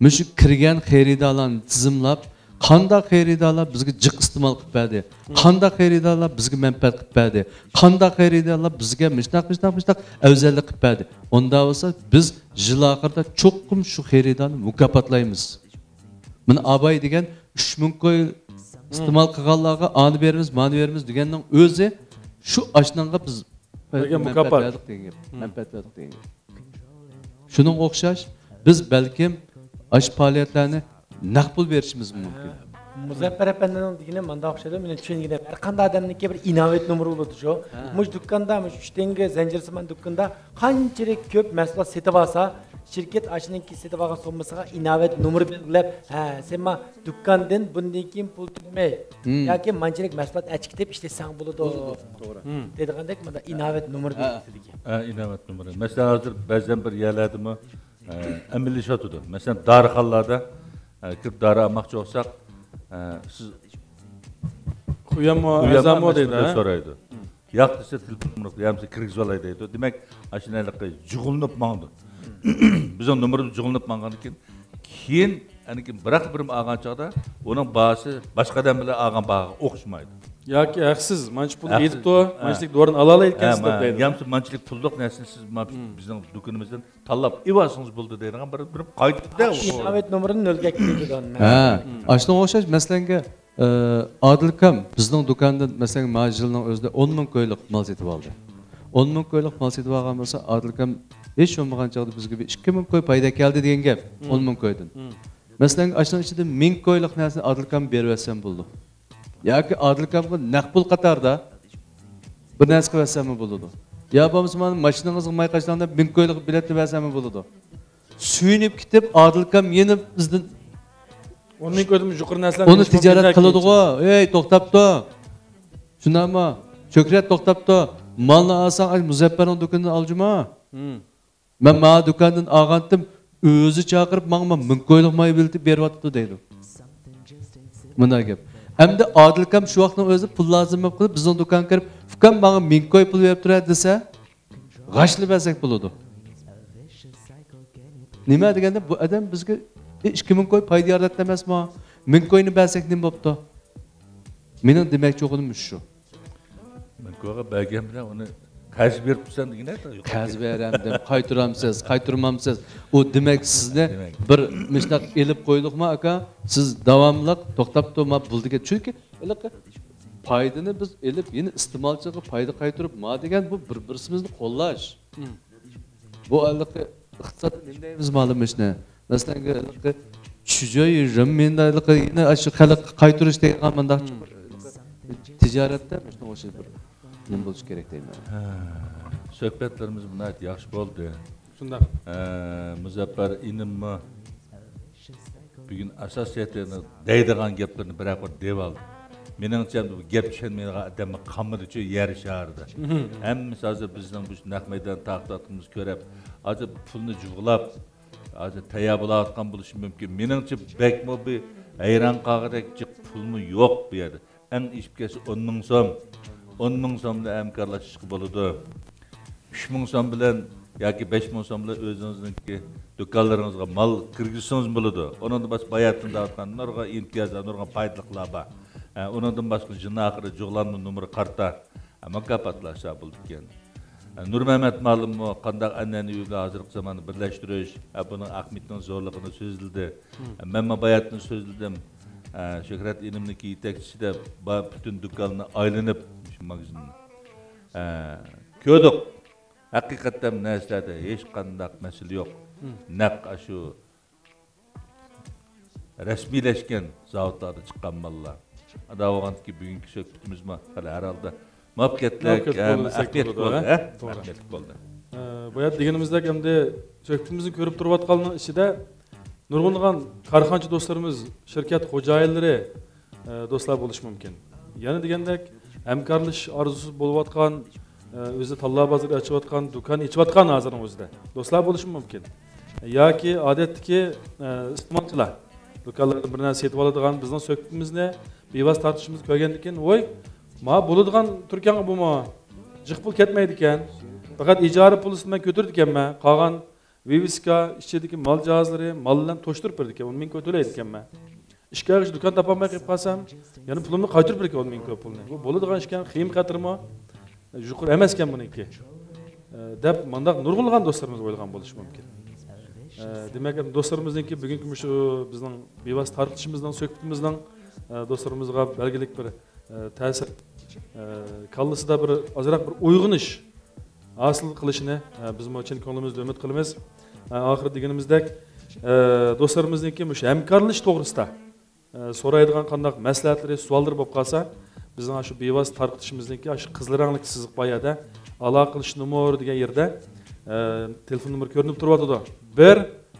مۇشۇ كىرگەن خېرىدارلارنى تىزىملاپ، قانداق خېرىدارلار بىزگە جىق ئىستېمال قىلىپ بەردى، قانداق خېرىدارلار بىزگە مەنپەئەت قىلىپ بەردى، قانداق خېرىدارلار بىزگە مۇشۇنداق، مۇشۇنداق، مۇشۇنداق ئەۋزەللىك قىلىپ بەردى. ئۇنداق بولسا، بىز يىل ئاخىرىدا چوقۇم شۇ خېرىدارنى مۇكاپاتلايمىز. مانا ئاباي دېگەن ئۈچ مىڭ كوي ئىستېمال قىلغانلارغا ئانى بېرىمىز، مانى بېرىمىز دېگەننىڭ ئۆزى شۇ ئاشنىڭغا بىز بەرگەن مەنپەئەت مۇكاپات. بەردۇق دېگەن گەپ. مەنپەئەت بەردۇق دېگەن گەپ. شۇنىڭغا ئوخشاش، بىز بەلكىم ئاشۇ پائالىيەتلەرنى نەق پۇل بېرىشىمىز مۇمكىن. مۇزەپپەر ئەپەندىنىڭ دېگىنى مانداق ئوخشايدۇ. مېنىڭ چۈشەنگىنىم، ھەر قانداق ئادەمنىڭكى بىر ئىناۋەت نومۇرى بولىدۇ شۇ. ھە. مۇشۇ دۇكاندا، مۇشۇ ئۈچ تەڭگە زەنجىر سىمان دۇكاندا قانچىلىك كۆپ مەھسۇلات سېتىۋالسا، شىركەت ئاشۇنىڭكى سېتىۋالغان سوممىسىغا ئىناۋەت نومۇرى بەلگىلەپ، ھە، سەن ما دۇكاندىن بۇندىن كېيىن پۇل تۆلىمەي، مم. ياكى مانچىلىك مەھسۇلات ئەچىكىتىپ ئىشلەتسەڭ بولىدۇ. بولىدۇ، توغرا. مم. دەيدىغاندەك مانا ئىناۋەت نومۇرى ھە. بېرىلىدىكەن. ھە، ئىناۋەت نومۇرى. مەسىلەن، ھازىر بەزەن بىر يەرلەردىمۇ، ئە، ئەمەلىيلىشىۋاتىدۇ. مەسىلەن، دارىخانىلاردا، ئە، كىرىپ دارى ئالماقچى بولساق، ئە، سىز ئۇياممۇ، ئۇياممۇ، ئەزامۇ ئەمەسمۇ دەيدۇ، دەپ ھە؟ سورايدۇ. ياق دېسە، تېلېفون نومۇرىنى يا بولمىسا كىرگۈزۈۋالاي دەيدۇ. دېمەك، ئاشۇ ھېلىقى جۇغلىنىپ ماڭىدۇ. بىزنىڭ نومۇرىمىز جۇغلىنىپ ماڭغاندىن كېيىن، كېيىن، ئاندىن كېيىن بىراق بىرىم ئالغان چاغدا ئۇنىڭ باھاسى باشقا ئادەم بىلەن ئالغان باھاغا ئوخشىمايدۇ. ياكى ھەقسىز، مانچە پۇل ھەقسىز. يېتىپتۇ، ھە. مانچىلىك دورىنى ئالالايدىكەنسىز ھە، دەپ دەيدۇ. يا بولمىسا مانچىلىك پۇللۇق نەرسىنى سىز ما-، مم. بىزنىڭ دۇكىنىمىزدىن تاللاپ ئېلىۋالسىڭىز بولدى دەيدىغان بىر، بىر قايتىپ دە ئۇ. ئىناۋەت نومۇرىنى نۆلگە كىرگۈزىدۇ. ھە، ئاشۇنىڭغا ئوخشاش مەسىلەنگە، ئە، ئادىل ئاكام بىزنىڭ دۇكاندىن، مەسىلەن، مانا يىلنىڭ ئۆزىدە ئون مىڭ كويلۇق مال سېتىۋالدى. ئون مىڭ كويلۇق مال سېتىۋالغان بولسا، ئادىل ئاكام ھېچ بولمىغان چاغدا بىزگە بىر ئىككى مىڭ كوي پايدا كەلدى دېگەن گەپ، مم. ئون مىڭ كويدىن. مم. مەسىلەن، ئاشۇنىڭ ئىچىدىن مىڭ كويلۇق نەرسىنى ئادىل ئاكامغا بېرىۋەتسەم بولىدۇ. ياكى ئادىل ئاكامغا نەق پۇل قاتاردا بىر نەرسە قىلىۋەتسەممۇ بولىدۇ. يا بولمىسا مانا ماشىنىڭىزغا ماي قاچىلاڭ دەپ مىڭ كويلۇق بېلەتنى بەرسەممۇ بولىدۇ. سۆيۈنۈپ كېتىپ، ئادىل ئاكام يەنە بىزدىن ئون مىڭ كويدىن يۇقىرى نەرسىلەرنى ئۇنى تىجارەت قىلىدىغۇ. ئەي، توختاپ تۇر. شۇنداقمۇ؟ شۆھرەت، توختاپ تۇر. مالنى ئالساڭ، ئاي، مۇزەپپەرنىڭ دۇكىنىدىن ئالجىما. مم. مەن مانا دۇكاندىن ئالغانتىم، ئۆزى چاقىرىپ ماڭا مىڭ كويلۇق ماي بېلىتى بېرىۋاتىدۇ دەيدۇ. مۇنداق گەپ. ئەمدى ئادىل ئاكام شۇ ۋاقىتنىڭ ئۆزىدە پۇل لازىم بولۇپ قېلىپ، بىزنىڭ دۇكانغا كىرىپ، ئۇكام، ماڭا مىڭ كوي پۇل بېرىپ تۇرە دېسە، غاشلا بەرسەك بولىدۇ. نېمە دېگەندە، بۇ ئادەم بىزگە، ئى، ئىككى مىڭ كوي پايدا يارىتىدۇ ئەمەسمۇ؟ مىڭ كوينى بەرسەك نېمە بوپتۇ؟ مېنىڭ دېمەكچى بولغىنىم شۇ. مەن كوغا بەرگەن بىلەن ئۇنى قەرز بېرىپسەن دېگىنە. قەرز بېرەمدىم، قايتۇرامسىز، قايتۇرمامسىز؟ ئۇ دېمەك سىزنى دېمەك. بىر مۇشۇنداق ئېلىپ قويدۇقما، ئاكا؟ سىز داۋاملىق توختاپ تۇرما، بولدىكەن. چۈنكى ھېلىقى پايدىنى بىز ئېلىپ، يەنە ئىستېمالچىغا پايدا قايتۇرۇپ، ما دېگەن بۇ بىر-، بىرسىمىزنى قوللاش. مم. بۇ ھېلىقى ئىقتىسادتا نېمە دەيمىز مانا مۇشۇنى؟ مەسىلەن، ھېلىقى چۈجۆي رېنمىندا ھېلىقى يەنە شۇ خەلققە قايتۇرۇش دېگەن مۇنداق مم. تىجارەتتە مۇشۇنىڭغا ئوخشاش بىر نېمە بولۇشى كېرەك دەيمەن. ھە، سۆھبەتلىرىمىز ناھايىتى ياخشى بولدى. شۇنداق. ھە، مۇزەپپەر ئىنىممۇ بۈگۈن ئاساسىيەتلىرىنى دەيدىغان گەپلىرىنى بىرەر قېتىم دەۋالدى. مېنىڭچە، بۇ گەپ چۈشەنمەيدىغان ئادەممۇ قالمىدىچۇ يەر شارىدا. مم. ھەممىسى ھازىر بىزنىڭ بۇ نەق مەيدان تارقىتىۋاتقىنىمىزنى كۆرۈپ، ھازىر پۇلنى جۇغلاپ، ھازىر تەييار بولاۋاتقان بولۇشى مۇمكىن. مېنىڭچە، بەكمۇ بىر ھەيران قالغۇدەك جىق پۇلمۇ يوق بۇ يەردە. ئەڭ ئېشىپ كەتسە ئون مىڭ سوم. ئون مىڭ سوم بىلەن ھەمكارلاشىشقا بولىدۇ. ئۈچ مىڭ سوم بىلەن ياكى بەش مىڭ سوم بىلەن ئۆزىڭىزنىڭكى دۇكانلىرىڭىزغا مال كىرگۈزسىڭىز بولىدۇ. ئۇنىڭدىن باشقا باياتىن دەۋاتقان نۇرغۇن ئىمتىيازلار، نۇرغۇن پايدىلىقلار بار. ھە، ئۇنىڭدىن باشقا يىلنىڭ ئاخىرىدا جۇغلانما نومۇر كارتا، ھە، مۇكاپاتلاشلار بولىدىكەن. نۇرمەمەت مۇئەللىممۇ قانداق ئەنئەنىۋى بىلەن ھازىرقى زاماندا بىرلەشتۈرۈش، ھە، بۇنىڭ ئەھمىيىتىنىڭ زورلۇقىنى سۆزلىدى. مەنمۇ باياتىن سۆزلىدىم. ھە، شۆھرەت ئىنىمنىڭكى يېتەكچىسىدە با-، پۈتۈن دۇكاننى ئايلىنىپ، شۇ ماگىزىننى، ھە، كۆردۇق. ھەقىقەتەن نەرسىلەردە ھېچقانداق مەسىلە يوق. نەق ئاشۇ رەسمىيلەشكەن زاۋۇتلاردا چىققان ماللار. ئادا بولغاندىكى بۈگۈنكى سۆھبىتىمىزمۇ خېلى ھەر ھالدا مۇۋەپپەقىيەتلىك، مۇۋەپپەقىيەتلىك ھەم بولدى دېسەك ئەھمىيەتلىك بولىدۇ، بولدى، ھە؟ ھە؟ توغرا. ئەھمىيەتلىك بولدى. ئە، بايا دېگىنىمىزدەك، ئەمدى سۆھبىتىمىزنى كۆرۈپ تۇرۇۋاتقانلارنىڭ ئىچىدە نۇرغۇنلىغان كارخانىچى دوستلىرىمىز، شىركەت خوجايىنلىرى، ئە، دوستلار بولۇشى مۇمكىن. يەنە دېگەندەك، ھەمكارلىشىش ئارزۇسى بولۇۋاتقان، ئە، ئۆزى تاللا بازىرى ئېچىۋاتقان، دۇكان ئېچىۋاتقان ھازىرنىڭ ئۆزىدە دوستلار بولۇشى مۇمكىن. ياكى ئادەتتىكى، ئە، ئىستېمالچىلار، دۇكانلاردىن بىر نەرسە سېتىۋالىدىغان، بىزنىڭ سۆھبىتىمىزنى، بىۋاسىتە تارقىتىشىمىزنى كۆرگەندىن كېيىن، ۋوي، ما بولىدىغان تۈركەڭ بۇمۇ، جىق پۇل كەتمەيدىكەن، پەقەت ئىجارە پۇلىسىنى مەن كۆتۈرىدىكەنمەن، قالغان ۋىۋىسكا ئىچىدىكى مال جاھازلىرى، مال بىلەن توشتۇرۇپ بېرىدىكەن، ئۇنى مەن كۆتۈرەلەيدىكەنمەن. ئىككى ئاي ئىچىدە دۇكان تاپالماي قېلىپ قالسام، يەنە پۇلۇمنى قايتۇرۇپ بېرىدىكەن، ئون مىڭ كوي پۇلنى. بۇ بولىدىغان ئىشكەن، خېيىم خەتىرىمۇ يۇقىرى ئەمەسكەن بۇنىڭكى، ئە، دەپ مانداق نۇرغۇنلىغان دوستلىرىمىز ئويلىغان بولۇشى مۇمكىن. ئە، دېمەك، دوستلىرىمىزنىڭكى بۈگۈنكى مۇشۇ بىزنىڭ بىۋاسىتە تارقىتىشىمىزنىڭ، سۆھبىتىمىزنىڭ، ئە، دوستلىرىمىزغا بەلگىلىك بىر، ئە، تەسىر، ئە، كاللىسىدا بىر ئازراق بىر ئويغىنىش ھاسىل قىلىشىنى، ئە، بىزمۇ چىن كۆڭلىمىزدىن ئۈمىد قىلىمىز. ئە، ئاخىرىدا دېگىنىمىزدەك، ئە، دوستلىرىمىزنىڭكى مۇشۇ ھەمكارلىشىش توغرىسىدا، ئە، سورايدىغان قانداق مەسلىھەتلىرى، سوئاللىرى بولۇپ قالسا، بىزنىڭ شۇ بىۋاسىتە تارقىتىشىمىزنىڭكى شۇ قىزىل رەڭلىك سىزىق بار يەردە، ئالاقىلىشىش نومۇرى دېگەن يەردە، ئە، تېلېفون نومۇرى كۆرۈنۈپ تۇرۇۋاتىدۇ. بىر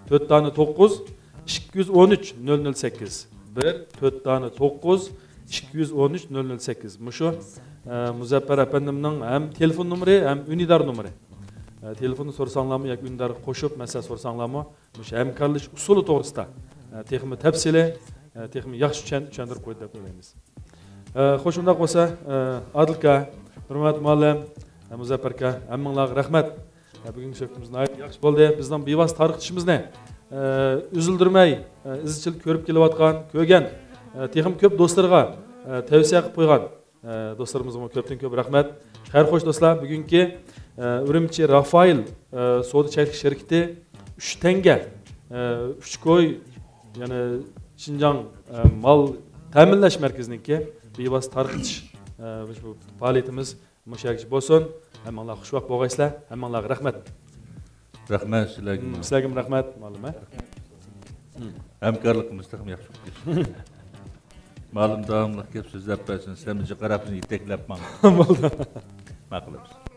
تۆت دانە توققۇز، ئىككى يۈز ئون ئۈچ، نۆل نۆل سەككىز. بىر تۆت دانە توققۇز، ئىككى يۈز ئون ئۈچ، نۆل نۆل سەككىز. مۇشۇ، ئە، مۇزەپپەر ئەپەندىمنىڭ ھەم تېلېفون نومۇرى، ھەم ئۈندىدار نومۇرى. ئە، تېلېفوندا سورىساڭلارمۇ ياكى ئۈندىدارغا قوشۇپ مەسلىھەت سورىساڭلارمۇ، مۇشۇ ھەمكارلىشىش ئۇسۇلى توغرىسىدا، ئە، تېخىمۇ تەپسىلىي، ئە، تېخىمۇ ياخشى چۈشەن-، چۈشەندۈرۈپ قويدى دەپ ئويلايمىز. ئە، خوش، ئۇنداق بولسا، ئە، ئادىل ئاكا، نۇرمەمەت مۇئەللىم، ئە، مۇزەپپەر ئاكا، ھەممىڭلارغا رەھمەت. ئە، بۈگۈنكى سۆھبىتىمىز ناھايىتى ياخشى بولدى. بىزنىڭ بىۋاسىتە تارقىتىشىمىزنى، ئە، ئۈزۈلدۈرمەي، ئە، ئىزچىل كۆرۈپ كېلىۋاتقان، كۆرگەن، ئە، تېخىمۇ كۆپ دوستلىرىغا، ئە، تەۋسىيە قىلىپ قويغان، ئە، دوستلىرىمىزغىمۇ كۆپتىن كۆپ رەھمەت. خەير خوش دوستلار، بۈگۈنكى، ئە، ئۈرۈمچى رافائېل، ئە، سودا چەكلىك شىركىتى ئۈچ تەڭگە، ئە، ئۈچ كوي، يەنى شىنجاڭ، ئە، مال تەمىنلەش مەركىزىنىڭكى بىۋاسىتە تارقىتىش، ئە، مۇشۇ پائالىيىتىمىز مۇشۇ يەرگىچە بولسۇن. ھەممىڭلار خۇشۋاق بولغايسىلەر. ھەممىڭلارغا رەھمەت. رەھمەت سىلەرگىمۇ. سىلەرگىمۇ رەھمەت، مۇئەللىم، ھە؟ ھەمكارلىقىمىز تېخىمۇ ياخشى بولۇپ كەتسۇن. مۇئەللىم داۋاملىق گەپ سۆزلەپ بەرسۇن، سىلەرمۇ جىقراپ بىزنى يېتەكلەپ ماڭىڭ. بولدى. ماقۇل.